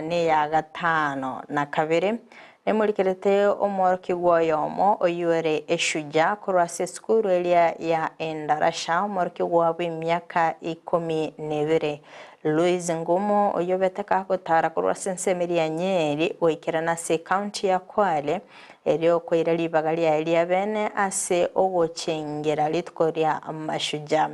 neya gatano na kabere, nemorikerete omworokigwa oyomo oyio ore eshujaa korwa ase esukuru eria ya Endarasha, omworokigwa bw'emiaka ikomi na ebere. Louis Ngumo, oyio obete kagotara korwa ase ensemo eria ya Nyeri goikerana ase ecounty ya Kwale, erio koira ribaga riaye ria bene ase ogochengera rituko ria Mashujaa.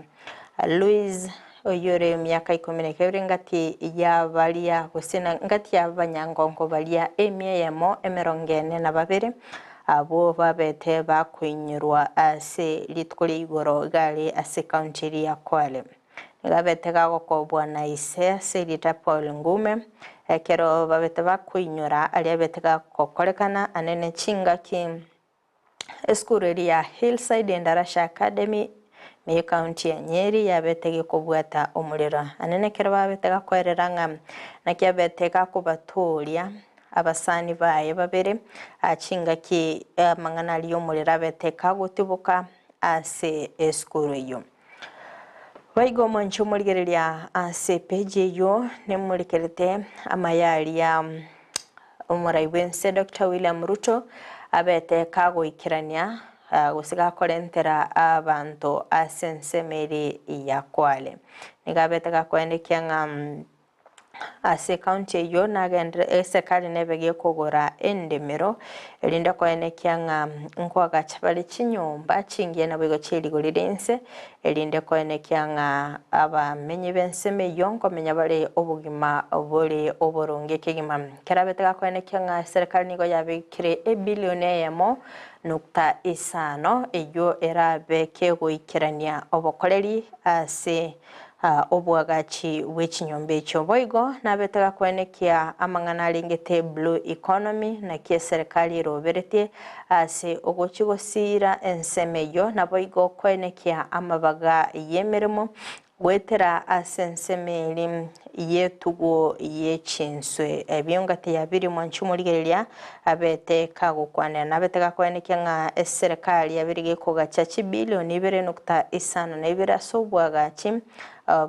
Louis, oyio ore emiaka ikomi na ekebere ngati ya baria gose ngati y'abanyangongo baria emia eyemo emerongo ene na babere, abwo babete bakoinyorwa ase rituko ria igoro iga are ase ekaunti eria ya Kwale. Nigo abete gagokobwa na ise ase erieta Paul Ngume, ekero babete bakoinyora aria abete gagokorekana anene chingaki Esukuru eria ya Hillside Endarasha Academy ime y'ecounty ya Nyeri yabete gekobwata omorero anene ekero babete gakoerera ng'a naki abete gakobatooria abasani baye babere chingaki amang'ana aria y'omorero abete kagotiboka ase esukuru eyio. Boigo omonche omorigereria ase epeji eyio nemorekerete amaya aria omorai bw'ense Doctor William Ruto abete kagoikerania gose gakorentera abanto ase ensemo ere ya Kwale. Nigo abete gakoendekia ng'a Ase ekaunti eyio nagenderere eserikari nebe gekogora endemero, erinde koenekia ng'a nkoagacha bare chinyomba chingiya naboigo chie rigori rinse, erinde koenekia ng'a abamenyi b'ensemo eyio nkomenya bare obogima bore oboronge kegima. Kerabete gakoenekia ng'a eserikari nigo yabekire ebilioni eyemo nukta isano eyio erabe kegoikerania obokoreri ase Obwagachi bwe chinyomba echio. Boigo nabete gakwenekia amang'ana arengete Blue Economy naki eserekari eroberetie ase ogochi gosiira ensemo eyio naboigo koenekia amabaga y'emeremo goetera ase ensemo eri y'etugo ye chinswe. Ebio ngati ya biri mwanchi omorigereria abete kagokwanera. Nabete gakoenekia ng'a eserekari yabere gekogacha chibilioni ibere nukta isano na ibere ase obwagachi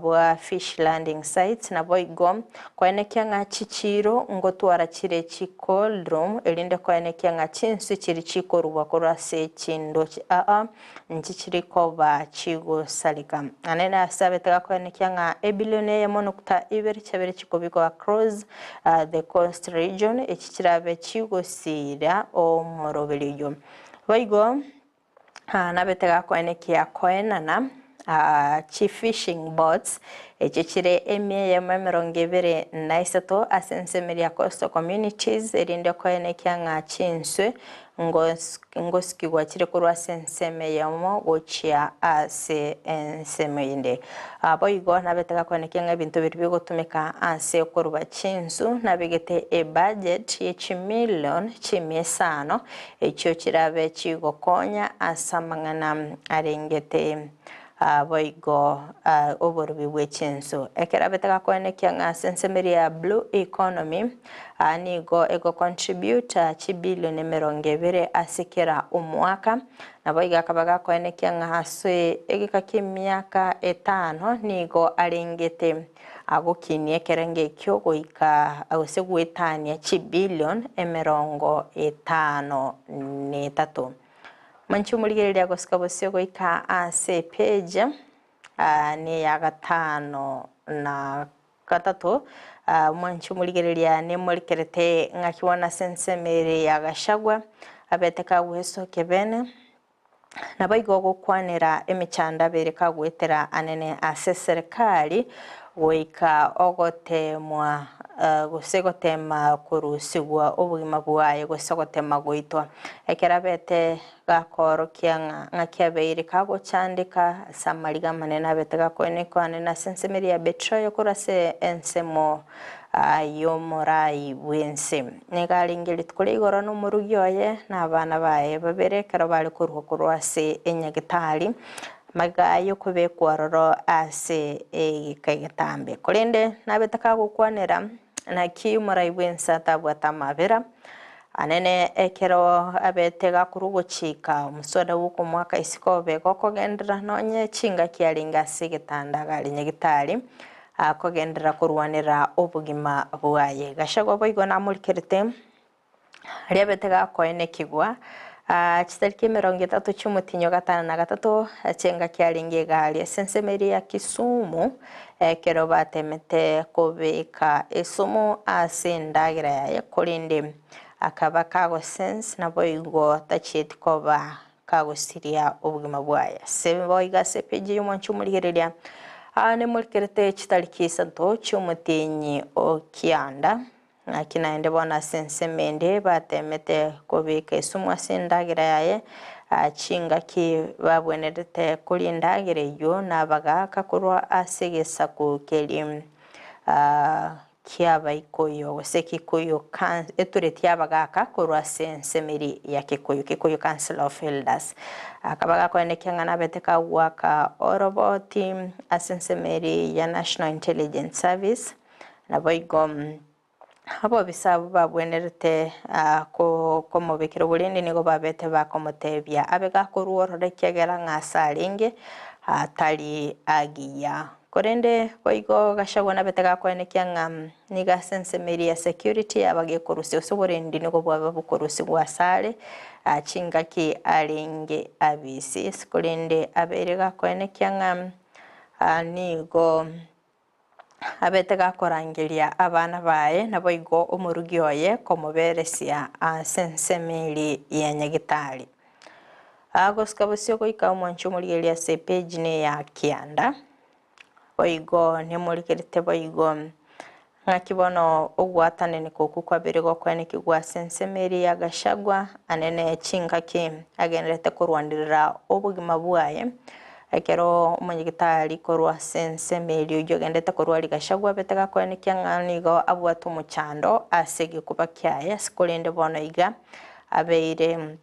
bwa fish landing sites naboigo koenekia ng'a chichiiro ngotwara chire chi cold room erinde koenekia ng'a chinswe chiri chikorubwa korwa ase chindoche aa Nchichiri koba chigosareka. Naende ase abete gakoenekia ng'a ebilioni eyemo nukta ibere chiabere chikobikwa across the coast region, echi chirabe chigosiira omoroberi oyio. Boigo nabete gakoenekia koenana chi fishing boats echio chire emia eyemo emerongo ebere na isato ase ensemo eria coastal communities erinde koenekia ng'a chinswe Ngosikigwa chire korwa ase ensemo eyemo gochia ase ensemo eyende. Boigo nabete gakoenekia ng'a ebinto biria bigotumeka ase okoruba chinsu nabegete ebudget ye chimilion chimia isano echio chirabe chigokonya ase amang'ana arengete Boigo oborubi bwe chinsu. Ekero abete gakoenekia ng'a ase ensemo eria ya blue economy nigo ego contribute chibilion emerongo ebere ase kera omwaka, naboigo akaba gakoenekia ng'a ase egeka ki'emiaka etano nigo arengete agokinia ekerengo ekio goika gose goetania chibilion emerongo etano na etato. Manche omorigereria gosika bosio goika ase epage neya gatano na gatato. Mwanche omorigereria nemorikerete ng'aki bono ase ensemo ere ya Gachagua abete kagwesokia bene naboigo ogokwanera emechando abere kagoetera anene ase eserekari goika ogoteemwa gose goteema korusigwa obogima bwaye gose goteema goitwa. Ekero abete gakoorokia ng'a ng'aki abeire kagochandeka ase amariga amanene abete gakoenekwa anene ase ensemo eria ya betrayal korwa ase ensemo. Y'omorai bw'ense. Nigo arenge rituko ria igoro nomorugi oye na abana baye babere ekero bare korua korwa ase enyagitari, magega y'okobekwa ororo ase egeka egetambe. Korende nabete kagokwanera, naki omorai bw'ense atabwate amabera anene ekero abete gakorwa ogochika omoswada bw'okomoaka isiko obe gokogenderera nonye chingaki arenge ase egetanda iga are nyagitari. Akogenderera korwanera obogima bwaye. Gachagua boigo namorikerete riabete gakoenekigwa chitariki emerongo etato chi'omotinyi o gatano na gatato chingaki arenge egari ase ensemo eria ya Kisumu ekero batemete kobeka esumu ase endagera yaye korende akaba kagosense naboigo tachieti koba kagosiria obogima bwaye. Ase boigo ase epeji y'omwancho omorigereria, aa nemorikerete chitariki isato chi'omotienyi o kianda, naki naende bono ase ensemo ende batemete kobeka esumu ase endagera yaye, chingaki babwenerete koria endagera eyio nabagaaka korwa ase egesaku keria ki'Abaikuyu, gose Kikuyu etureti y'abagaaka korwa ase ensemeri ya Kikuyu, Kikuyu Council of Elders. Akaba gakoenekia ng'a nabete kagoaka oroboti ase ensemeri ya National Intelligence Service, naboigo abobisa abwo babwenerete komobekera oborendi nigo babete bakomotebia abe gakorwa ororo ekiagera ng'a ase arenge tari agiya. Korende boigo Gachagua nabete gakoenekia ng'a nigo ase ensemo eria ya security yaba gekorusia gose oborendi nigo bwaba bokorusigwa asare chingaki arenge abisi. Korende abeire gakoenekia ng'a nigo abete gakorangeria abana baye naboigo omorugi oye komoberesia ase ensemo eria ya Nyagitari. Gosika bosio goika omwanche omorigereria ase epage neya kianda, boigo nemorigerete boigo ng'aki bono ogwatananeka okwo kwabere gokoenekigwa ase ensemo eria ya Gachagua anene chingaki agenderete korwanerera obogima bwaye ekero omonyagitari korwa ase ensemo eria oyio ogenderete korwaria Gachagua abete gakoenekia ng'a nigo abwate omochando ase egekuba kiaye ase korende bono iga abeire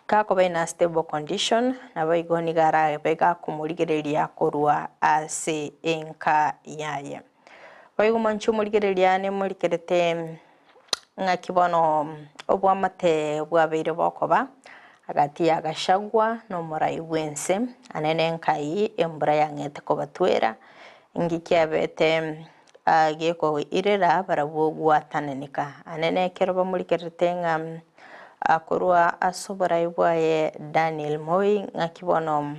Gakoba in a stable condition, naboigo nigo arabe gakomorigereria korwa ase enka yaye. Boigo mwanche omorigereria nemorikerete ng'aki bono obwamate bwabeire bokoba agati ya Gachagua na omorai bwense anene enkai embura yang'ete kobatwera inki kiabete gekoirera barabwo gwatananeka. Anene ekero bamorikerete ng'a korwa ase oborai bwaye Daniel Moi, ng'aki bono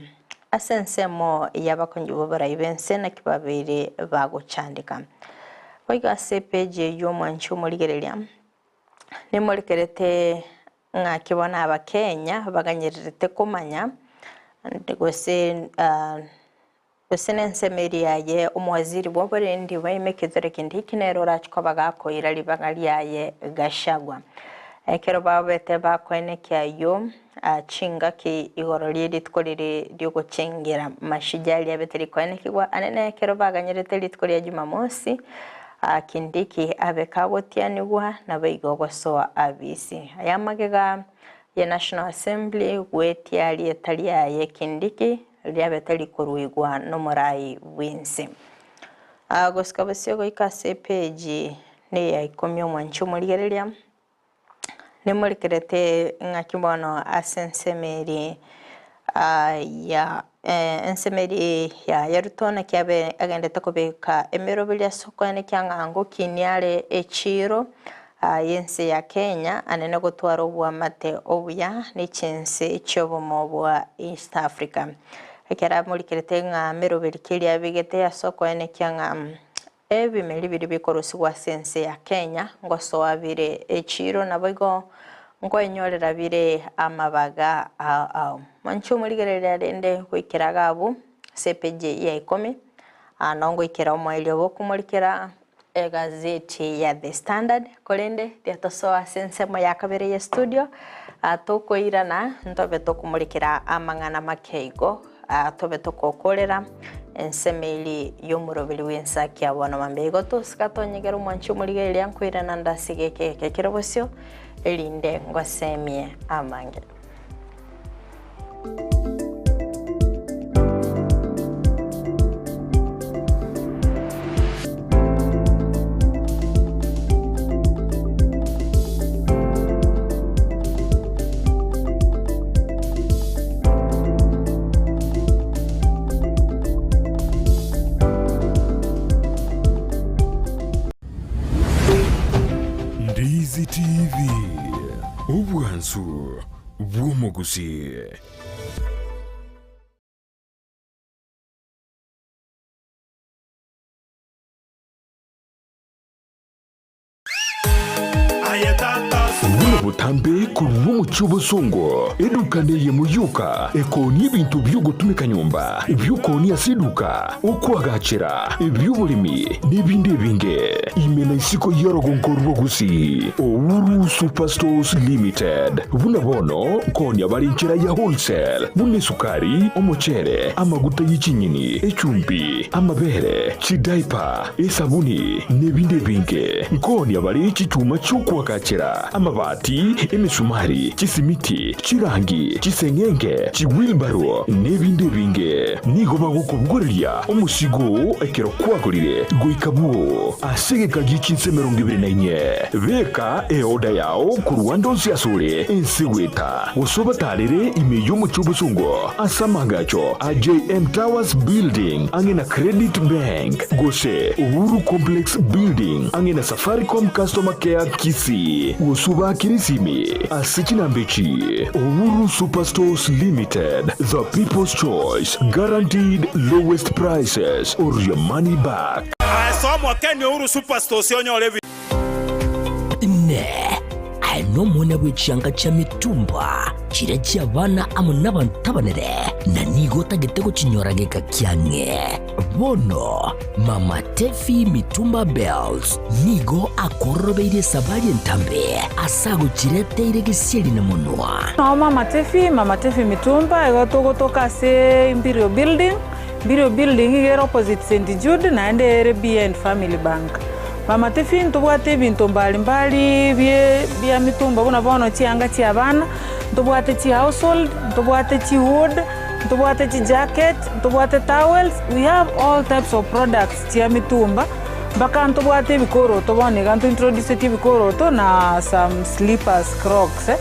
ase ensemo y'abakonyi b'oborai b'ense naki babeire bagochandeka. Boigo ase epeji eyio omwanchi omorigereria, nimorikerete ng'aki bono Abakenya baganyererete komanya gose Gose nensemo eria yaye omowaziri bw'oborendi bwaime Kithure Kindiki nere orache koba gakoira ribaga riaye Gachagua. Ekero babete bakoenekia ayio chingaki igoro rie rituko riri riogochengera Mashujaa riabete rikoenekigwa anene ekero baganyerete rituko ria Jumamosi Kindiki abe kagotianigwa naboigo gosoa abisi. Aya amagega ye National Assembly goetia rieta riaye Kindiki riabete rikoruigwa nomorai bw'ense. Gosika bosio goika ase epeji neya ikomi omwanchi omorigereria, nemorekerete ng'aki bono ase ensemo eria ya ensemo eria ya ya Ruto naki abe agendete kobeka emeroberi ase okoenekia ng'a ngokinia are echiiro y'ense ya Kenya anene gotwara obwamate obuya ne chinse chi'obomo bwa East Africa. Ekero amorikerete ng'a meroberi keria abegete ase okoenekia ng'a ebimeri biria bikorusigwa ase ense ya Kenya ngosoa bire echiiro naboigo nkoenyorera bire amabaga ao ao. Mwanche omorigereria rende goikera iga abwo ase epeji ya ikomi, nongoikera omoerio bokomorikera Egazeti ya The Standard, korende riatosoa ase ensemo ya kabere ye studio, tokoirana ntobe tokomorekera amang'ana make igo, tobe togokorera. Ensemeiri y'omoroberi bw'ensaki ya bono mambia igo tosika tonyegere omwanchi omorigereria nkoirana ndase egeka eke kere bosio, erinde ngosemie amange. Ndizi TV, obwansu bw'omogusii. Buna botambe korwa omochie obosongo, eduka neyemo yoka ekoonia ebinto bi'ogotumeka nyomba, ebi'okoonia ase eduka, okoagachera, ebi'oboremi, na ebinde ebinge. Ime na isiko y'orogongo rwa Gusii, Uhuru Superstores Limited. Buna bono nkoonia bare enchera ya wholesale, buna esukari, omochere, amaguta ye chinyeni, echumbi, amabere, chidaipa, esabuni, na ebinde ebinge. Nkoonia bare chichuma chi'okoagachera, amabati, emesumari, chisimiti, chirangi, chiseng'enge, chiwheelbarrow, na ebinde ebinge. Nigo bagokobogoreria omosigo oo ekero kwagorire goika bwoo ase egeka gie chinsa 24. Beka eoda yao korwa ande onsi asore ense goeta, gose obatarere ime y'omochie obosongo ase amaagacho a JM Towers Building ang'e na Credit Bank, gose Uhuru Complex Building ang'e na Safaricom Customer Care Kisii, gose obaakere esimi ase chinamba echi, Uhuru Superstores Limited, the people's choice, guaranteed lowest prices or your money back. Ase omokeni Uhuru Superstores onyore ebi. Inee! Aye nomwana bwe chianga chia mitumba, chiria chi'abana amo nabanto abanene, na nigo otagete gochinyora geka kiang'e? Bono Mama Tefi Mitumba Bells nigo akororobeirie esabari entambe ase agochireteire gesieri na monwa. Nao Mama Tefi, Mama Tefi Mitumba, igo togotoka ase Imperial Building, Imperial Building iga ere opposite St Jude naende ere behind Family Bank. Mama Tefi ntobwate ebinto mbali mbali bie bia mitumba buna bono chianga chia abana, ntobwate chi household, ntobwate chi wood, Ntobwate chijacket, ntobwate towels, we have all types of products chia mitumba, mpaka ntobwate ebikoroto bono iga ntointroducetie ebikoroto na some slippers, crocs eh.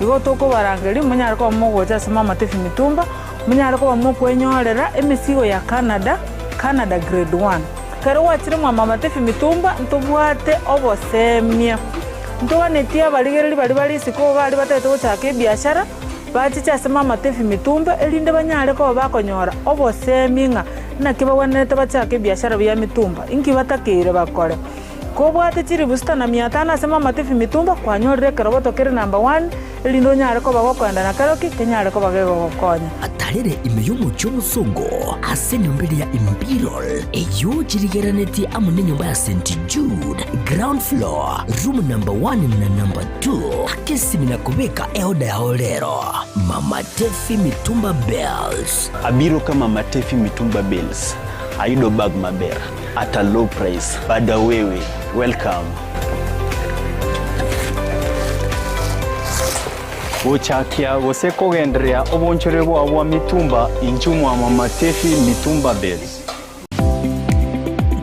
Igo tokobarangeria monyare koba mogocha ase Mama Tefi Mitumba, monyare koba mokwenyorera emesigo ya Canada, Canada grade one. Ekero gwachire mwa Mama Tefi Mitumba ntobwate obosemia, ntoganetie abarigereria baria bare isiko iga aria batagete gochaka ebiashara, Bachiche ase mamatebi mitumba, erinde banyare koba bakonyora obosemi ng'a naki bagwenerete bachake ebiashara bia mitumba, inki batakeire bakore. Kobwate chilifu sita na mia tano ase mamatebi mitumba, kwanyorire ekeroboto kere number one, erinde onyare koba gokoenda na kero ki kenyare koba gegogokonya. Atarere ime y'omochie omosongo ase enyomba eria ya Imperial, eyio chirigeranetie amo nenyomba ya St. Jude, ground floor, room number one na number 2 akesimi na kobeka eoda yao rero. Mama Tefi Mitumba Bales. Abiro ka Mama Tefi Mitumba Bales ayudo bag maber at a low price bada wewe welcome. Gochakia gose kogendereria obonchoreri bwao bwa mitumba inchuo mwa Mama Tefi Mitumba Bales.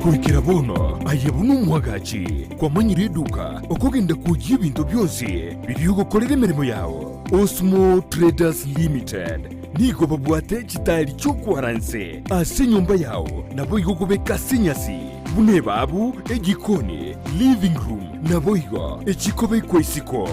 Goikera bono aye buna omwagachi kwamanyire eduka okogenda kwoyia ebinto bionsi biria ogokorera emeremo yao. Osmo Traders Limited nigo babwate chitaeri chi'okwara nse ase enyomba yao naboigo kobeka ase enyasi buna ebabu, ejikoni, living room naboigo echikobekwa isiko.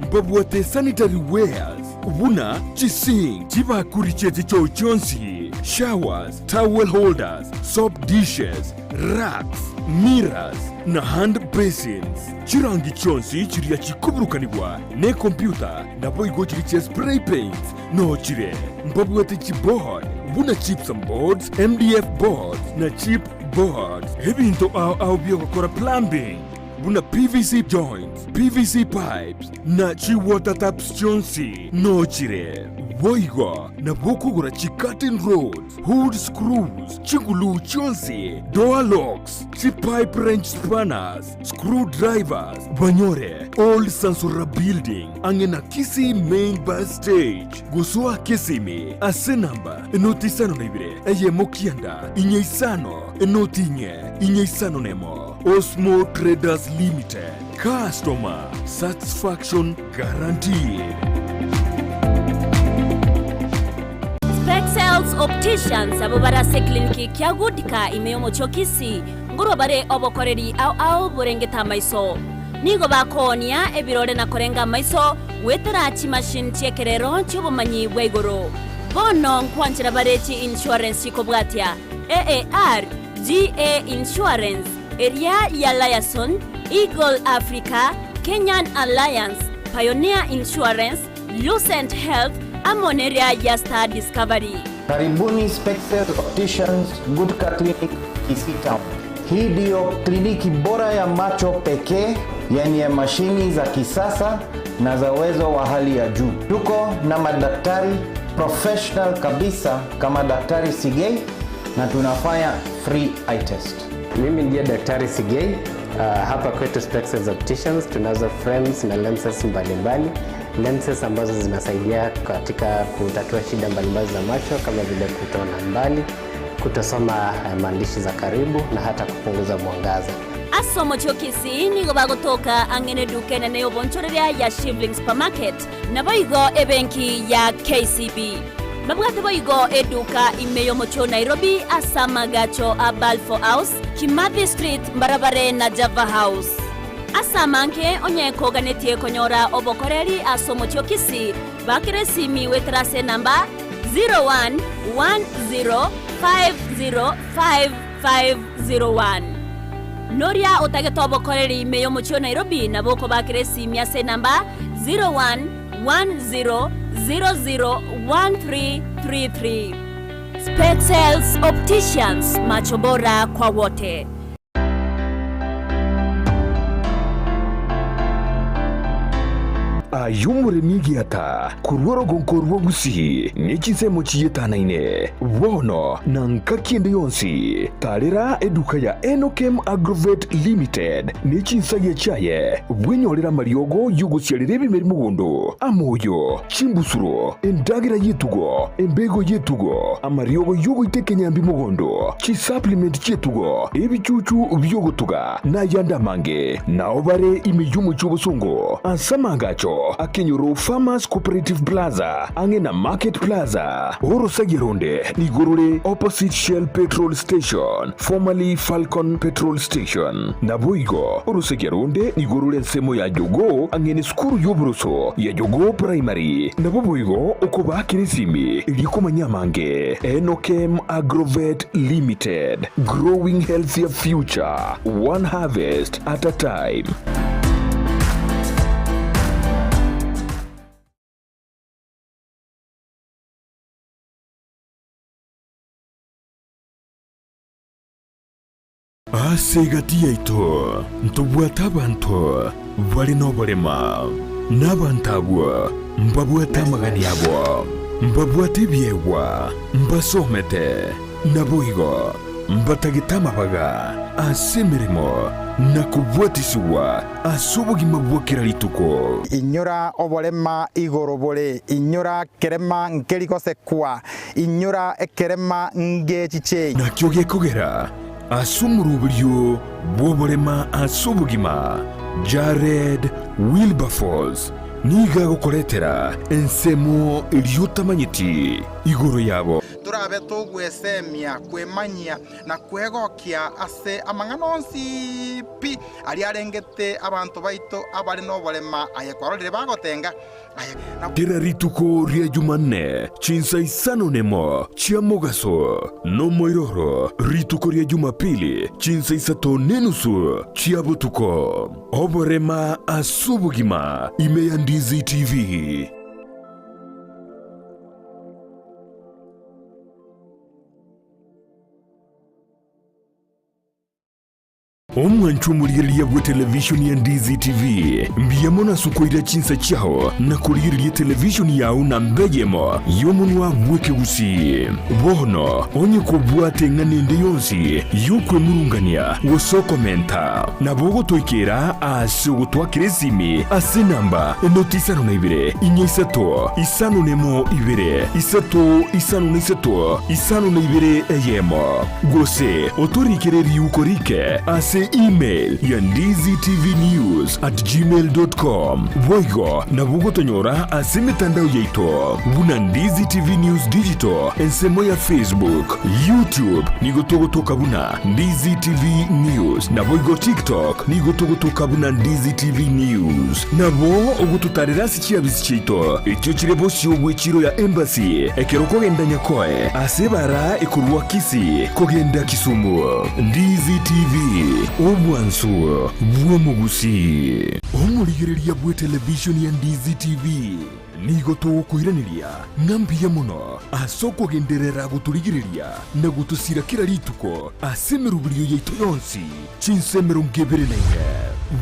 Mbabwate sanitary wares buna chisink, chibakuri chie chichoo chionsi, showers, towel holders, soap dishes, racks, mirrors, na hand basins. Chirangi chionsi chiria chikoburukanigwa nekompyuta naboigo chiria chia spray paints noo chire. Mbabwate chiboard buna gypsum boards, MDF boards na chip boards. Ebinto ao ao biogokora plumbing buna PVC joints, PVC pipes, na chi water taps chionsi noo chire. Boigo nabo okogora chicurtain rods, hood screws, chiguluu chionsi, door locks, chipipe wrench spanners, screw drivers, banyore Old Sansora Building ang'e na Kisii Main Bus Stage. Gosoa Kisimi ase enamba enoti 52 eyemo kianda inye isano enoti inye inye isano nemo. Osmo Traders Limited, customer satisfaction guaranteed. Spexels Opticians abwo bare ase ekliniki kia Goodcare ime y'omochie o Kisii nkorwa bare obokoreri ao ao borengete amaiso. Nigo bakoonia ebirore na korenga amaiso goetera chimachine chi'ekerero chi'obomanyi bwa igoro. Bono nkwanchera bare chi insurance chikobwatia AAR, GA Insurance, eria ya Liaison, Eagle Africa, Kenyan Alliance, Pioneer Insurance, Lucent Health, amo neria ya Star Discovery. Karibuni Spexel Opticians Gutka Clinic Kisii Town. Hii ndiyo kliniki bora ya macho pekee yenye mashini za kisasa na za uwezo wa hali ya juu. Tuko na madaktari professional kabisa kama Daktari Sigei na tunafanya free eye test. Mimi ndiye Daktari Sigei. Hapa kwetu Spexels Opticians tunazo frames na lenses mbalimbali, lenses ambazo zinasaidia katika kutatua shida mbalimbali za macho kama vile kutoona mbali, kutosoma maandishi za karibu na hata kupunguza mwangaza. Ase omochie o Kisii nigo bagotoka ang'e neduka enene y'obonchoreria ya Shivling Supermarket, naboigo ebenki ya KCB. Babwate boigo eduka ime y'omochie o Nairobi ase amagacho a Balfour House, Kimathi Street mbarabare na Java House. Ase amange onye koganetie konyora obokoreri ase omochie o Kisii, bakera esimi goetera ase enamba 0110505501. Noria otagete obokoreri ime y'omochie o Nairobi nabo okobakera esimi ase enamba 0110001333. Spexels Opticians, macho bora kwa wote. Aye omoremi egiata korwa orogonko rwa Gusii ne chinsemo chiyetanaine, bono na ngaki ende yonsi, tarera eduka ya Enokem Agrovet Limited ne chinsagia chiaye, bwenyorere amariogo y'ogosiarera ebimeri mogondo, amoyo, chimbusuro, endagera y'etugo, embego y'etugo, amariogo y'ogoita ekenyambi mogondo, chisupplement chi'etugo, ebichuchu bi'ogotuga, na ayande amange. Nao bare ime y'omochie obosongo ase amaagacho akenyoro Farmers Cooperative Plaza ang'e na Market Plaza. Orosagia ronde nigo rore opposite Shell Petrol Station, formerly Falcon Petrol Station. Naboigo orosagia ronde nigo rore ensemo ya Jogoo ang'e nesukuru y'oboroso ya Jogoo Primary. Nabo boigo okobaakera esimi erio komanya amange. Enokem Agrovet Limited, growing healthier future, one harvest at a time. Ase egati yaito ntobwate abanto bare noborema, na abanto abwo mbabwate amagani abo, mbabwate ebiegwa, mbasomete, naboigo mbatagete amabaga ase emeremo na kobwatisigwa ase obogima bwa kera rituko. Inyora oborema igoro bore, inyora kerema nkeri gosekwa, inyora ekerema ngechichei. Nakio gekogera ase omoroberio bw'oborema ase obogima, Jared Wilberforce nigo agokoretera ensemo eria otamanyeti igoro yabo. Torabe togwesemia, kwemanyia, na kwegokia ase amang'ana onsi pi aria arengete abanto baito abare noborema, aye kwarorire bagotenga, aye na. Kera rituko ria Jumanne chinsa isano nemo chia mogaso, nomoiroro rituko ria Jumapili chinsa isato nenusu chia botuko. Oborema ase obogima ime ya Ndizi TV. Omwancho omorigereria bwe televishoni ya Ndizi TV, mbuya mono ase okoira chinsa chiao na korigereria televishoni yao namba eyemo y'omonwa bw'ekegusii. Bono onye kobwate eng'ana ende yonsi y'okwemurungania gose okomenta, nabo ogotoikera ase ogotwakera esimi ase enamba enoti isano na ibere, inya isato, isano nemo ibere, isato isano na isato, isano na ibere eyemo. Gose otorikere riuko rike ase email ya ndizitvnews@gmail.com. Boigo nabo ogotonyora ase emetandao yaito buna Ndizi TV News Digital ensemo ya Facebook, YouTube nigo togotoka buna Ndizi TV News naboigo TikTok nigo togotoka buna Ndizi TV News. Nabo ogototarera ase chiabisi chiaito echio chire bosio bw'echiro ya Embassy ekero okogenda Nyakoe ase ebara ekorwa Kisii kogenda Kisumu. Ndizi TV, obwansu bw'omogusii. Omorigereria bw'etelevishoni ya Ndizi TV nigo togokoiraneria ng'a mbuya mono ase okogenderera gotorigereria na gotosira kera rituko ase emeroberio yaito yonsi chinsa 24.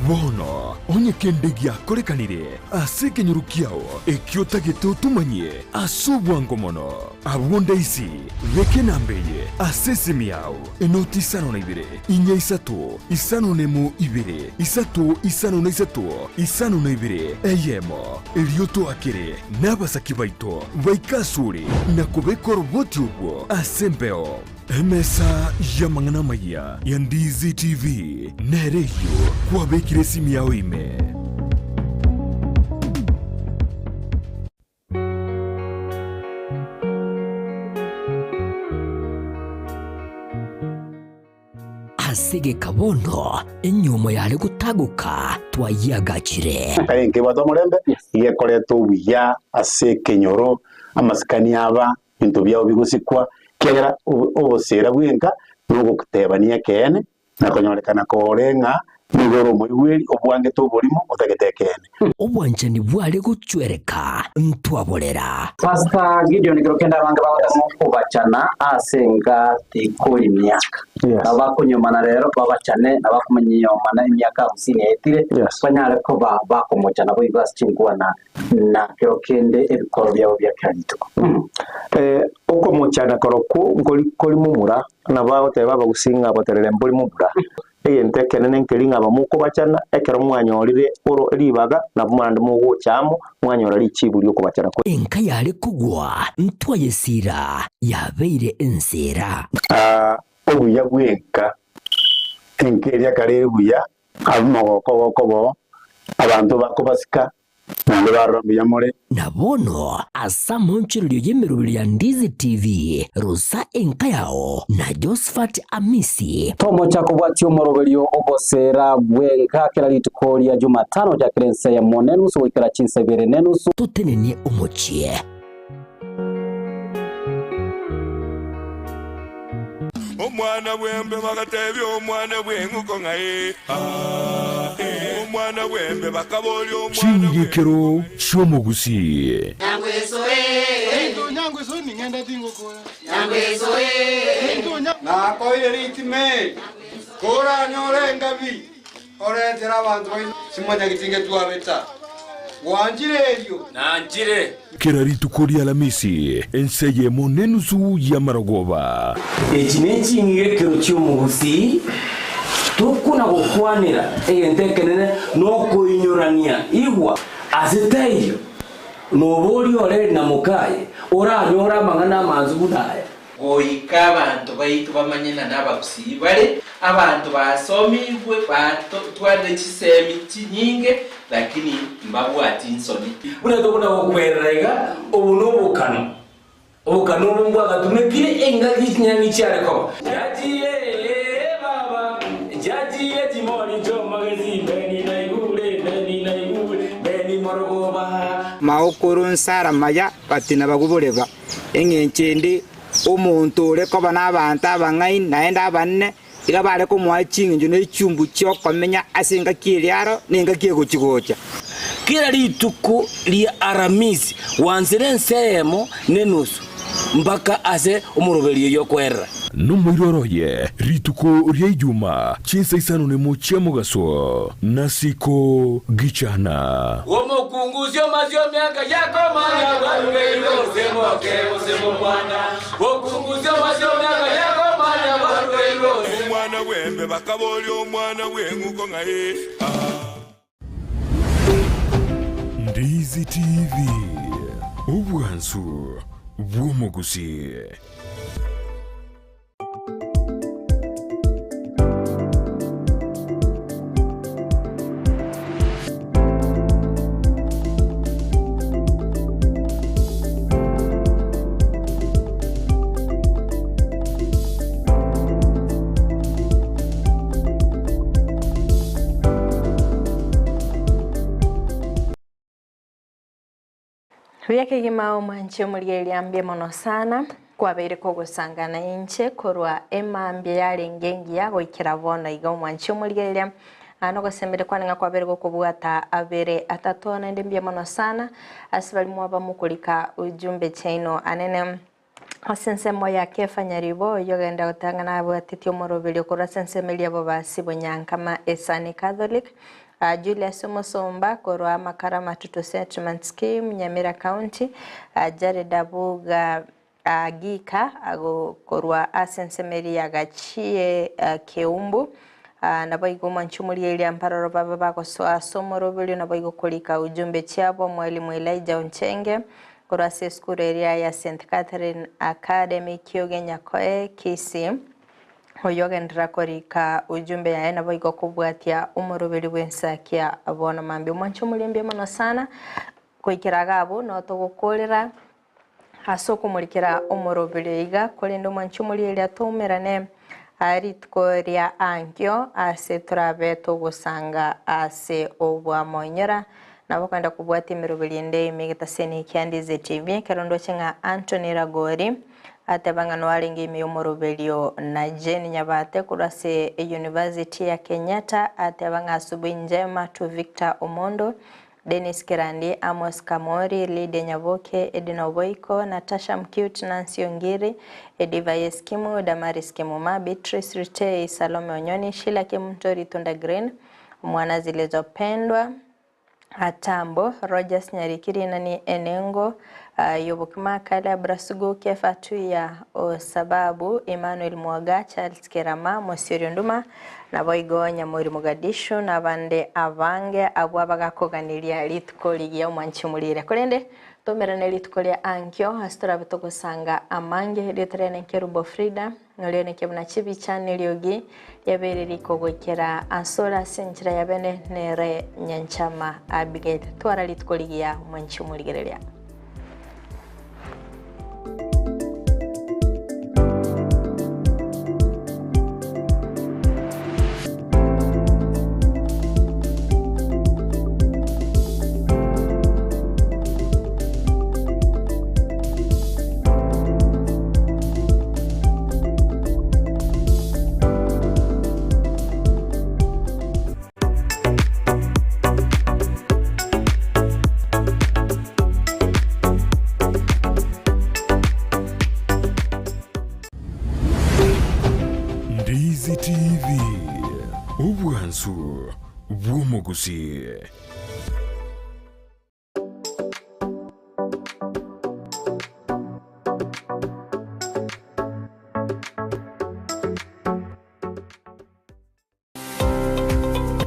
Bono onye kende giakorekanire ase ekenyoro kiao ekio otagete otomanyie ase obwango mono, abwo ndaisi beka enamba eye ase esimi yao, enoti isano na ibere, inya isato, isano nemo ibere, isato isano na isato, isano na ibere, eyemo. Erio toakere nabasaki baito baike asore na kobeka oroboti orwo ase embeo. Emesa y'amang'ana amayia ya Ndizi TV nere eyio kwabekire esimi yao ime. Ase egeka bono enyiomo yare gotagoka twayiagachire. Enka enkebwate omorembe, iga ekoreta obuya ase ekenyoro, amasikani aba, ebinto biao bigosikwa, ekiagera obosera bw'enka nogotebania ekeene, na konyorekana kore ng'a nigo ore omoigweri obwangete oborimo otagete ekeene. Obwanchani bware gochwereka ntwaborera. Pastor Gideon kero kende abange bagotema okobachana ase enka tikori miaka. Nabo bakonyomana rero babachane na bakomanyomana emiaka hamsini yaetire banyare koba bakomochana boigo ase chinkwana na kero kende ebikoro biabo bia kera rituko. Okomochana korokwo nkori kori momura, nabo agoteba abagusii ng'a boterere mbori momura. Egento ekenene nkeri ng'a abamokobachana, ekero mwanyorire oro ribaga, nabo naende mogocha amo, mwanyora richibu ri'okobachana kwe. Enka yare kogwa ntwayesiira, yabeire enseera. Obuya bw'enka, enka eria kare ere buya, abwo omogoko ogokoba oo, abanto bakobasika, Naende barora mbuya more. Na bono ase amonchorerio y'emeroberi ya Ndizi TV, rusa enka yao na Josphat Amisi. Tomocha kobwatia omoroberio oboseera bw'enka kera rituko ria Jumatano gochakera ensa eyemo nenusu goikera chinsa ibere nenusu. Totenenie omochie. Omwana bw'embe bagatebia omwana bw'eng'uko ng'a ee, aa, ee. Omwana bw'embe bakaboria omwana Ching'igekero chi'omogusii. Nakoire ritime, koranyore engabi, oretere abanto baino simonyageti ngetwabeta. Gwanchire erio? Nanchire. Kera rituko ri'Alamisi, ense eyemo nenusu y'amarogoba. Echi neching'igekero chi'omogusii, tokona gokwanera egento ekenene nokoinyorania. Igwa, ase taiyo noboria ore na mokaye oranyore amang'ana amansu buna aya. Goika abanto baito bamanye ng'a nabagusii bare, abanto basomigwe, batwarire chisemi chinyinge, lakini mbabwati nsoni. Buna tokona gokwerera iga, obo nobokano, obokano obo mbwagatumekire engaki chinyang'i chiare koba. Chiachire baba, chiachire chimori chi'omogesi, Beni naigure, Beni naigure, Beni morogoba. Maokoro nsara maya batina bagoboreba. Engencho ende, omonto ore koba nabaanto abang'aini naende abanene, iga bare komoa ching'encho ne chiumbu chi'okomenya ase engaki eria aro na engaki egochi-gocha. Kera rituko ria Aramisi gwansera ense eyemo nenusu. Mpaka ase omoroberio oyio okoerera. Nomoiroro oye rituko ria Ijuma chinsa isano nemo chia mogaso, nasiko gichana. Omokungusia omasio emiaka yakomanya bwarugeirwe gose moke gose momwana. Okungusia omasio emiaka yakomanya bwarugeirwe gose. Omwana bw'embe bakaboria omwana bw'eng'uko ng'ai ah. Ndizi TV, obwansu bw'omogusii. Buya kegima omwanche omorigereria mbuya mono sana kwabeire kogosangana inche korwa emambia yarenge engiya goikera bono iga omwanche omorigereria Aa nogosemberia kwane ng'a kwabeire gokobwata abere atato naende mbuya mono sana ase baria mwaba mokorika ujumbe chiaino anene Ase ensemo ya Kefa Nyaribo, oyio ogenda gotang'ana abwatetie omoroberio korwa ase ensemo eria Bobasi Bonyankama Esani Catholic, Julius Omosomba korwa Amakara Matutu Settlement Scheme, Nyamira County, Jared Abuga Gika korwa ase ensemo eria ya Gachie Keumbu, Naboigo omwanche omorieria mbaroro babe bagosoa ase omoroberio, naboigo korika ujumbe chiabo Mwalimu Elijah Onchenge, Korwa ase esukuru eria ya St Catherine Academy Kioge Nyakoe, Kisii, oyio ogenderera korika ujumbe yaye naboigo kobwatia omoroberi bw'ensakia bono mambia. Omwanche omorembe mono sana goikera iga abwo noo togokorera ase okomorikera omoroberi iga korende omwanche omorieria toumerane rituko ria ankio ase torabe togosanga ase obwamoinyora Nabo okogenda kobwatia emeroberi ende ime egetaseni kia Ndizi TV, ekero ndoche ng'a Anthony Ragori ateba ng'a noarenge ime y'omoroberio na Jane Nyabate korwa ase University ya Kenyatta ateba ng'a Asubuhi njema to Victor Omondo, Dennis Kerandi, Amos Kamori, Lydia Nyaboke, Edna Oboiko, Natasha Mcute, Nancy Ongiri, Ediva Yeskimu, Damaris Kemuma, Beatrice Ritei, Salome Onyoni, Sheila Kemunto, Ritunda Green, Omwana Zilizopendwa, Atambo, Rogers Nyariki Rinani Enengo y'obokima, Caleb Rasugu, Kefa Tuya Osababu, Emmanuel Mwoga, Charles Kerama, Mosiori Onduma, naboigo Nyamori Mogadishu na abande abange abwo abagakoganiria rituko rigiya omwanchi omorire. Korende tomerane rituko ria ankio ase torabe togosanga amange erieta riane Nkerubo Frida. Noria neke buna chibicha neriogi riabeire rikogoikera asore ase enchera ya bene nere nyanchama Abigail. Twara rituko rigiya mwanche omorigereria. Ndizi TV, obwansu bw'omogusii.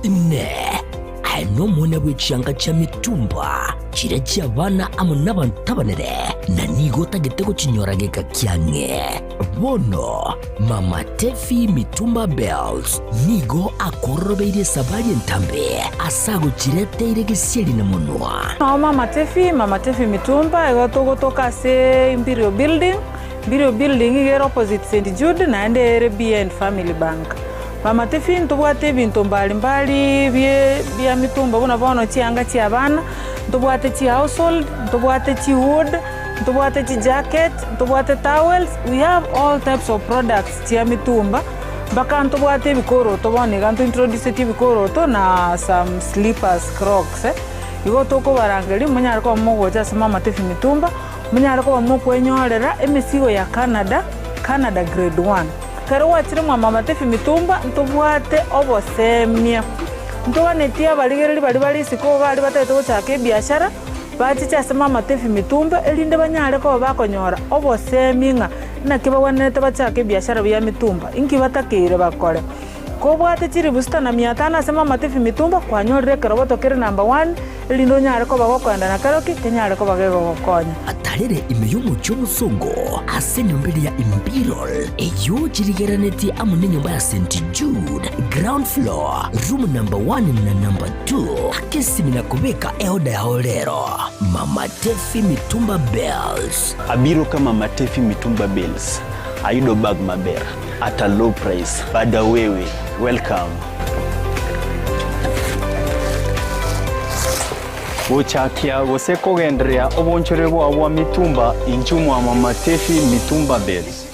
Inee! Aye nomwana bwe chianga chia mitumba, chiria chi'abana amo nabanto abanene, na nigo otagete gochinyora geka kiang'e? Bono Mama Tefi Mitumba Bells nigo akororobeirie esabari entambe ase agochireteire gesieri na monwa. Nao Mama Tefi, Mama Tefi Mitumba, igo togotoka ase Imperial Building, Imperial Building iga ere opposite St Jude naende ere behind Family Bank. Mama Tefi ntobwate ebinto mbali mbali bie bia mitumba buna bono chianga chia abana, ntobwate chi household, ntobwate chi wood, Ntobwate chijacket, ntobwate towels, we have all types of products chia mitumba, mpaka ntobwate ebikoroto bono iga ntointroducetie ebikoroto na some slippers, crocs eh. Igo tokobarangeria monyare koba mogocha ase Mama Tefi Mitumba, Monyare koba mokwenyorera emesigo ya Canada, Canada Grade One. Ekero gwachire mwa Mama Tefi Mitumba ntobwate obosemia. Ntoganetie abarigereria baria bare isiko baria batagete gochaka ebiashara, bachiche ase Mama Tefi Mitumba erinde banyare koba bakonyora obosemi ng'a naki bagwenerete bachake ebiashara bia mitumba, inki batakeire bakore. Kobwate chiribu sita na mia tano ase Mama Tefi Mitumba, kwanyorire ekeroboto kere number one, erinde onyare koba gokoenda na keroki kenyare koba gegogokonya. Atarere ime y'omochie omosongo ase enyomba eria ya Imperial, eyio chirigeranetie amo nenyomba ya St. Jude, ground floor, room number one na number two. Aka esimi na kobeka eoda yao rero. Mama Tefi Mitumba Bales. Abiro ka Mama Tefi Mitumba Bales, ayudo bag maber at a low price. Bada wewe, welcome. Gochakia gose kogendereria obonchore bwao bwa mitumba inchuo mwa Mama Tefi Mitumba Bales.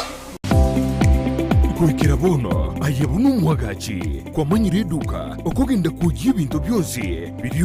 Goikera bono aye buna omwagachi, kwamanyire eduka okogenda kwoyia ebinto bionsi biria.